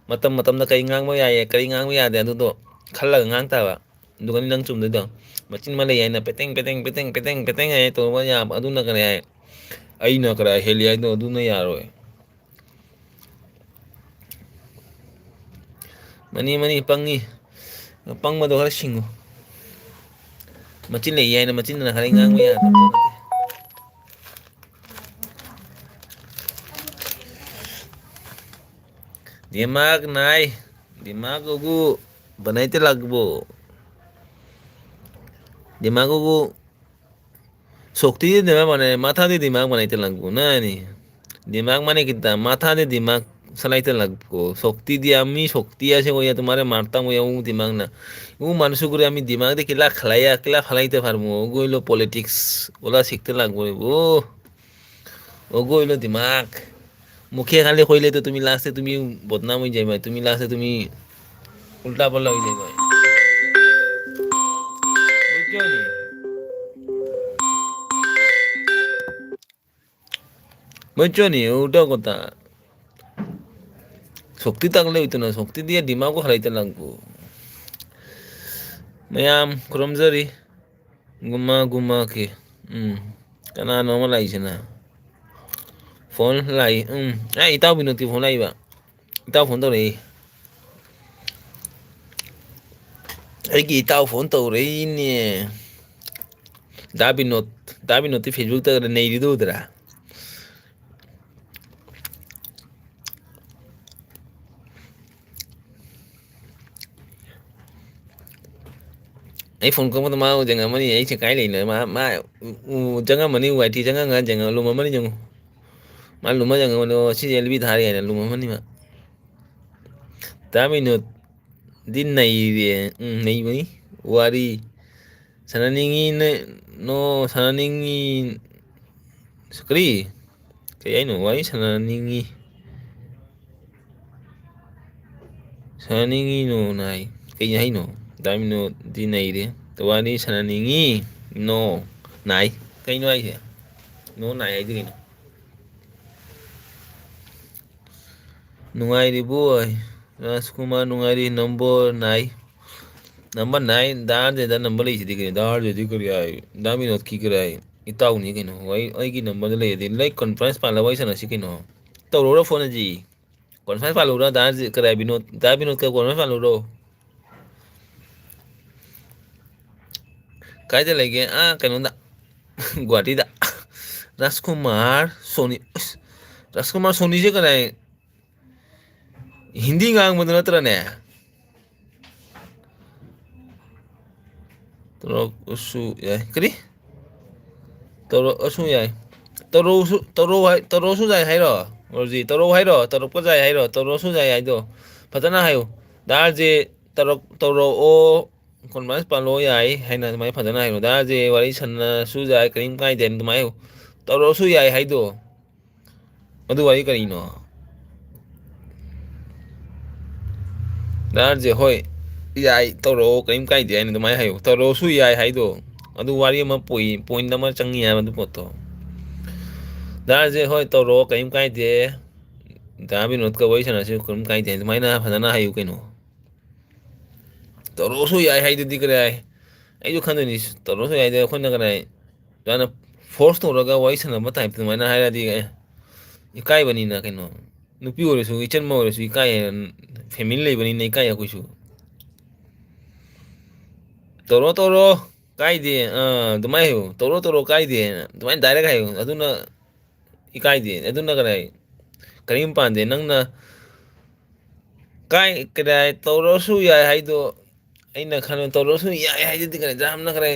ꯃꯇꯝ ꯃꯇꯝꯗ ꯀꯔꯤ ꯉꯥꯡꯕ ꯌꯥꯏꯌꯦ, ꯀꯔꯤ ꯉꯥꯡꯕ ꯌꯥꯗꯦ, ꯑꯗꯨꯗꯣ ꯈꯜꯂꯒ ꯉꯥꯡ ꯇꯥꯕ꯫ ꯑꯗꯨꯒꯅꯤ ꯅꯪ ꯆꯨꯝꯗꯣꯏꯗꯣ꯫ ꯃꯆꯤꯟ ꯑꯃ ꯂꯩ ꯍꯥꯏꯅ ꯄꯦꯇꯦꯡ ꯄꯦꯇꯦꯡ ꯄꯦꯇꯦꯡ ꯄꯦꯇꯦꯡ ꯄꯦꯇꯦꯡ ꯍꯥꯏ ꯇꯧꯕ ꯌꯥꯕ, ꯑꯗꯨꯅ ꯀꯔꯤ ꯍꯥꯏ? ꯑꯩꯅ ꯀꯔꯥꯏ ꯍꯦꯜꯂꯤ ꯍꯥꯏꯗꯣ ꯑꯗꯨꯅ ꯌꯥꯔꯣꯏ꯫ Money, money, ꯄꯪꯉꯤ꯫ ꯄꯪꯕꯗꯣ ꯈꯔ ꯁꯤꯡꯉꯨ꯫ ꯃꯆꯤꯟ ꯂꯩ ꯍꯥꯏꯅ ꯃꯆꯤꯟꯗꯨꯅ ꯈꯔ ꯉꯥꯡꯕ ꯌꯥꯗꯕ ꯅꯠꯇꯦ꯫ दिमाग नाई, दिमाग ओगु बनाइते लागबो। दिमाग ओगु शक्ति दे दिमाग बनाए, माथा दे दिमाग बनाइते लागबो ना नी। दिमाग माने कितना, माथा दे दिमाग चलाइते लागबो। शक्ति दिया, मी शक्ति ऐसे को या तुम्हारे मारता हूँ या वो दिमाग ना। वो मानसुकुरे आमी दिमाग दे किला खलाया, किला फलाइते फार्मो, ओगो इलो politics, ओला सीखते लागबो रे वो। ओगो इलो दिमाग। मुखिया खाली खोइले तो तुमी लास्ट से तुमी बदनाम हो जाए भाई, तुमी लास्ट से तुमी उल्टा पल्टा हो जाए भाई। বুঝছো নি? বুঝছো নি? ওটা কথা। শক্তি থাকলে হইতো না, শক্তি দিয়ে দিমাগও হারাইতে লাগবো। ꯃꯌꯥꯝ ꯈꯨꯔꯨꯝꯖꯔꯤ꯫ ꯒꯨꯃꯥ ꯒꯨꯃꯥ ꯈꯦ꯫ ꯎꯝ꯫ ꯀꯅꯥꯅꯣ ꯑꯃ ꯂꯥꯛꯏꯁꯤꯅ? ꯐꯣꯟ ꯂꯥꯛꯏ꯫ ꯎꯝ꯫ ꯑꯦ, ꯏꯇꯥꯎꯕꯤ ꯅꯠꯇꯦ ꯐꯣꯟ ꯂꯥꯛꯏꯕ꯫ ꯏꯇꯥꯎ ꯐꯣꯟ ꯇꯧꯔꯛꯏ꯫ ꯑꯩꯒꯤ ꯏꯇꯥꯎ ꯐꯣꯟ ꯇꯧꯔꯛꯏꯅꯦ꯫ ꯗꯥ ꯕꯤꯅꯣꯠ, ꯗꯥ ꯕꯤꯅꯣꯠꯇꯤ Facebookꯇ ꯅꯩꯔꯤꯗꯨ ꯎꯗ꯭ꯔꯥ? ꯑꯩ ꯐꯣꯟ ꯀꯛꯄꯗ ꯃꯥ ꯎꯖꯪ ꯑꯃꯅꯤ, ꯑꯩꯁꯦ ꯀꯥꯏ ꯂꯩꯅꯣ? ꯃꯥ, ꯃꯥ ꯎ-, ꯎ-, ꯆꯪꯉꯝꯃꯅꯤ, ꯋꯥꯏ ꯇꯤ ꯆꯪꯉꯝꯒ ꯌꯦꯡꯉꯣ, ꯂꯨꯝꯃꯝꯃꯅꯤ ꯌꯦꯡꯉꯣ꯫ ꯃꯥ ꯂꯨꯝꯃ ꯌꯦꯡꯉꯣ, ꯁꯤꯁꯦ ꯑꯦꯜ ꯕꯤ ꯊꯥꯔꯤ ꯍꯥꯏꯅ ꯂꯨꯝꯃꯝꯃꯅꯤ ꯃꯥ꯫ ꯗꯥ ꯕꯤꯅꯣꯠꯗꯤ ꯅꯩꯔꯦ꯫ ꯎꯝ, ꯅꯩꯕꯅꯤ꯫ ꯋꯥꯔꯤ ꯁꯥꯟꯅꯅꯤꯡꯉꯤ ꯅ-, ꯅꯣ, ꯁꯥꯟꯅꯅꯤꯡꯉꯤ꯫ ꯀꯔꯤ? ꯀꯩ ꯍꯥꯏꯅꯣ? ꯋꯥꯔꯤ ꯁꯥꯟꯅꯅꯤꯡꯉꯤ꯫ ꯁꯥꯟꯅꯅꯤꯡꯉꯤ ꯅꯣ ꯅꯥꯏ꯫ ꯀꯩ ꯍꯥꯏꯅꯣ? ꯗꯥ ꯕꯤꯅꯣꯠꯗꯤ ꯅꯩꯔꯦ꯫ ꯋꯥꯔꯤ ꯁꯥꯟꯅꯅꯤꯡꯉꯤ ꯅꯣ ꯅꯥꯏ꯫ ꯀꯩꯅꯣ ꯍꯥꯏꯁꯦ? ꯅꯣ ꯅꯥꯏ ꯍꯥꯏꯗꯤ ꯀꯩꯅꯣ? ꯅꯨꯡꯉꯥꯏꯔꯤꯕꯣ? ꯔꯥꯖꯀꯨꯃꯥꯔ ꯅꯨꯡꯉꯥꯏꯔꯤ, number nine꯫ Number nine, ꯗꯥ ꯑꯥꯔ ꯖꯦꯗ number ꯂꯩꯁꯤꯗꯤ ꯀꯩꯅꯣ? ꯗꯥ ꯑꯥꯔ ꯖꯦꯗꯤ ꯀꯔꯤ ꯍꯥꯏ? ꯗꯥ ꯕꯤꯅꯣꯠꯀꯤ ꯀꯔꯤ ꯍꯥꯏ? ꯏꯇꯥꯎꯅꯤ ꯀꯩꯅꯣ꯫ ꯑꯩ, ꯑꯩꯒꯤ numberꯗ ꯂꯩꯔꯗꯤ ꯂꯩ, conference ꯄꯥꯜꯂ ꯋꯥꯔꯤ ꯁꯥꯟꯅꯁꯤ ꯀꯩꯅꯣ꯫ ꯇꯧꯔꯛꯎꯔꯣ phone ꯑꯁꯤ꯫ Conference ꯄꯥꯜꯂꯨꯔꯣ, ꯗꯥ ꯑꯥꯔ ꯖꯦ, ꯀꯔꯤ ꯍꯥꯏ? ꯕꯤꯅꯣꯠ, ꯗꯥ ꯕꯤꯅꯣꯠꯀ conference ꯄꯥꯜꯂꯨꯔꯣ꯫ ꯀꯥꯏꯗ ꯂꯩꯒꯦ? ꯑꯥ, ꯀꯩꯅꯣꯗ, ꯒꯨꯍꯥꯇꯤꯗ꯫ ꯔꯥꯖꯀꯨꯃꯥꯔ ꯁꯣꯅꯤ, ꯑꯁ, ꯔꯥꯖꯀꯨꯃꯥꯔ ꯁꯣꯅꯤꯁꯦ ꯀꯅꯥꯏ? ꯍꯤꯟꯗꯤ ꯉꯥꯡꯕꯗꯨ ꯅꯠꯇ꯭ꯔꯅꯦ? ꯇꯧꯔꯛꯑꯁꯨ ꯌꯥꯏ꯫ ꯀꯔꯤ? ꯇꯧꯔꯛꯑꯁꯨ ꯌꯥꯏ꯫ ꯇꯧꯔꯛꯑꯁꯨ, ꯇꯧꯔꯛꯑꯣ ꯍꯥꯏ-, ꯇꯧꯔꯛꯑꯁꯨ ꯌꯥꯏ ꯍꯥꯏꯔꯣ? ꯔꯣꯖꯤ, ꯇꯧꯔꯛꯑꯣ ꯍꯥꯏꯔꯣ? ꯇꯧꯔꯛꯄ ꯌꯥꯏ ꯍꯥꯏꯔꯣ? ꯇꯧꯔꯛꯑꯁꯨ ꯌꯥꯏ ꯍꯥꯏꯗꯣ ꯐꯖꯅ ꯍꯥꯏꯌꯨ꯫ ꯗꯥ ꯑꯥꯔ ꯖꯦ, ꯇꯧꯔꯛ-, ꯇꯧꯔꯛꯑꯣ꯫ Conference ꯄꯥꯜꯂꯣ ꯌꯥꯏ ꯍꯥꯏꯅ ꯑꯗꯨꯃꯥꯏꯅ ꯐꯖꯅ ꯍꯥꯏꯌꯨ꯫ ꯗꯥ ꯑꯥꯔ ꯖꯦ ꯋꯥꯔꯤ ꯁꯥꯟꯅꯁꯨ ꯌꯥꯏ, ꯀꯔꯤꯝ ꯀꯥꯏꯗꯦ ꯑꯗꯨꯃꯥꯏꯅ ꯍꯥꯏꯌꯨ꯫ ꯇꯧꯔꯛꯑꯁꯨ ꯌꯥꯏ ꯍꯥꯏꯗꯣ꯫ ꯑꯗꯨ ꯋꯥꯔꯤ ꯀꯔꯤꯅꯣ? ꯗꯥ ꯑꯥꯔ ꯖꯦ, ꯍꯣꯏ, ꯌꯥꯏ, ꯇꯧꯔꯛꯑꯣ, ꯀꯔꯤꯝ ꯀꯥꯏꯗꯦ ꯍꯥꯏꯅ ꯑꯗꯨꯃꯥꯏꯅ ꯍꯥꯏꯌꯨ꯫ ꯇꯧꯔꯛꯑꯁꯨ ꯌꯥꯏ ꯍꯥꯏꯗꯣ꯫ ꯑꯗꯨ ꯋꯥꯔꯤ ꯑꯃ point, point ꯑꯃ ꯆꯪꯉꯤ ꯍꯥꯏꯕ ꯑꯗꯨ ꯄꯣꯠꯇꯣ꯫ ꯗꯥ ꯑꯥꯔ ꯖꯦ, ꯍꯣꯏ, ꯇꯧꯔꯛꯑꯣ, ꯀꯔꯤꯝ ꯀꯥꯏꯗꯦ꯫ ꯗꯥ ꯕꯤꯅꯣꯠꯀ ꯋꯥꯔꯤ ꯁꯥꯟꯅꯁꯤ, ꯀꯔꯤꯝ ꯀꯥꯏꯗꯦ꯫ ꯑꯗꯨꯃꯥꯏꯅ ꯐꯖꯅ ꯍꯥꯏꯌꯨ ꯀꯩꯅꯣ꯫ ꯇꯧꯔꯛꯑꯁꯨ ꯌꯥꯏ ꯍꯥꯏꯗꯨꯗꯤ ꯀꯔꯤ ꯍꯥꯏ? ꯑꯩꯁꯨ ꯈꯟꯗꯣꯏꯅꯤ, ꯇꯧꯔꯛꯑꯁꯨ ꯌꯥꯏꯗ, ꯑꯩꯈꯣꯏꯅ ꯀꯅꯥ ꯍꯥꯏ? ꯑꯗꯨꯃꯥꯏꯅ force ꯇꯧꯔꯒ ꯋꯥꯔꯤ ꯁꯥꯟꯅꯕ type ꯑꯗꯨꯃꯥꯏꯅ ꯍꯥꯏꯔꯗꯤ, ꯑꯦ, ꯏꯀꯥꯏꯕꯅꯤꯅ ꯀꯩꯅꯣ꯫ ꯅꯨꯄꯤ ꯑꯣꯏꯔꯁꯨ, ꯏꯆꯟꯃ ꯑꯣꯏꯔꯁꯨ ꯏꯀꯥꯏ, family ꯂꯩꯕꯅꯤꯅ ꯏꯀꯥꯏ ꯑꯩꯈꯣꯏꯁꯨ꯫ "ꯇꯧꯔꯣ, ꯇꯧꯔꯣ, ꯀꯥꯏꯗꯦ, ꯑꯥ, ꯑꯗꯨꯃꯥꯏꯅ ꯍꯥꯏꯌꯨ, ꯇꯧꯔꯣ, ꯇꯧꯔꯣ, ꯀꯥꯏꯗꯦ", ꯑꯗꯨꯃꯥꯏꯅ direct ꯍꯥꯏꯌꯨ꯫ ꯑꯗꯨꯅ ꯏꯀꯥꯏꯗꯦ, ꯑꯗꯨꯅ ꯀꯔꯤ, ꯀꯔꯤꯝ ꯄꯥꯟꯗꯦ꯫ ꯅꯪꯅ ꯀꯥꯏ, ꯀꯗꯥꯏ ꯇꯧꯔꯁꯨ ꯌꯥꯏ ꯍꯥꯏꯗꯣ, ꯑꯩꯅ ꯈꯟꯕ ꯇꯧꯔꯁꯨ ꯌꯥꯏ ꯍꯥꯏꯗꯨꯗꯤ ꯀꯔꯤ, ꯌꯥꯝꯅ ꯀꯔꯤ,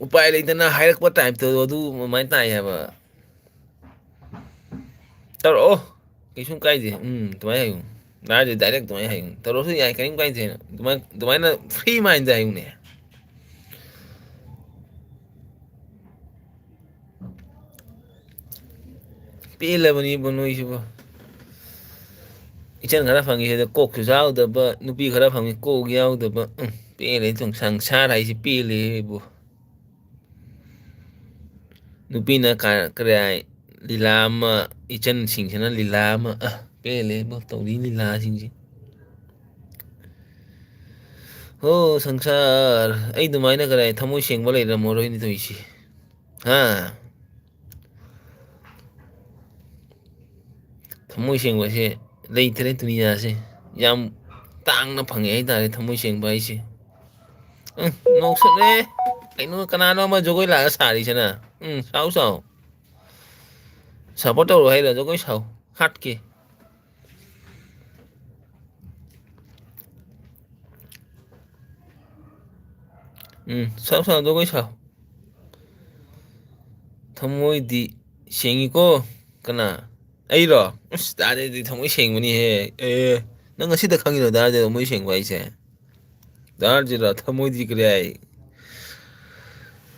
ꯎꯄꯥꯏ ꯂꯩꯇꯅ ꯍꯥꯏꯔꯛꯄ type ꯇꯣ ꯑꯗꯨ ꯑꯗꯨꯃꯥꯏꯅ ꯇꯥꯏ ꯍꯥꯏꯕ꯫ "ꯇꯧꯔꯛꯑꯣ, ꯀꯩꯁꯨꯝ ꯀꯥꯏꯗꯦ", ꯎꯝ, ꯑꯗꯨꯃꯥꯏꯅ ꯍꯥꯏꯌꯨ꯫ ꯗꯥꯗꯤ direct ꯑꯗꯨꯃꯥꯏꯅ ꯍꯥꯏꯌꯨ, "ꯇꯧꯔꯁꯨ ꯌꯥꯏ, ꯀꯔꯤꯝ ꯀꯥꯏꯗꯦ" ꯍꯥꯏꯅ꯫ ꯑꯗꯨꯃꯥꯏꯅ, ꯑꯗꯨꯃꯥꯏꯅ free mind ꯍꯥꯏꯌꯨꯅꯦ꯫ ꯄꯦꯜꯂꯕꯅꯤꯕꯨ ꯅꯣꯏꯁꯤꯕꯨ꯫ ꯏꯆꯟ ꯈꯔ ꯐꯪꯉꯤ ꯁꯤꯗ ꯀꯣꯛꯁꯨ ꯌꯥꯎꯗꯕ, ꯅꯨꯄꯤ ꯈꯔ ꯐꯪꯉꯤ ꯀꯣꯛ ꯌꯥꯎꯗꯕ꯫ ꯎꯝ, ꯄꯦꯜꯂꯦ ꯁꯨꯝ, ꯁꯪꯁꯥꯔ ꯍꯥꯏꯁꯤ ꯄꯦꯜꯂꯦꯕꯨ꯫ ꯅꯨꯄꯤꯅ ꯀ-, ꯀꯔꯤ ꯍꯥꯏ, ꯂꯤꯂꯥ ꯑꯃ, ꯏꯆꯟꯁꯤꯡꯁꯤꯅ ꯂꯤꯂꯥ ꯑꯃ, ꯑ, ꯄꯦꯜꯂꯦꯕꯨ ꯇꯧꯔꯤ ꯂꯤꯂꯥꯁꯤꯡꯁꯤ꯫ ꯍꯣ ꯁꯪꯁꯥꯔ, ꯑꯩ ꯑꯗꯨꯃꯥꯏꯅ ꯀꯔꯤ ꯍꯥꯏ, ꯊꯃꯣꯏ ꯁꯦꯡꯕ ꯂꯩꯔꯝꯃꯔꯣꯏꯅꯦ ꯇꯧꯔꯤꯁꯤ꯫ ꯍꯥ? ꯊꯃꯣꯏ ꯁꯦꯡꯕꯁꯦ ꯂꯩꯇ꯭ꯔꯦ ꯗꯨꯅꯤꯌꯥꯁꯦ꯫ ꯌꯥꯝ ꯇꯥꯡꯅ ꯐꯪꯉꯦ ꯍꯥꯏꯇꯥꯔꯦ ꯊꯃꯣꯏ ꯁꯦꯡꯕ ꯍꯥꯏꯁꯦ꯫ ꯎꯝ, ꯅꯣꯛꯁꯜꯂꯦ꯫ ꯀꯩꯅꯣ, ꯀꯅꯥꯅꯣ ꯑꯃ ꯖꯒꯣꯏ ꯂꯥꯛꯑ ꯁꯥꯔꯤꯁꯤꯅ? ꯎꯝ, ꯁꯥꯎ, ꯁꯥꯎ꯫ Support ꯇꯧꯔꯣ ꯍꯥꯏꯔꯣ? ꯖꯒꯣꯏ ꯁꯥꯎ꯫ ꯍꯥꯠꯀꯦ꯫ ꯎꯝ, ꯁꯥꯎ, ꯁꯥꯎ, ꯖꯒꯣꯏ ꯁꯥꯎ꯫ ꯊꯃꯣꯏꯗꯤ ꯁꯦꯡꯉꯤꯀꯣ꯫ ꯀꯅꯥ? ꯑꯩꯔꯣ? ꯑꯁ, ꯗꯥꯗꯤꯗꯤ ꯊꯃꯣꯏ ꯁꯦꯡꯕꯅꯤꯍꯦ꯫ ꯑꯦ, ꯅꯪ ꯉꯁꯤꯗ ꯈꯪꯉꯤꯔꯣ ꯗꯥꯗꯤ ꯊꯃꯣꯏ ꯁꯦꯡꯕ ꯍꯥꯏꯁꯦ? ꯗꯥꯔꯖꯤꯗ ꯊꯃꯣꯏꯗꯤ ꯀꯔꯤ ꯍꯥꯏ?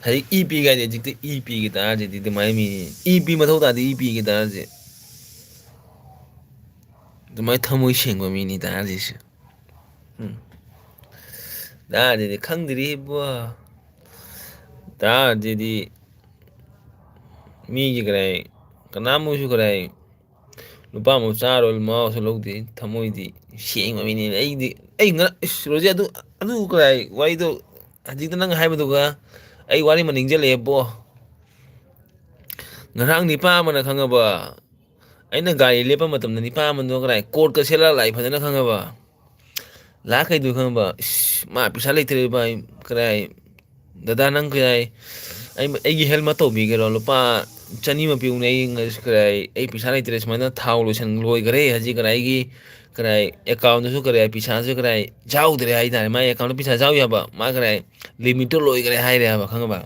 ꯍꯧꯖꯤꯛ ꯏ ꯄꯤꯒꯦ ꯍꯥꯏꯗꯤ ꯍꯧꯖꯤꯛꯇ ꯏ ꯄꯤꯒꯦ ꯗꯥꯔꯖꯤꯗꯤ ꯑꯗꯨꯃꯥꯏꯅ ꯃꯤꯅꯤ꯫ ꯏ ꯄꯤ ꯃꯊꯧ ꯇꯥꯗꯦ, ꯏ ꯄꯤꯒꯦ ꯗꯥꯔꯖꯤ꯫ ꯑꯗꯨꯃꯥꯏꯅ ꯊꯃꯣꯏ ꯁꯦꯡꯕ ꯃꯤꯅꯤ ꯗꯥꯔꯖꯤꯁꯨ꯫ ꯎꯝ꯫ ꯗꯥꯔꯖꯤꯗꯤ ꯈꯪꯗ꯭ꯔꯤ ꯏꯕꯣ꯫ ꯗꯥꯔꯖꯤꯗꯤ ꯃꯤꯒꯤ ꯀꯔꯤ ꯍꯥꯏ? ꯀꯅꯥꯃꯨꯛꯁꯨ ꯀꯔꯤ ꯍꯥꯏ? ꯂꯨꯄꯥ ꯑꯃ ꯆꯥꯔꯣꯏ, ꯃꯋꯥꯁꯨ ꯂꯧꯗꯦ, ꯊꯃꯣꯏꯗꯤ ꯁꯦꯡꯕ ꯃꯤꯅꯦ꯫ ꯑꯩꯗꯤ, ꯑꯩ ꯉ-, ꯏꯁ, ꯔꯣꯖꯦ, ꯑꯗꯨ, ꯑꯗꯨ ꯀꯗꯥꯏ ꯋꯥꯔꯤꯗꯣ, ꯍꯧꯖꯤꯛꯇ ꯅꯪ ꯍꯥꯏꯕꯗꯨꯒ ꯑꯩ ꯋꯥꯔꯤ ꯑꯃ ꯅꯤꯡꯁꯤꯡꯂꯛꯑꯦꯕꯣ꯫ ꯉꯔꯥꯡ ꯅꯤꯄꯥ ꯑꯃꯅ ꯈꯪꯉꯕ, ꯑꯩꯅ ꯒꯥꯔꯤ ꯂꯦꯞꯄ ꯃꯇꯝꯗ ꯅꯤꯄꯥ ꯑꯃꯗꯣ ꯀꯗꯥꯏ ꯀꯣꯠꯀ ꯁꯦꯠꯂ ꯂꯥꯛꯏ, ꯐꯖꯅ ꯈꯪꯉꯕ꯫ ꯂꯥꯛꯈꯩꯗꯨ ꯈꯪꯕ, ꯏꯁ, ꯃꯥ ꯄꯩꯁꯥ ꯂꯩꯇ꯭ꯔꯦ ꯚꯥꯏ, ꯀꯔꯥꯏ, "ꯗꯗꯥ, ꯅꯪ ꯀꯔꯥꯏ, ꯑꯩ, ꯑꯩꯒꯤ help ꯑꯃ ꯇꯧꯕꯤꯒꯦꯔꯣ? ꯂꯨꯄꯥ ꯆꯅꯤ ꯑꯃ ꯄꯤꯌꯨꯅꯦ, ꯑꯩ ꯉꯁꯤ ꯀꯔꯥꯏ, ꯑꯩ ꯄꯩꯁꯥ ꯂꯩꯇ꯭ꯔꯦ, ꯁꯨꯃꯥꯏꯅ ꯊꯥꯎ ꯂꯣꯏꯁꯟ ꯂꯣꯏꯈꯔꯦ, ꯍꯧꯖꯤꯛ ꯀꯔꯥꯏꯒꯤ, ꯀꯔꯥꯏ, account ꯇꯁꯨ ꯀꯔꯥꯏ, ꯄꯩꯁꯥꯁꯨ ꯀꯔꯥꯏ ꯌꯥꯎꯗ꯭ꯔꯦ ꯍꯥꯏꯇꯥꯔꯦ, ꯃꯥꯏ account ꯇ ꯄꯩꯁꯥ ꯌꯥꯎ ꯌꯥꯕ, ꯃꯥ ꯀꯔꯥꯏ, limit ꯇꯣ ꯂꯣꯏꯈꯔꯦ" ꯍꯥꯏꯔꯦ ꯍꯥꯏꯕ, ꯈꯪꯉꯕ?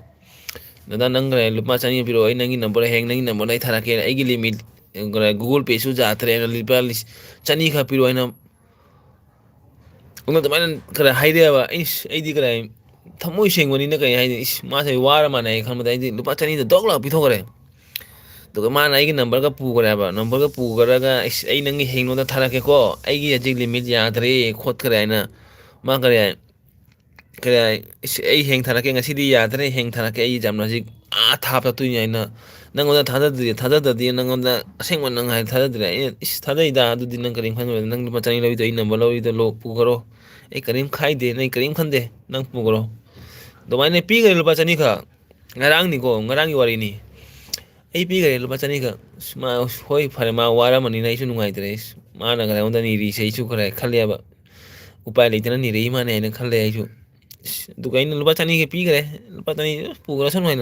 "ꯗꯗꯥ, ꯅꯪ ꯀꯔꯥꯏ, ꯂꯨꯄꯥ ꯆꯅꯤ ꯄꯤꯔꯛꯑꯣ, ꯑꯩ ꯅꯪꯒꯤ number ꯍꯌꯦꯡ ꯅꯪꯒꯤ number ꯗ ꯑꯩ ꯊꯥꯔꯛꯀꯦ, ꯑꯩꯒꯤ limit, ꯀꯔꯥꯏ, Google Pay ꯁꯨ ꯌꯥꯗ꯭ꯔꯦ, ꯂꯨꯄꯥ ꯂꯤꯁ-, ꯆꯅꯤ ꯈꯛ ꯄꯤꯔꯛꯑꯣ" ꯍꯥꯏꯅ ꯑꯗꯨꯅ ꯑꯗꯨꯃꯥꯏꯅ ꯈꯔ ꯍꯥꯏꯔꯛꯑꯦꯕ꯫ ꯏꯁ, ꯑꯩꯗꯤ ꯀꯔꯥꯏ ꯊꯃꯣꯏ ꯁꯦꯡꯕꯅꯤꯅ ꯀꯔꯤ ꯍꯥꯏꯅꯤ, ꯏꯁ, ꯃꯥꯁꯦ ꯋꯥꯔ ꯃꯥꯜꯂꯦ ꯍꯥꯏ ꯈꯟꯕꯗ ꯑꯩꯗꯤ ꯂꯨꯄꯥ ꯆꯅꯤꯗ ꯗꯣꯛ ꯂꯥꯎ ꯄꯤꯊꯣꯛꯈ꯭ꯔꯦ꯫ ꯑꯗꯨꯒ ꯃꯥꯅ ꯑꯩꯒꯤ number ꯒ ꯄꯨꯈ꯭ꯔꯦꯕ꯫ Number ꯒ ꯄꯨꯈ꯭ꯔꯒ, "ꯏꯁ, ꯑꯩ ꯅꯪꯒꯤ ꯍꯌꯦꯡ ꯅꯉꯣꯟꯗ ꯊꯥꯔꯛꯀꯦꯀꯣ, ꯑꯩꯒꯤ ꯍꯧꯖꯤꯛ limit ꯌꯥꯗ꯭ꯔꯦ ꯈꯣꯠꯈ꯭ꯔꯦ" ꯍꯥꯏꯅ ꯃꯥ ꯀꯔꯤ ꯍꯥꯏ, ꯀꯔꯤ ꯍꯥꯏ, "ꯏꯁ, ꯑꯩ ꯍꯌꯦꯡ ꯊꯥꯔꯛꯀꯦ, ꯉꯁꯤꯗꯤ ꯌꯥꯗ꯭ꯔꯦ, ꯍꯌꯦꯡ ꯊꯥꯔꯛꯀꯦ, ꯑꯩ ꯌꯥꯝꯅ ꯍꯧꯖꯤꯛ ꯑꯥ ꯊꯥꯞ ꯆꯠꯇꯣꯏꯅꯤ" ꯍꯥꯏꯅ ꯅꯪꯉꯣꯟꯗ ꯊꯥꯖꯗ꯭ꯔꯗꯤ, ꯊꯥꯖꯗ꯭ꯔꯗꯤ ꯅꯪꯉꯣꯟꯗ ꯑꯁꯦꯡꯕ ꯅꯪ ꯍꯥꯏ ꯊꯥꯖꯗ꯭ꯔꯦ꯫ ꯑꯩꯅ, "ꯏꯁ, ꯊꯥꯖꯩꯗ, ꯑꯗꯨꯗꯤ ꯅꯪ ꯀꯔꯤꯝ ꯈꯟꯒꯅꯨ, ꯅꯪ ꯂꯨꯄꯥ ꯆꯅꯤ ꯂꯧꯔꯤꯗꯣ ꯑꯩ number ꯂꯧꯔꯤꯗꯣ ꯂꯣ-, ꯄꯨꯈ꯭ꯔꯣ, ꯑꯩ ꯀꯔꯤꯝ ꯈꯥꯏꯗꯦ, ꯅꯪ ꯀꯔꯤꯝ ꯈꯟꯗꯦ, ꯅꯪ ꯄꯨꯈ꯭ꯔꯣ"꯫ ꯑꯗꯨꯃꯥꯏꯅ ꯄꯤꯈ꯭ꯔꯦ ꯂꯨꯄꯥ ꯆꯅꯤꯈꯛ꯫ ꯉꯔꯥꯡꯅꯤꯀꯣ, ꯉꯔꯥꯡꯒꯤ ꯋꯥꯔꯤꯅꯤ꯫ ꯑꯩ ꯄꯤꯈ꯭ꯔꯦ ꯂꯨꯄꯥ ꯆꯅꯤꯈꯛ꯫ ꯑꯁ, ꯃꯥ, "ꯍꯣꯏ, ꯐꯔꯦ, ꯃꯥ ꯋꯥꯔꯝꯃꯅꯤꯅ ꯑꯩꯁꯨ ꯅꯨꯡꯉꯥꯏꯇ꯭ꯔꯦ꯫ ꯑꯁ, ꯃꯥꯅ ꯑꯩꯉꯣꯟꯗ ꯅꯤꯔꯤꯁꯦ ꯑꯩꯁꯨ ꯈꯔ ꯈꯜꯂꯦꯕ꯫ ꯎꯄꯥꯏ ꯂꯩꯇꯅ ꯅꯤꯔꯛꯏ ꯃꯥꯅꯦ" ꯍꯥꯏꯅ ꯈꯜꯂꯦ ꯑꯩꯁꯨ꯫ ꯑꯁ, ꯑꯗꯨꯒ ꯑꯩꯅ ꯂꯨꯄꯥ ꯆꯅꯤꯒ ꯄꯤꯈ꯭ꯔꯦ꯫ ꯂꯨꯄꯥ ꯆꯅꯤ ꯄꯨꯈ꯭ꯔꯁꯅꯨ ꯍꯥꯏꯅ꯫